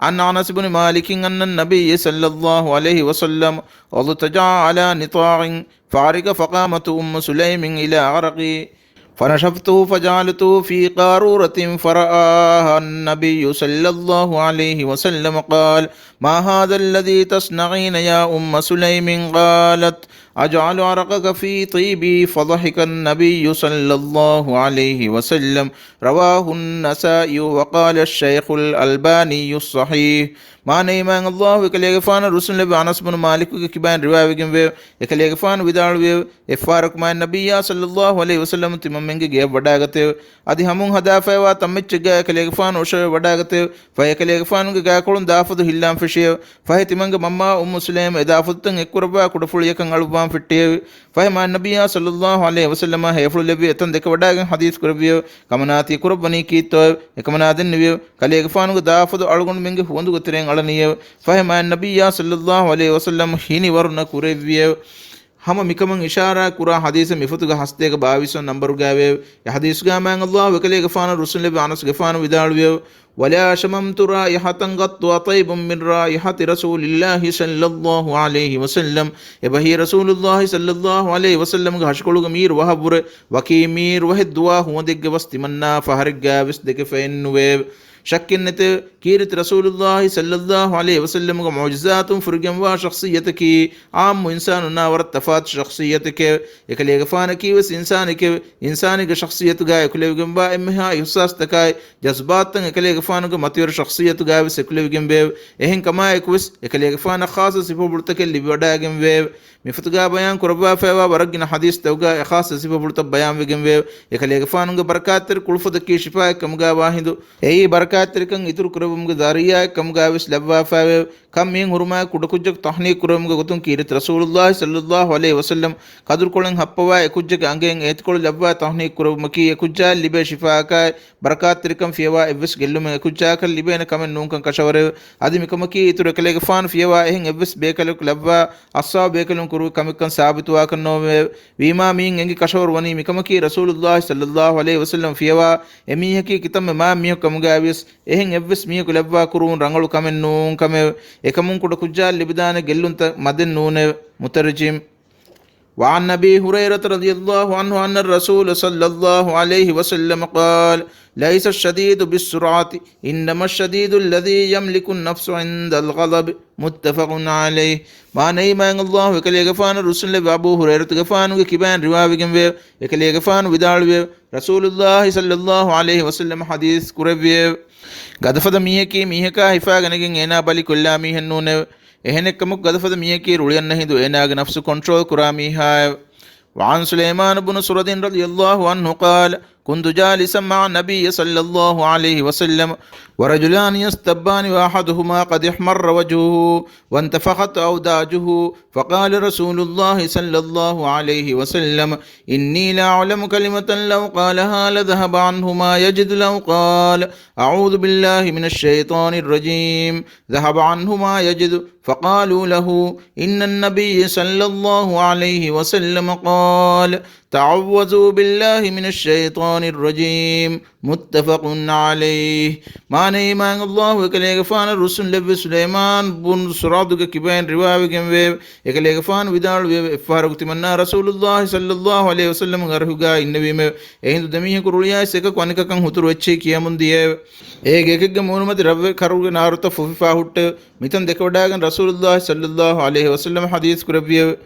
عن أنس بن مالك أن النبي صلى الله عليه وسلم اضطجع على نطاع فارق فقامت أم سليم إلى عرقي فنشفته فجعلته في قارورة فرآها النبي صلى الله عليه وسلم قال: ما هذا الذي تصنعين يا أم سليم؟ قالت: أجعل عرقك في طيبي؟ فضحك النبي صلى الله عليه وسلم. رواه النسائي وقال الشيخ الألباني صحيح. މާނައީ، މާތް ﷲ އެކަލޭގެފާނަށް ރުއްސުންލެއްވި އަނަސް ބުނު މާލިކުގެ ކިބައިން ރިވާވެގެންވެއެވެ. އެކަލޭގެފާނު ވިދާޅުވިއެވެ. އެއްފަހަރަކު މާތް ނަބިއްޔާ ޞައްލައްލާހު ޢަލައިހި ވަސައްލަމަ ތިމަންމެންގެ ގެޔަށް ވަޑާގަތެވެ. އަދި ހަމުން ހަދާފައިވާ ތަންމެއްޗެއްގައި އެކަލޭގެފާނު އޮށޮވެ ވަޑާގަތެވެ. ފަހެ އެކަލޭގެފާނުގެ ގާކޮޅުން ދާފަދު ހިއްލާން ފެށިއެވެ. ފަހެ ތިމަންގެ މަންމާ އުއްމު ސުލައިމް އެ ދާފަދުތައް އެއްކުރައްވާ ކުޑަފުޅިއަކަށް އަޅުއްވާން ފެއްޓިއެވެ. ފަހެ މާތް ނަބިއްޔާ ޞައްލައްލާހު ޢަލައިހި ވަސައްލަމަށް ހޭފުޅު ލެއްވި އެތަން ދެކެވަޑާގެން ޙަދީޘް ކުރެއްވިއެވެ. ކަމަނާ ތި ކުރައްވަނީ ކީއްތޯއެވެ؟ އެކަމަނާ ދެންނެވިއެވެ. ކަލޭގެފާނުގެ ދާފަދު އަޅުގަނޑުމެންގެ ހުވަނދުގެ ތެރެއިން އަޅަނީއެވެ. ފަހެ މާތް ނަބިއްޔާ ޞައްލައްލާހު ޢަލައިހި ވަސައްލަމަ ހިނިވަރުނަ ކުރެއްވިއެވެ. ހަމަ މިކަމުން އިޝާރާތް ކުރާ ޙަދީޘެއް މިފޮތުގެ ހަސަތޭކަ ބާވީސް ވަނަ ނަންބަރުގައިވެއެވެ. އެ ޙަދީޘުގައި މާތް ﷲ އެކަލޭގެފާނަށް ރުއްސުންލެއްވި އަނަސްގެފާނު ވިދާޅުވިއެވެ. ولا شممت رائحة قط أطيب من رائحة رسول الله صلى الله عليه وسلم. އެބަހީ ރަސޫލުﷲ ޞައްލައްލާހު ޢަލައިހި ވަސައްލަމްގެ ހަށިކޮޅުގެ މީރު ވަހަށްވުރެ ވަކީ މީރު ވަހެއް ދުވާ ހުވަނދެއްގެ ވަސް ތިމަންނާ ފަހަރެއްގައިވެސް ދެކެފައެއްނުވެއެވެ. ޝައްކެއްނެތެވެ. ކީރިތި ރަސޫލުﷲ ޞައްލައްލާހު ޢަލައިހި ވަސައްލަމްގެ މުޢުޖިޒާތުން ފުރިގެންވާ ޝަޚްޞިއްޔަތަކީ ޢާއްމު އިންސާނުންނާ ވަރަށް ތަފާތު ޝަޚްޞިއްޔަތެކެވެ. އެކަލޭގެފާނަކީވެސް އިންސާނެކެވެ. އިންސާނެއްގެ ޝަޚްޞިއްޔަތުގައި އެކުލެވިގެންވާ އެންމެހާ އިޙްސާސްތަކާއި ޖަޒްބާތުތައް އެކަލޭގެފާނުގެ މަތިވެރި ޝަޚްޞިއްޔަތުގައިވެސް އެކުލެވިގެންވެއެވެ. އެހެން ކަމާއެކުވެސް އެކަލޭގެފާނަށް ޚާއްޞަ ސިފަފުޅުތަކެއް ލިބިވަޑާގެންވެއެވެ. މިފޮތުގައި ބަޔާން ކުރައްވާފައިވާ ވަރަށް ގިނަ ޙަދީޘްތަކުގައި އެ ޚާއްޞަ ސިފަފުޅުތައް ބަޔާންވެގެންވެއެވެ. އެކަލޭގެފާނުގެ ބަރަކާތްތެރި ކުޅުފޮދަކީ ޝިފާއެއްކަމުގައިވާ ހިނދު، އެއީ ބަރަކާތްތެރިކަން އިތުރު ކުރެއްވުމުގެ ޛަރީޢާއެއް ކަމުގައިވެސް ލައްވާފައިވެއެވެ. ކަން މިހެން ހުރުމާއެކު ކުޑަކުއްޖަކު ތަޙްނީކު ކުރެވުމުގެ ގޮތުން ކީރިތި ރަސޫލުﷲ ޞައްލައްލާހު ޢަލައިހި ވަސައްލަމް ކަދުރުކޮޅެއް ހައްޕަވާ އެކުއްޖެއްގެ އަނގައިން އޭތިކޮޅު ލައްވާ ތަޙްނީކު ކުރެވުމަކީ އެކުއްޖާއަށް ލިބޭ ޝިފާއަކާއި ބަރަކާތްތެރިކަން ފިޔަވާ އެއްވެސް ގެއްލުމެއް އެކުއްޖާއަކަށް ލިބޭނެ ކަމެއް ނޫންކަން ކަށަވަރެވެ. އަދި މިކަމަކީ އިތުރު އެކަލޭގެފާނު ފިޔަވާ އެހެން އެއްވެސް ބޭކަލަކު ލައްވާ އައްސާ ބޭކަލުން ކުރުވި ކަމެއްކަން ސާބިތުވާކަށް ނޯވެއެވެ. ވީމާ މިއިން އެނގި ކަށަވަރު ވަނީ މިކަމަކީ ރަސޫލުﷲ ޞައްލައްލާހު ޢަލައިހި ވަސައްލަމް ފިޔަވާ އެމީހަކީ ކިތަންމެ މާތް މީހަކު ކަމުގައިވިޔަސް އެހެން އެއްވެސް މީހަކު ލައްވާ ކުރުވުން ރަނގަޅު ކަމެއް ނޫން ކަމެވެ. އެކަމުން ކުޑަ ކުއްޖާއަށް ލިބިދާނެ ގެއްލުންތައް މަދެއް ނޫނެވެ. މުތަރްޖިމް. وعن أبي هريرة رضي الله عنه أن الرسول صلى الله عليه وسلم قال: ليس الشديد بالصرعة، إنما الشديد الذي يملك النفس عند الغضب. متفق عليه. މާނައީ މާތް ﷲ އެކަލޭގެފާނަށް ރުއްސުންލެއްވި އަބޫ ހުރައިރަތުގެފާނުގެ ކިބައިން ރިވާވެގެންވެއެވެ. އެކަލޭގެފާނު ވިދާޅުވިއެވެ. ރަސޫލުﷲ ޞައްލައްލާހު ޢަލައިހި ވަސައްލަމަ ޙަދީޘް ކުރެއްވިއެވެ. ގަދަފަދަ މީހަކީ މީހަކާ ހިފާގަނެގެން އޭނާ ބަލި ކޮށްލާ މީހެއް ނޫނެވެ. އެހެނެއްކަމަކު ގަދަފަދަ މީހަކީ ރުޅިއަންނަ ހިނދު އޭނާގެ ނަފްސު ކޮންޓްރޯލް ކުރާ މީހާއެވެ. وعن سليمان بن سرد رضي الله عنه قال: كنت جالسا مع النبي صلى الله عليه وسلم ورجلان يصطبان وأحدهما قد احمر وجهه وانتفخت أوداجه، فقال رسول الله صلى الله عليه وسلم: إني لأعلم كلمة لو قالها لذهب عنه ما يجد، لو قال: أعوذ بالله من الشيطان الرجيم، ذهب عنه ما يجد. فقالوا له: إن النبي صلى الله عليه وسلم قال: تعوذوا بالله من الشيطان الرجيم. متفق عليه. މާނައީ މާތް ﷲ އެކަލޭގެފާނަށް ރުއްސުންލެއްވި ސުލައިމާން ބުން ސުރަދުގެ ކިބައިން ރިވާވެގެންވެއެވެ. އެކަލޭގެފާނު ވިދާޅުވިއެވެ. އެއްފަހަރަކު ތިމަންނާ ރަސޫލުﷲ ޞައްލައްލާހު ޢަލައިހި ވަސައްލަމްގެ އަރިހުގައި އިންނެވީމެވެ. އެހިނދު ދެމީހަކު ރުޅިއައިސް އެކަކު އަނެކަކަށް ހުތުރު އެއްޗެހި ކިޔަމުން ދިޔައެވެ. އޭގެ އެކެއްގެ މޫނުމަތި ރަށްވެރި ކަރުގެ ނާރުތައް ފުފިފާ ހުއްޓެވެ. މިތަން ދެކެވަޑާގެން ރަސޫލުﷲ ޞައްލައްލާހު ޢަލައިހި ވަސައްލަމަ ޙަދީޘް ކުރެއްވިއެވެ.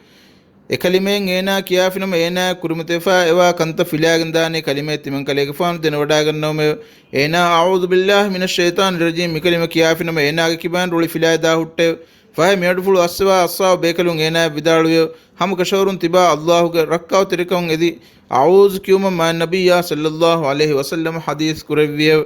އެ ކަލިމައެއް އޭނާ ކިޔާފިނަމަ އޭނާއަށް ކުރިމަތިވެފާ އެވާ ކަންތައް ފިލާގެން ދާނެ ކަލިމައެއް ތިމަން ކަލޭގެފާނު ދެނެވަޑާގަންނަވަމެވެ. އޭނާ أعوذ بالله من الشيطان الرجيم މި ކަލިމަ ކިޔާފިނަމަ އޭނާގެ ކިބައިން ރުޅި ފިލާއެދާ ހުއްޓެވެ. ފަހެ މިއަޑުފުޅު އައްސަވާ އައްސާ ބޭކަލުން އޭނާއަށް ވިދާޅުވިއެވެ. ހަމަކަށަވަރުން ތިބާ ﷲ ގެ ރައްކާތެރިކަމުން އެދި أعوذ ކިޔުމަށް މާތް ނަބިއްޔާ ޞައްލައްލާހު ޢަލައިހި ވަސައްލަމަ ޙަދީޘް ކުރެއްވިއެވެ.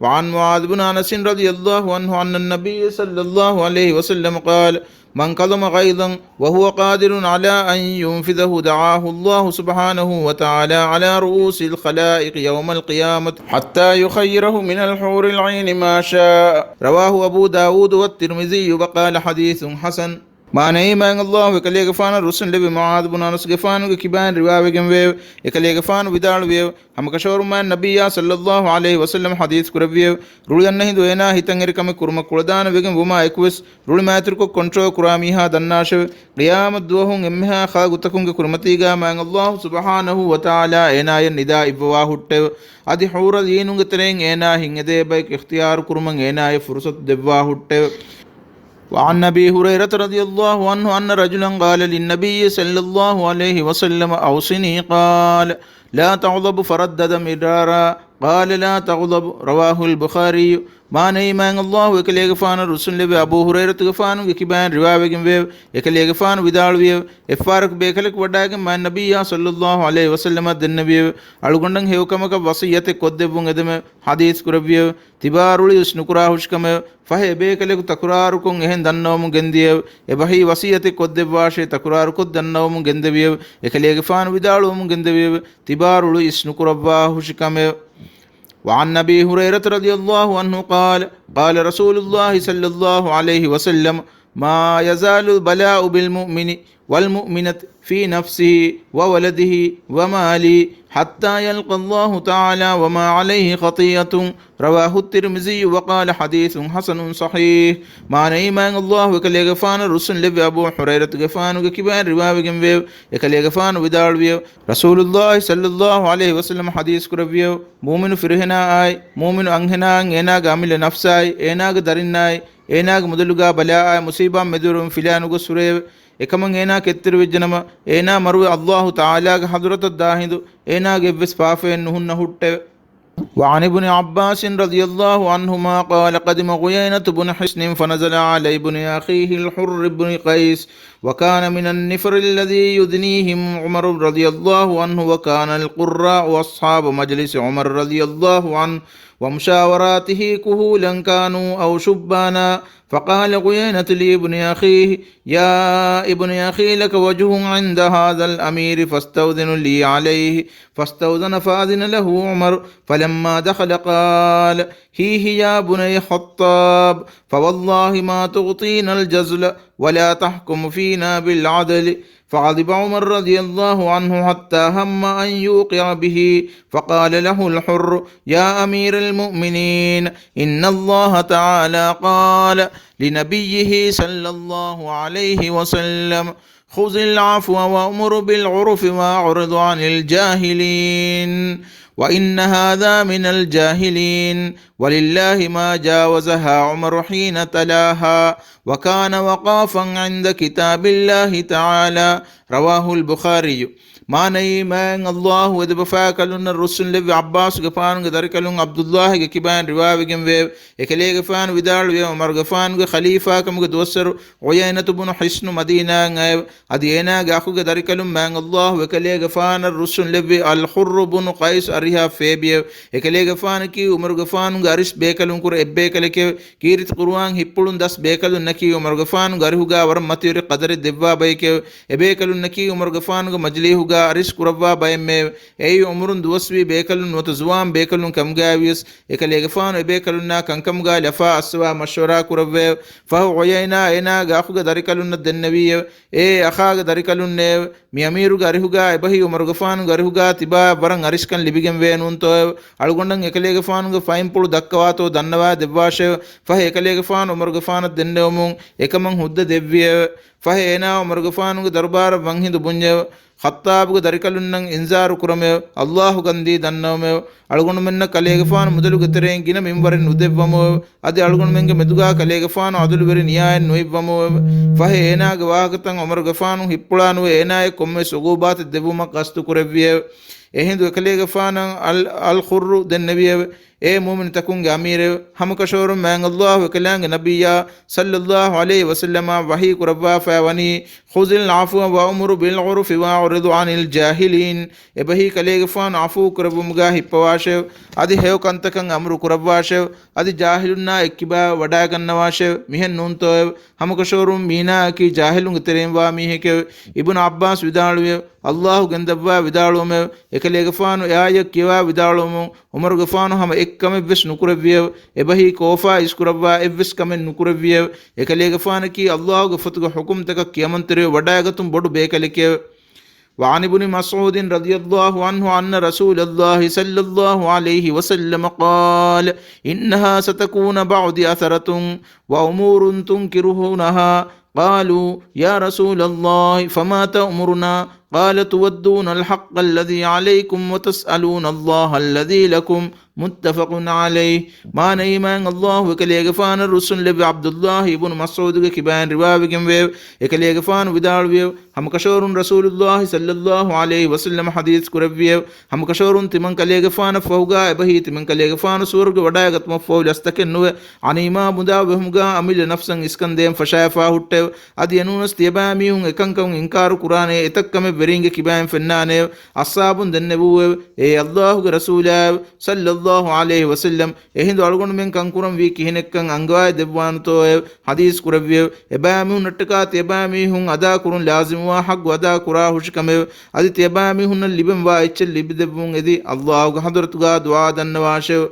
وعن معاذ بن أنس رضي الله عنه أن النبي صلى الله عليه وسلم قال: من كظم غيظا وهو قادر على أن ينفذه دعاه الله سبحانه وتعالى على رؤوس الخلائق يوم القيامة حتى يخيره من الحور العين ما شاء. رواه أبو داود والترمذي وقال حديث حسن. މާނައީ މާތް ﷲ އެކަލޭގެފާނަށް ރުއްސުންލެއްވި މުޢާޛު ބުނު އަނަސްގެފާނުގެ ކިބައިން ރިވާވެގެންވެއެވެ. އެކަލޭގެފާނު ވިދާޅުވިއެވެ. ހަމަކަށަވަރުން މާތް ނަބިއްޔާ ޞައްލައްލާހު ޢަލައިހި ވަސައްލަމަ ޙަދީޘް ކުރެއްވިއެވެ. ރުޅިއަންނަ ހިނދު އޭނާ ހިތަށް އެރި ކަމެއް ކުރުމަށް ކުޅަދާނަވެގެން ވުމާ އެކުވެސް، ރުޅި މައިތިރިކޮށް ކޮންޓްރޯލް ކުރާ މީހާ ދަންނާށެވެ. ޤިޔާމަތް ދުވަހުން އެންމެހާ ޚަލްޤުތަކުންގެ ކުރިމަތީގަ މާތް ﷲ ސުބްޙާނަހޫ ވަތަޢާލާ އޭނާޔަށް ނިދާ އިއްވަވާ ހުއްޓެވެ. އަދި ޙޫރަލް ޢީނުންގެ ތެރެއިން އޭނާ ހިތް އެދޭ ބަޔަކު އިޚްތިޔާރު ކުރުމަށް އޭނާޔަށް ފުރުޞަތު ދެއްވާ ހުއްޓެވެ. وعن أبي هريرة رضي الله عنه أن رجلا قال للنبي صلى الله عليه وسلم: أوصني. قال: لا تغضب، فردد مرارا: قال: لا تغضب. رواه البخاري. މާނައީ، މާތް ﷲ އެކަލޭގެފާނަށް ރުއްސުންލެއްވި އަބޫ ހުރައިރަތުގެފާނުގެ ކިބައިން ރިވާވެގެންވެއެވެ. އެކަލޭގެފާނު ވިދާޅުވިއެވެ. އެއްފަހަރަކު ބޭކަލަކު ވަޑައިގެން މާތް ނަބިއްޔާ ޞައްލައްލާހު ޢަލައިހި ވަސައްލަމަށް ދެންނެވިއެވެ. އަޅުގަނޑަށް ހެޔޮކަމަކަށް ވަޞިއްޔަތެއް ކޮށްދެއްވުން އެދެމެވެ. ޙަދީޘް ކުރެއްވިއެވެ. ތިބާ ރުޅި އިސް ނުކުރާހުށިކަމެވެ. ފަހެ އެބޭކަލަކު ތަކުރާރުކޮށް އެހެން ދަންނަވަމުން ގެންދިޔައެވެ. އެބަހީ ވަޞިއްޔަތެއް ކޮށްދެއްވާށޭ، ތަކުރާރުކޮށް ދަންނަވަމުން ގެންދެވިއެވެ. އެކަލޭގެފާނު ވިދާޅުވަމުން ގެންދެވިއެވެ. ތިބާ ރުޅި އިސް ނުކުރައްވާހުށިކަމެވެ. وعن أبي هريرة رضي الله عنه قال: قال رسول الله صلى الله عليه وسلم: ما يزال البلاء بالمؤمن والمؤمنة في نفسه وولده وماله حتى يلقى الله تعالى وما عليه خطيئة. رواه الترمذي وقال: حديث حسن صحيح. މާނައީ، މާތް ﷲ އެކަލޭގެފާނަށް ރުއްސުންލެއްވި އަބޫ ހުރައިރަތުގެފާނުގެ ކިބައިން ރިވާވެގެންވެއެވެ. އެކަލޭގެފާނު ވިދާޅުވިއެވެ. ރަސޫލުﷲ ޞައްލައްލާހު ޢަލައިހި ވަސައްލަމަ ޙަދީޘް ކުރެއްވިއެވެ. މުއުމިނު ފިރިހެނާއާއި، މުއުމިނު އަންހެނާއަށް އޭނާގެ އަމިއްލަ ނަފްސާއި، އޭނާގެ ދަރިންނާއި، އޭނާގެ މުދަލުގާ ބަލާއާއި މުޞީބާތް މެދުވެރިވުން ފިލާނުގޮސް ހުރެއެވެ. އެކަމަށް އޭނާ ކެތްތެރިވެއްޖެނަމަ، އޭނާ މަރުވެ ﷲ ތަޢާލާގެ ޙަޟްރަތަށް ދާހިނދު އޭނާގެ އެއްވެސް ފާފައެއް ނުހުންނަ ހުއްޓެވެ. وعن ابن عباس رضي الله عنهما قال: قدم عيينة بن حصن فنزل على ابن أخيه الحر بن قيس، وكان من النفر الذي يدنيهم عمر رضي الله عنه، وكان القراء أصحاب مجلس عمر رضي الله عنه ومشاوراته كهولا كانوا أو شبانا، فقال عيينة لابن أخيه: يا ابن أخي، لك وجه عند هذا الأمير، فاستأذن لي عليه. فاستأذن فأذن له عمر، فلما دخل قال: هيه يا بني الخطاب، فوالله ما تغطينا الجزل ولا تحكم فينا بالعدل. فغضب عمر رضي الله عنه حتى هم أن يوقع به، فقال له الحر: يا أمير المؤمنين، إن الله تعالى قال لنبيه صلى الله عليه وسلم: خذ العفو وأمر بالعرف وأعرض عن الجاهلين، وإن هذا من الجاهلين، ولله ما جاوزها عمر حين تلاها، وكان وقافا عند كتاب الله تعالى. رواه البخاري. މާނައީ، މާތް ﷲ އެދެބަފާކަލުންނަށް ރުއްސުންލެއްވި ޢައްބާސުގެފާނުގެ ދަރިކަލުން ޢަބްދުﷲގެ ކިބައިން ރިވާވެގެންވެއެވެ. އެކަލޭގެފާނު ވިދާޅުވިއެވެ. ޢުމަރުގެފާނުގެ ޚަލީފާކަމުގެ ދުވަސްވަރު ޢުޔައިނަތު ބުނު ޙިޞްނު މަދީނާއަށް އައެވެ. އަދި އޭނާގެ އަޚުގެ ދަރިކަލުން މާތް ﷲ އެކަލޭގެފާނަށް ރުއްސުންލެއްވި އަލްޙުއްރު ބުނު ޤައިސް އަރިހަށް ފޭބިއެވެ. އެކަލޭގެފާނަކީ ޢުމަރުގެފާނުގެ އަރިސް ބޭކަލުންކުރެ އެއްބޭކަލެކެވެ. ކީރިތި ޤުރުއާން ހިއްޕުޅުން ދަސް ބޭކަލުންނަކީ ޢުމަރުގެފާނުގެ އަރިހުގާ ވަރަށް މަތިވެރި ޤަދަރެއް ދެއްވާ ބައެކެވެ. އެބޭކަލުންނަކީ ޢުމަރުގެފާނުގެ މަޖިލީހުގާ އަރިސް ކުރައްވާ ބައެއްމެއެވެ. އެއީ ޢުމުރުން ދުވަސްވީ ބޭކަލުން ނުވަތަ ޒުވާން ބޭކަލުން ކަމުގައިވިޔަސް، އެކަލޭގެފާނު އެބޭކަލުންނާ ކަންކަމުގާ ލަފާ އައްސަވާ މަޝްވަރާ ކުރައްވައެވެ. ފަހު ޢުޔައިނާ އޭނާގެ އަޚުގެ ދަރިކަލުންނަށް ދެންނެވީއެވެ. އޭ އަޚާގެ ދަރިކަލުންނޭވެ! މި އަމީރުގެ އަރިހުގާ އެބަހީ ޢުމަރުގެފާނުގެ އަރިހުގާ ތިބާ ވަރަށް އަރިސްކަން ލިބިގެންވޭ ނޫންތޯއެވެ؟ އަޅުގަނޑަށް އެކަލޭގެފާނުގެ ފައިންޕުޅު ދައްކަވާތޯ ދަންނަވާ ދެއްވާށެވެ. ފަހެ އެކަލޭގެފާނު ޢުމަރުގެފާނަށް ދެންނެވުމުން އެކަމަށް ހުއްދަ ދެއްވިއެވެ. ފަހެ އޭނާ ޢުމަރުގެފާނުގެ ދަރުބާރަށް ވަންހިނދު ބުންޏެވެ. ޚައްޠާބުގެ ދަރިކަލުންނަށް އިންޒާރު ކުރަމެވެ. ﷲ ގަންދީ ދަންނަވަމެވެ. އަޅުގަނޑުމެންނަށް ކަލޭގެފާނު މުދަލުގެ ތެރެއިން ގިނަ މިންވަރެއް ނުދެއްވަމެވެ. އަދި އަޅުގަނޑުމެންގެ މެދުގާ ކަލޭގެފާނު ޢަދުލުވެރި ނިޔާއެއް ނުއިއްވަމެވެ. ފަހެ އޭނާގެ ވާހަކަތައް ޢުމަރުގެފާނު ހިއްޕުޅާ ނުވެ އޭނާއަށް ކޮންމެވެސް ޢުޤޫބާތެއް ދެއްވުމަށް ޤަޞްދު ކުރެއްވިއެވެ. އެހިނދު އެކަލޭގެފާނަށް އަލް، އަލް ޚުއްރު ދެންނެވިއެވެ. އޭ މުއުމިނުތަކުންގެ އަމީރެވެ! ހަމަކަށަވަރުން މާތް ﷲ އެކަލާނގެ ނަބިއްޔާ ޞައްލައްލާހު ޢަލައިހި ވަސައްލަމަށް ވަޙީ ކުރައްވާފައި ވަނީ، خذ العفو وأمر بالعرف وأعرض عن الجاهلين. އެބަހީ ކަލޭގެފާނު ޢަފޫ ކުރެއްވުމުގާ ހިއްޕަވާށެވެ. އަދި ހެޔޮ ކަންތަކަށް އަމުރު ކުރައްވާށެވެ. އަދި ޖާހިލުންނާ އެއްކިބާ ވަޑާގަންނަވާށެވެ. މިހެން ނޫންތޯއެވެ؟ ހަމަކަށަވަރުން މީނާއަކީ ޖާހިލުންގެ ތެރެއިން ވާ މީހެކެވެ. އިބްނު ޢައްބާސް ވިދާޅުވިއެވެ. ﷲ ގެންދައްވާ ވިދާޅުވަމެވެ. އެކަލޭގެފާނު އެ އާޔަތް ކިޔަވާ ވިދާޅުވަމުން ޢުމަރުގެފާނު ހަމަ އެއްކަމެއްވެސް ނުކުރެއްވިއެވެ. އެބަހީ ކޯފާ އިސްކުރައްވާ އެއްވެސް ކަމެއް ނުކުރެއްވިއެވެ. އެކަލޭގެފާނަކީ ﷲގެ ފޮތުގެ ޙުކުމްތަކަށް ކިޔަމަންތެރިވެ ވަޑައިގަތުން ބޮޑު ބޭކަލެކެވެ. وعن ابن مسعود رضي الله عنه أن رسول الله صلى الله عليه وسلم قال: إنها ستكون بعدي أثرة وأمور تنكرونها. قالوا: يا رسول الله، فما تأمرنا؟ قال: تؤدون الحق الذي عليكم وتسألون الله الذي لكم. متفق عليه. މާނައީ، މާތް ﷲ އެކަލޭގެފާނަށް ރުއްސުންލެއްވި ޢަބްދުﷲ އިބްނު މަސްޢޫދުގެ ކިބައިން ރިވާވެގެންވެއެވެ. އެކަލޭގެފާނު ވިދާޅުވިއެވެ. ހަމަކަށަވަރުން ރަސޫލުﷲ ޞައްލަﷲ ޢަލައިހި ވަސައްލަމަ ޙަދީޘް ކުރެއްވިއެވެ. ހަމަކަށަވަރުން ތިމަން ކަލޭގެފާނަށް ފަހުގާ އެބަހީ ތިމަން ކަލޭގެފާނު ސުވަރުގެ ވަޑައިގަތުމަށްފަހު ލަސްތަކެއް ނުވެ، ޣަނީމާ މުދާ ބެހުމުގާ އަމިއްލަ ނަފްސަށް އިސްކަންދޭން ފަށާފާ ހުއްޓެވެ. އަދި އެނޫނަސް ތިޔަބައިމީހުން އެކަންކަމުން އިންކާރު ކުރާނޭ އެތައް ކަމެއް ވެރީންގެ ކިބައިން ފެންނާނެއެވެ. އަޞްޙާބުން ދެންނެވޫއެވެ. އޭ ﷲގެ ރަސޫލާއެވެ! ޞައްލަﷲ ޢަލައިހި ވަސައްލަމް، އެހިނދު އަޅުގަނޑުމެން ކަންކުރަންވީ ކިހިނެއްކަން އަންގަވާއި ދެއްވާނެތޯއެވެ؟ ޙަދީޘް ކުރެއްވިއެވެ. އެބައިމީހުންނަށްޓަކާ ތިޔަބައިމީހުން އަދާކުރުން ލާޒިމުވާ ޙައްޤު އަދާ ކުރާ ހުށިކަމެވެ. އަދި ތިޔަބައިމީހުންނަށް ލިބެންވާ އެއްޗެއް ލިބިދެއްވުން އެދި ﷲގެ ޙަޟްރަތުގާ ދުޢާ ދަންނަވާށެވެ.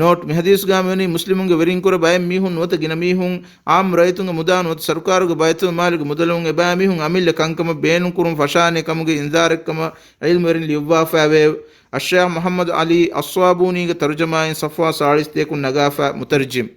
ނޯޓް، މި ޙަދީޘްގާ މިވަނީ މުސްލިމުންގެ ވެރިންކުރެ ބައެއް މީހުން ނުވަތަ ގިނަ މީހުން ޢާއްމު ރައްޔިތުންގެ މުދާ ނުވަތަ ސަރުކާރުގެ ބައިތުލްމާލުގެ މުދަލުން އެބައިމީހުން އަމިއްލަ ކަންކަމަށް ބޭނުންކުރުން ފަށާނެ ކަމުގެ އިންޒާރެއްކަމަށް ޢިލްމުވެރިން ލިޔުއްވާފައެވެ. އައްޝައިޚް މުޙައްމަދު ޢަލީ އައްޞާބޫނީގެ ތަރުޖަމާއިން ޞަފްޙާ ސާޅީސް ތިޔަކުން ނަގާފަ. މުތަރްޖިމް.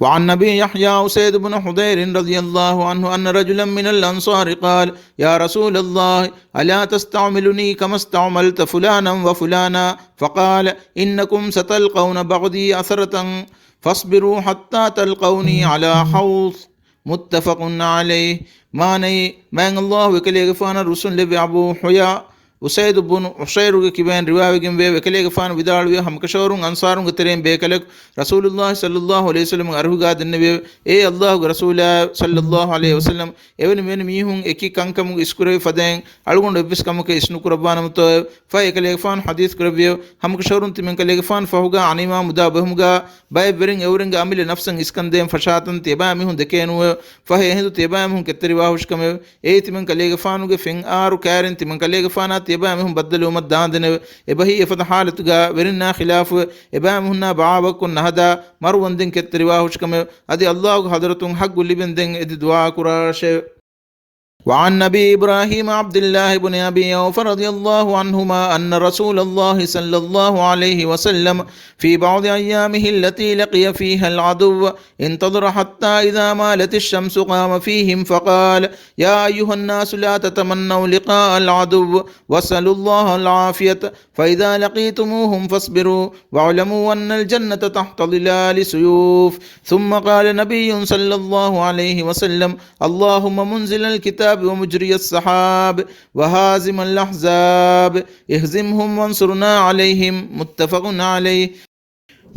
وعن أبي يحيى أسيد بن حضير رضي الله عنه أن رجلا من الأنصار قال: يا رسول الله، ألا تستعملني كما استعملت فلانا وفلانا؟ فقال: إنكم ستلقون بعدي عثرة، فاصبروا حتى تلقوني على حوض. متفق عليه. މާނައީ، މާތް ﷲ އެކަލޭގެފާނަށް ރުއްސުންލެއްވި އަބޫ ޙުޔާ އުސައިދު ބުނު ޢުޝައިރުގެ ކިބައިން ރިވާވެގެންވެއެވެ. އެކަލޭގެފާނު ވިދާޅުވިއެވެ. ހަމަކަށަވަރުން އަންޞާރުންގެ ތެރެއިން ބޭކަލަކު ރަސޫލުﷲ ޞައްލަﷲ ޢަލައިހި ވަސައްލަމަށް އަރިހުގާ ދެންނެވިއެވެ. އޭ ﷲގެ ރަސޫލާ ޞައްލަﷲ ޢަލައިހި ވަސައްލަމް، އެވެނި މިވެނި މީހުން އެކި ކަންކަމުގެ އިސްކުރެވި ފަދައިން އަޅުގަނޑު އެއްވެސް ކަމަކަށް އިސްނުކުރައްވާނަމަތޯއެވެ؟ ފަހެ އެކަލޭގެފާނު ޙަދީޘް ކުރެއްވިއެވެ. ހަމަކަށަވަރުން ތިމަން ކަލޭގެފާނު ފަހުގާ ޣަނީމާ މުދާ ބެހުމުގާ ބައެއް ވެރިން އެއުރެންގެ އަމިއްލަ ނަފްސަށް އިސްކަންދޭން ފަށާތަން ތިޔަބައިމީހުން ދެކޭނުއެވެ. ފަހެ އެހިނދު ތިޔަބައިމީހުން ކެތްތެރިވާ ހުށިކަމެވެ. އެއީ ތިމަން ކަލޭގެފާނުގެ ފެންއާރު ކައިރިން ތިމަން ކަލޭގެފާނާ ތިޔަބައިމީހުން ބައްދަލުވުމަށް ދާންދެނެވެ. އެބަހީ އެފަދަ ޙާލަތުގާ ވެރިންނާ ޚިލާފުވެ، އެބައިމީހުންނާ ބަޣާވަތްކޮށް ނަހަދާ މަރުވަންދެން ކެތްތެރިވާ ހުށިކަމެވެ. އަދި ﷲގެ ޙަޟްރަތުން ޙައްޤު ލިބެންދެން އެދި ދުޢާ ކުރާށެވެ. وعن أبي إبراهيم عبد الله بن أبي أوفى رضي الله عنهما أن رسول الله صلى الله عليه وسلم في بعض أيامه التي لقي فيها العدو انتظر حتى إذا مالت الشمس قام فيهم فقال: يا أيها الناس لا تتمنوا لقاء العدو واسألوا الله العافية، فإذا لقيتموهم فاصبروا واعلموا أن الجنة تحت ظلال السيوف. ثم قال النبي صلى الله عليه وسلم: اللهم منزل الكتاب ومجري السحاب وهازم الأحزاب اهزمهم وانصرنا عليهم. متفق عليه.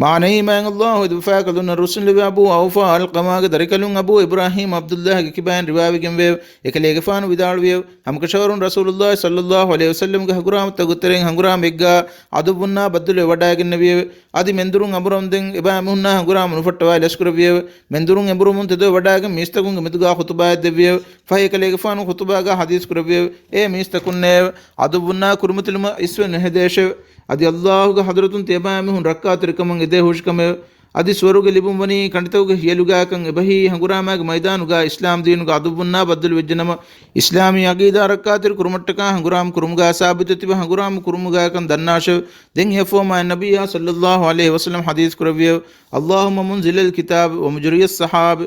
މާނައީ، މާތް ﷲ އެދުފާކަލުންނަށް ރުއްސުންލެވި އަބޫ އައުފާ ޢަލްޤަމާގެ ދަރިކަލުން އަބޫ އިބްރާހީމް ޢަބްދުﷲގެ ކިބައިން ރިވާވެގެންވެއެވެ. އެކަލޭގެފާނު ވިދާޅުވިއެވެ. ހަމަކަށަވަރުން ރަސޫލުﷲ ޞައްލަﷲ ޢަލައިހި ވަސައްލަމްގެ ހަނގުރާމަތަކުގެ ތެރެއިން ހަނގުރާމައެއްގާ ޢަދުއްވުންނާ ބައްދަލުވެ ވަޑައިގެންނެވިއެވެ. އަދި މެންދުރުން އަނބުރަންދެން އެބައިމީހުންނާ ހަނގުރާމަ ނުފައްޓަވާ ލަސްކުރެއްވިއެވެ. މެންދުރުން އެނބުރުމުން ތެދުވެ ވަޑައިގެން މީސްތަކުންގެ މެދުގާ ޚުޠުބާއެއް ދެއްވިއެވެ. ފަހެ އެކަލޭގެފާނު ޚުޠުބާގާ ޙަދީޘް ކުރެއްވިއެވެ. އޭ މީސްތަކުންނޭވެ! ޢަދުއްވުންނާ ކުރިމަތިލުމަށް އިސްވެ ނުހެދޭށެވެ. އަދި ﷲގެ ޙަޟްރަތުން ތިޔަބައިމީހުން ރައްކާތެރިކަމަށް އެދޭ ހުށިކަމެވެ. އަދި ސުވަރުގެ ލިބުން ވަނީ ކަނޑިތަކުގެ ހިޔަލުގާކަން އެބަހީ ހަނގުރާމާގެ މައިދާނުގާ އިސްލާމް ދީނުގެ ޢަދުއްވުންނާ ބައްދަލު ވެއްޖެނަމަ، އިސްލާމީ ޢަޤީދާ ރައްކާތެރި ކުރުމަށްޓަކާ ހަނގުރާމަ ކުރުމުގާ ސާބިތުވެ ތިބެ ހަނގުރާމަ ކުރުމުގާކަން ދަންނާށެވެ. ދެން އެއަށްފަހު މާތް ނަބިއްޔާ ޞައްލަﷲ ޢަލައިހި ވަސައްލަމް ޙަދީޘް ކުރެއްވިއެވެ. اللهم منزل الكتاب ومجري السحاب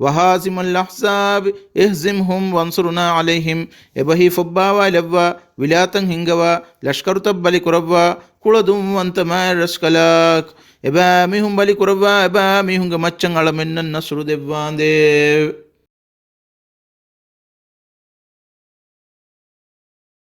وهازم الأحزاب اهزمهم وانصرنا عليهم. އެބަހީ ފޮއްބާވާލައްވާ، ވިލާތައް ހިންގަވާ، ލަޝްކަރުތައް ބަލި ކުރައްވާ، ކުޅަދުންވަންތަ މާތް ރަސްކަލާކޮ، އެބައިމީހުން ބަލި ކުރައްވާ، އެބައިމީހުންގެ މައްޗަށް އަޅަމެންނަށް ނަޞްރު ދެއްވާނދޭވެ.